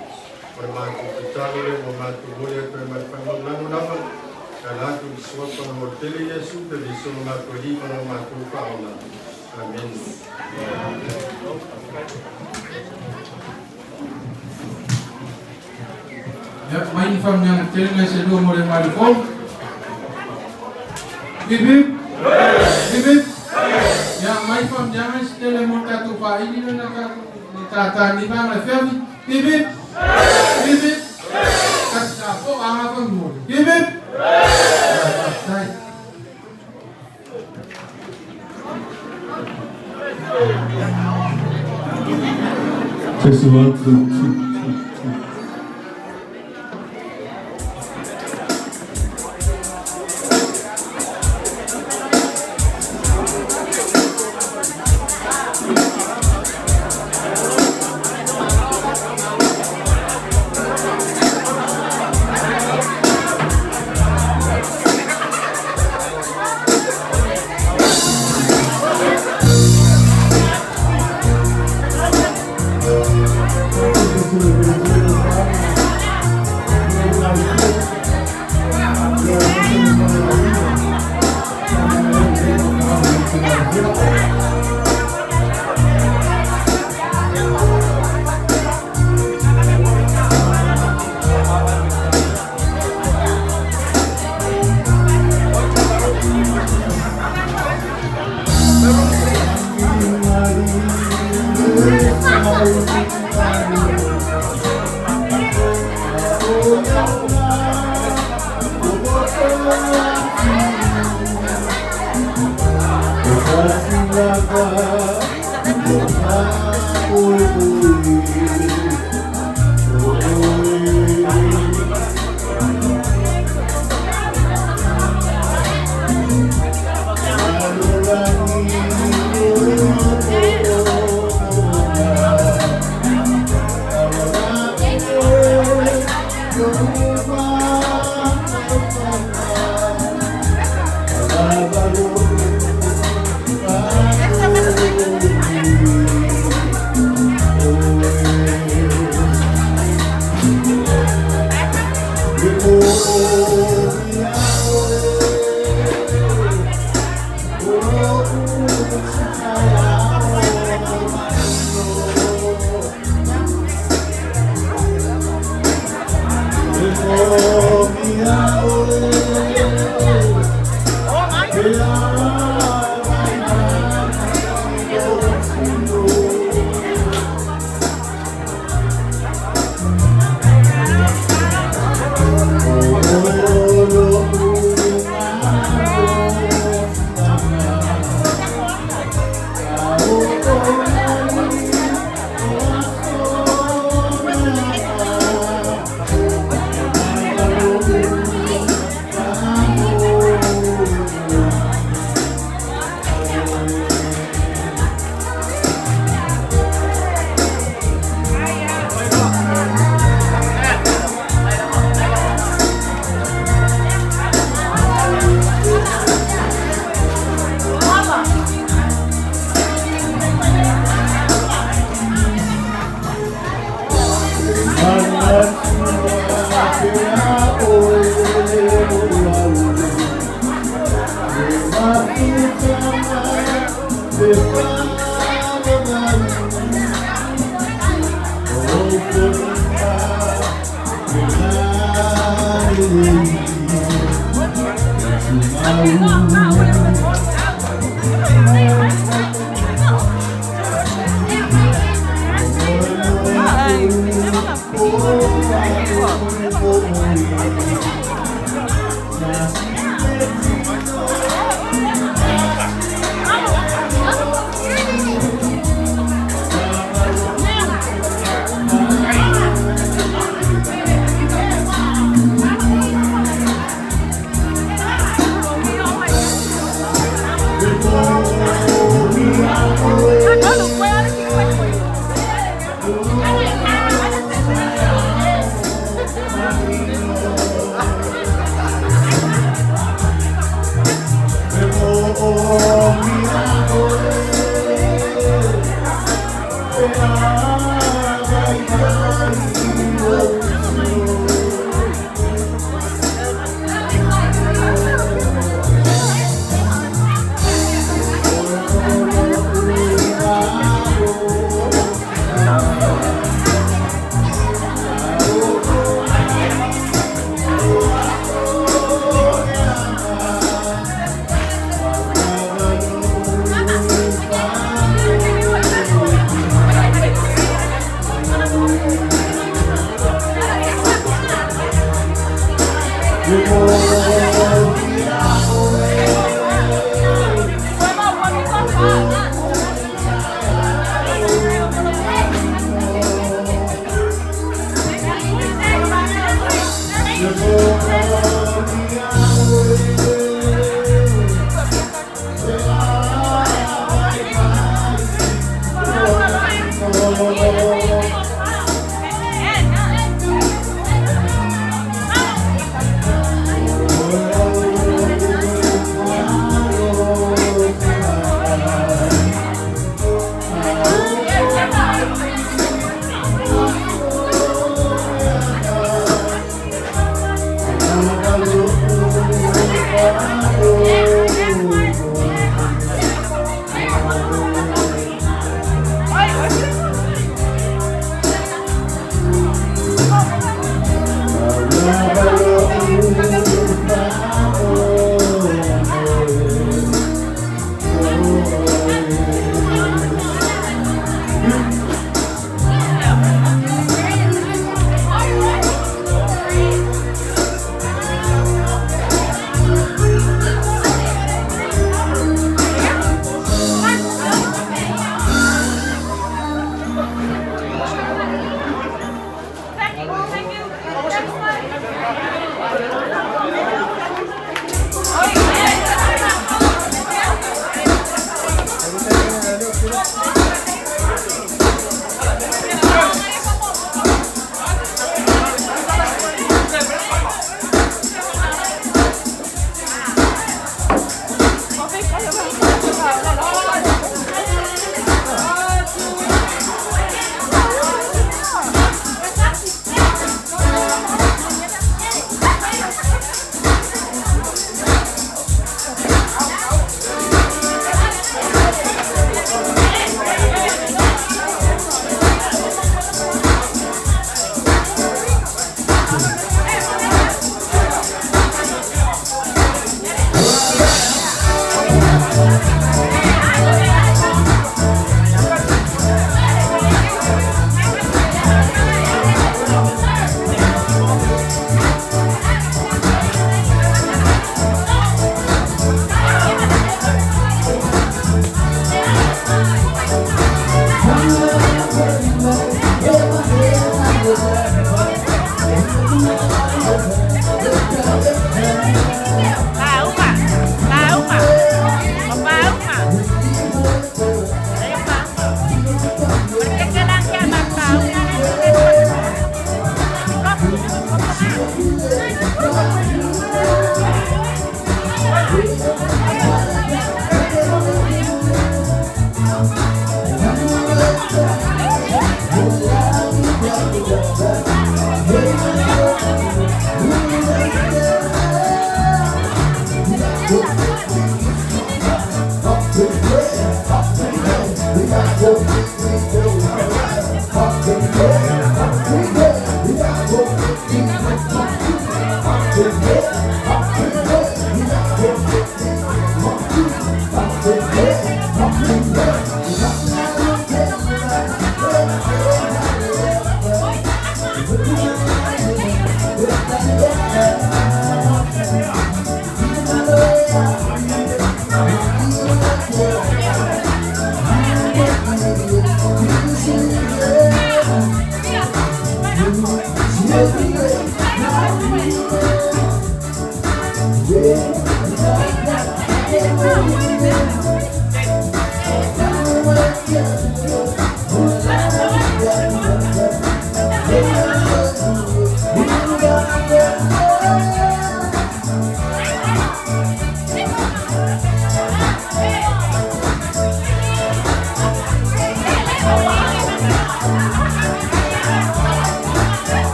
O le matou tatalo lea ua matou momoli atu ai ma le faamaulalo lava e ala atu i le suafa o le tele Iesu Keriso lo matou Alii ma lo matou Faaola. Amene. Ia, mai ni faamanuiaga tele nai se lua mo le malu fou. Hip hip! Hip hip! Ia, mai faamanuiaga se tele mo le tatou faaili lea na tatou le tātāniva ma le feafi. Hip hip! Hip hip! Kasi la po anga faamolemole. Hip hip! Ia, faafetai. Test 1, 2, 2, 2, 2.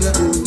Fire,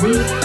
Feel.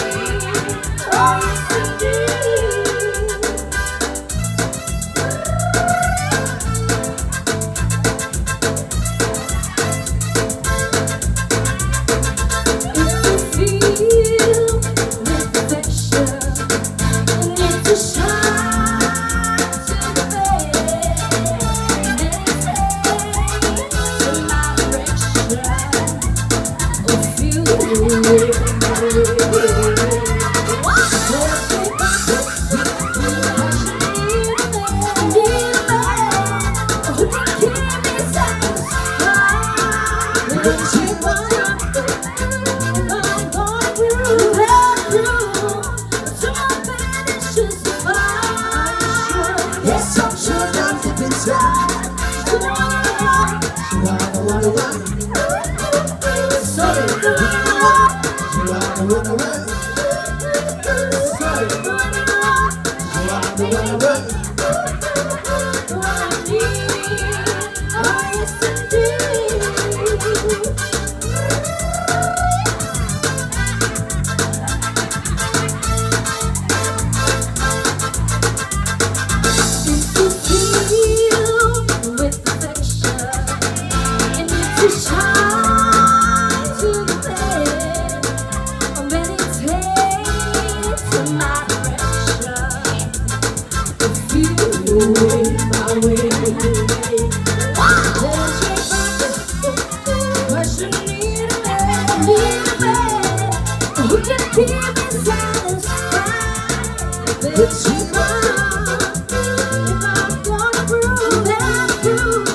But you are, if I'm gonna prove that prove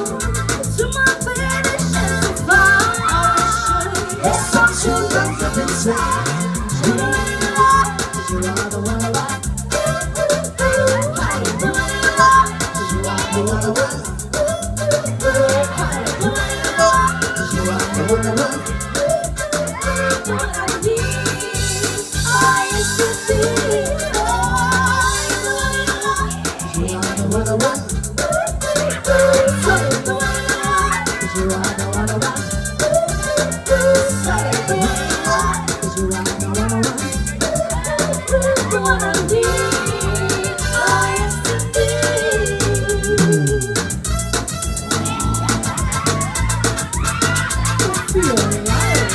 to my finish and survive. It's such a love up inside. You are the one I want. The one I want. You are the one I want. The one I want. You are the one I want. The one I need. I used to be. The one I want. You are the one I want. The one I want. You are the one I want. The one I want. You are the one I want. The one I need. I used to be. Feel alive.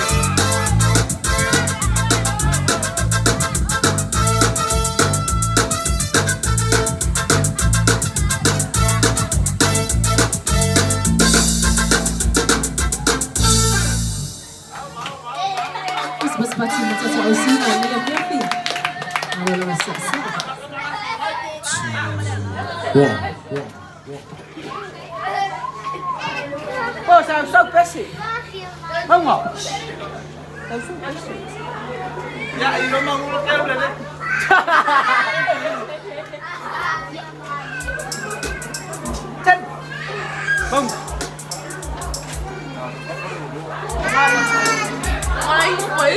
Basi mtoto usina ile vipi? Alo sasa. One. Ô, sao sao pesi? Không ngỏ. Sao sao pesi? Ya, ilo mangulo kaya udah deh. Chân. Không. Right away.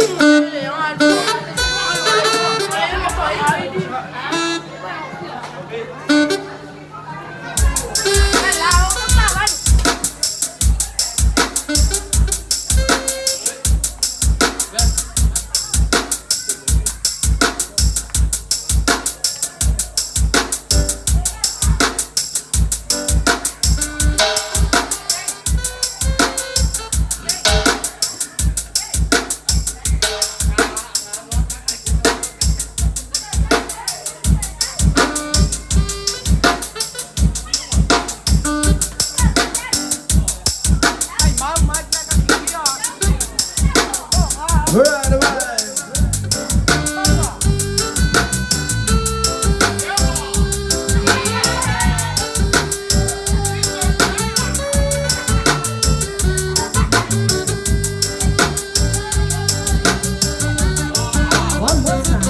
One more time.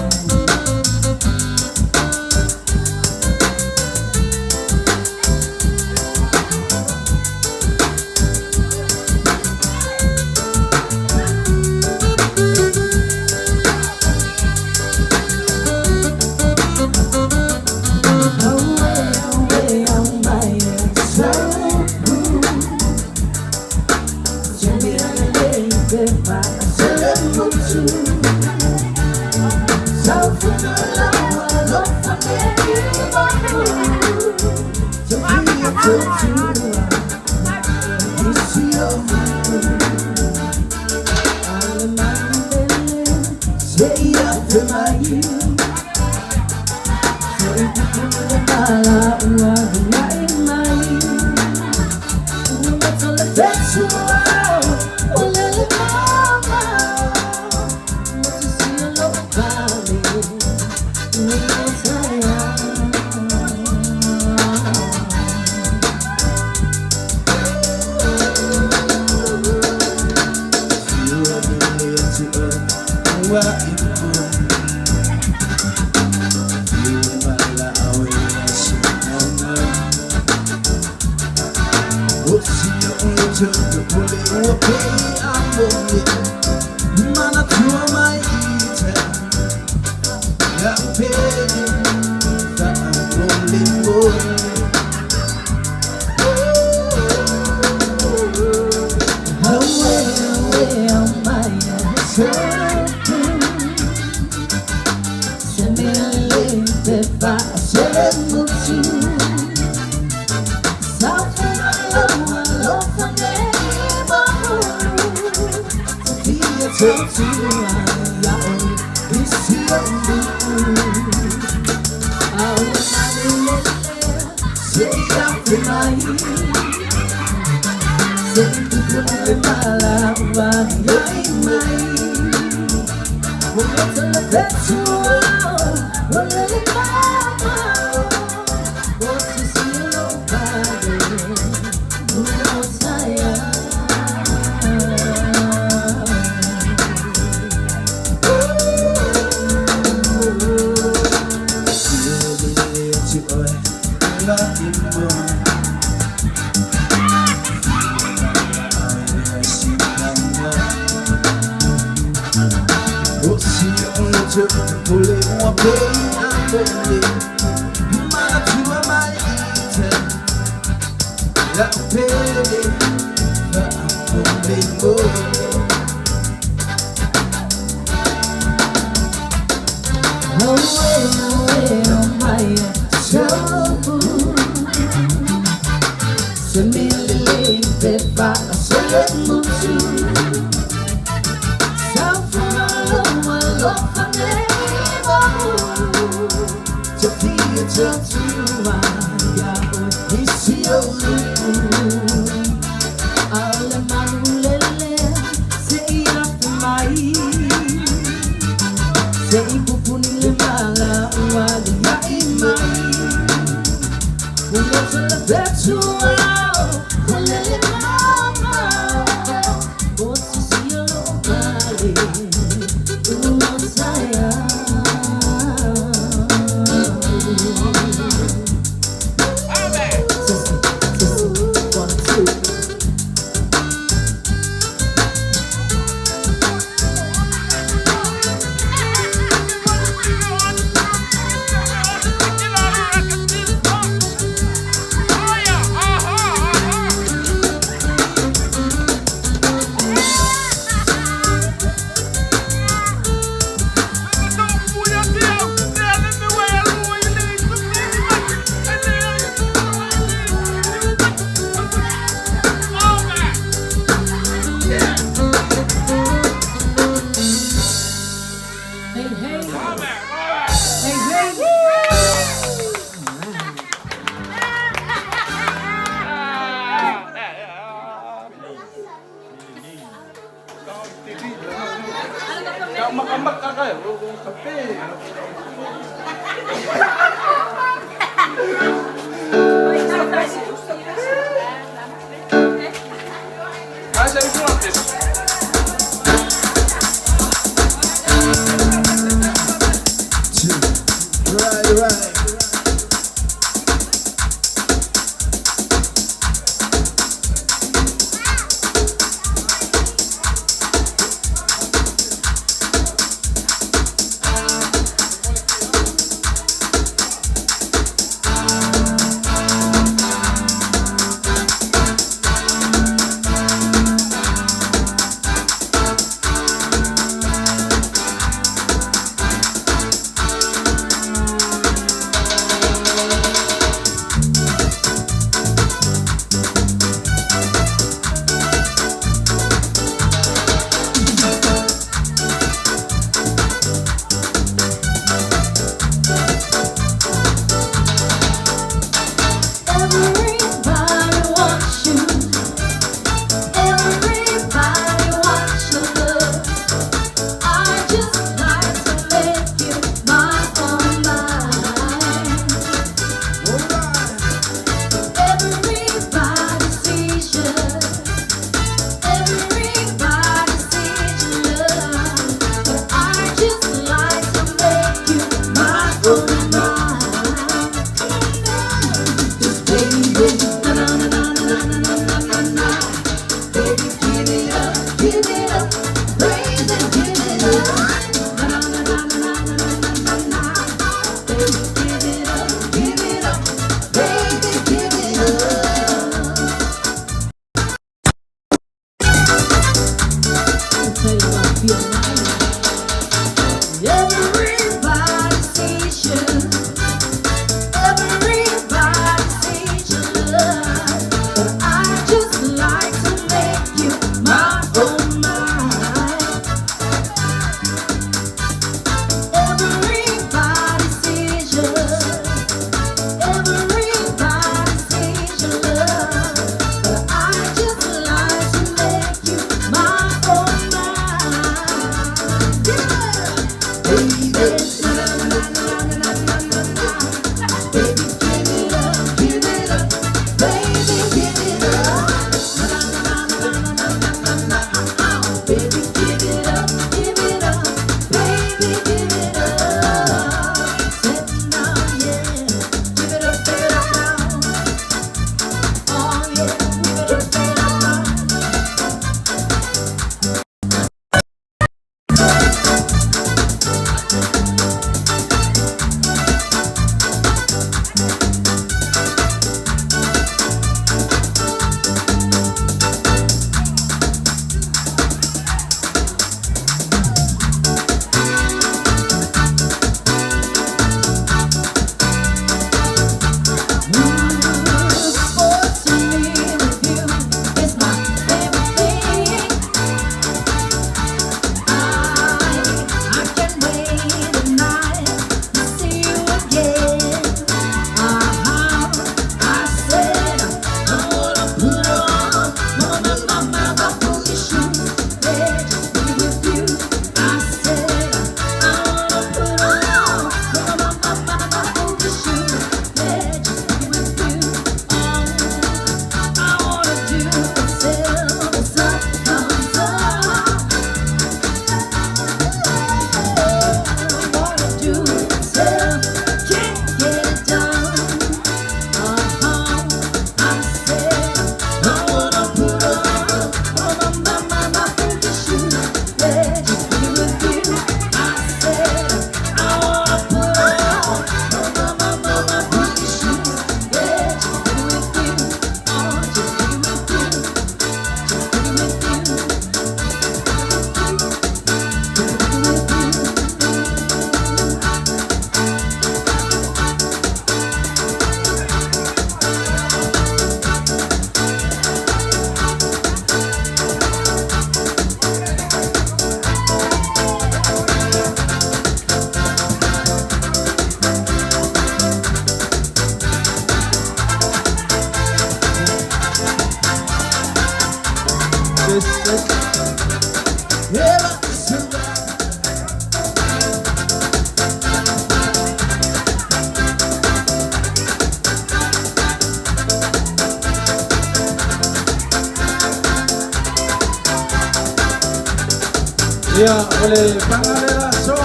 Ia, o le pagalela aso,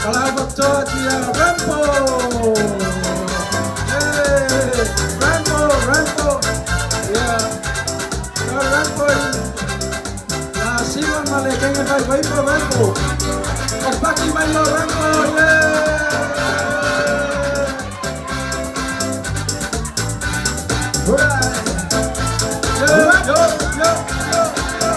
Palaufotoa tia Rambo. Hey, Rambo, Rambo. Ia, o Rambo i la siva ma le kenge fai fai po Rambo. O paki mai lo Rambo, yeah! Right. Yo, yo, yo, yo, yo.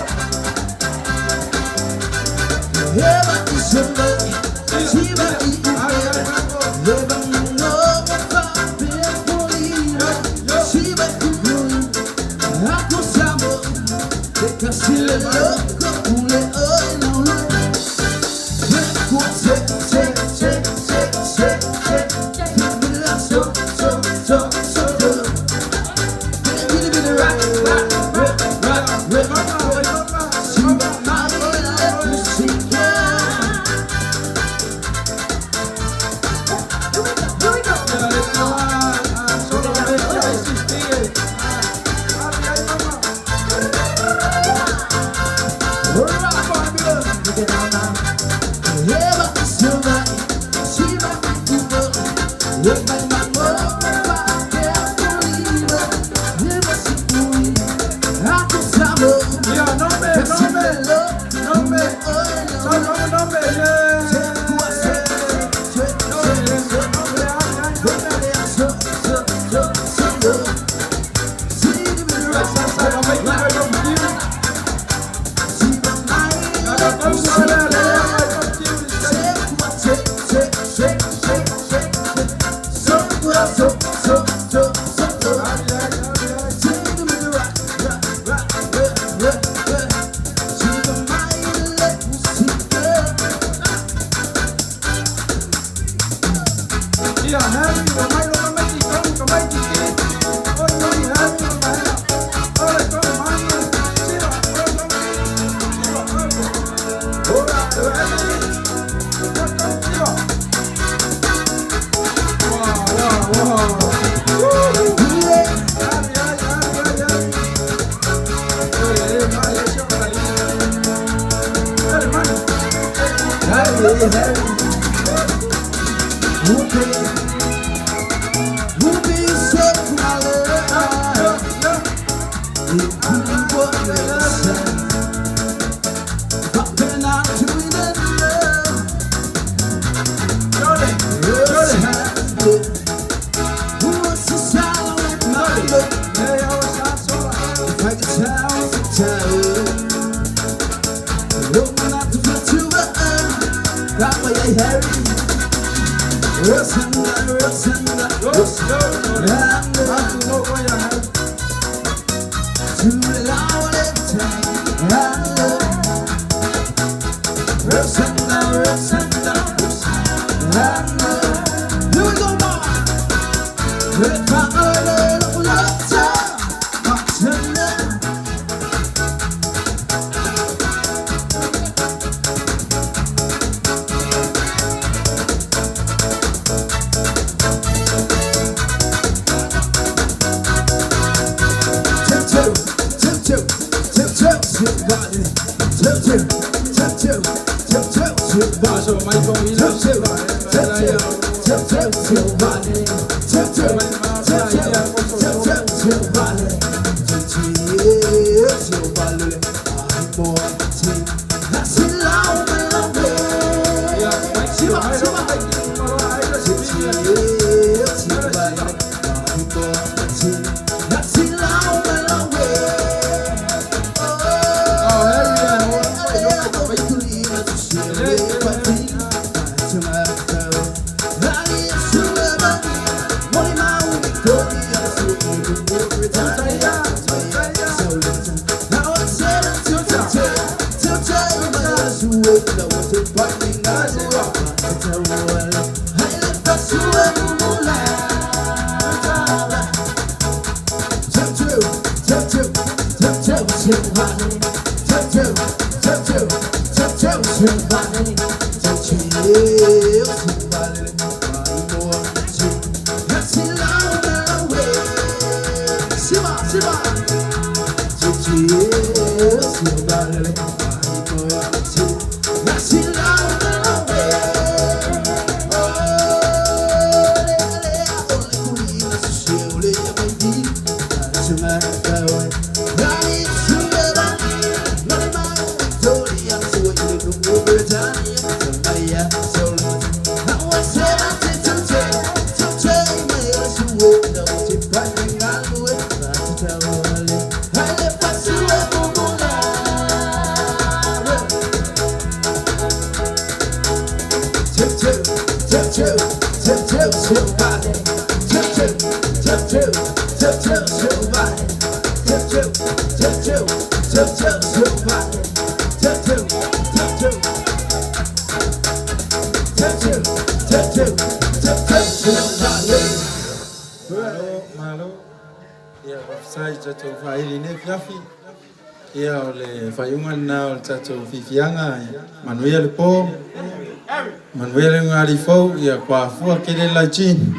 Ia, nome, nome, nome, solo nome, yeah. Ia, Harry, o mai lo mai ti kong, ka mai ti ki. Oi, oi, Harry, o mai la. Oi, kong, manu, siva, oi, kong, siva, oi, kong. Ora, oi, kong, siva. Wow, wow, wow. Woo! Harry, Harry, Harry, Harry. Oi, eh, mai, eh, sio, mai. Harry, manu. Harry, Harry. to your body. Tip tip, tip tip, tip tip to your body. Tip tip, tip tip, tip tip to your body. Tip tip, tip tip. Tip tip, tip tip, tip tip to your body. Malo, malo. Ia, faafetai i tatou faaili i lenei afiafi. Ia, o le faaiuga lena o le tatou fiafiaga. Manuia le po, manuia le ulugalii fou, ia kuafua kele le laitini.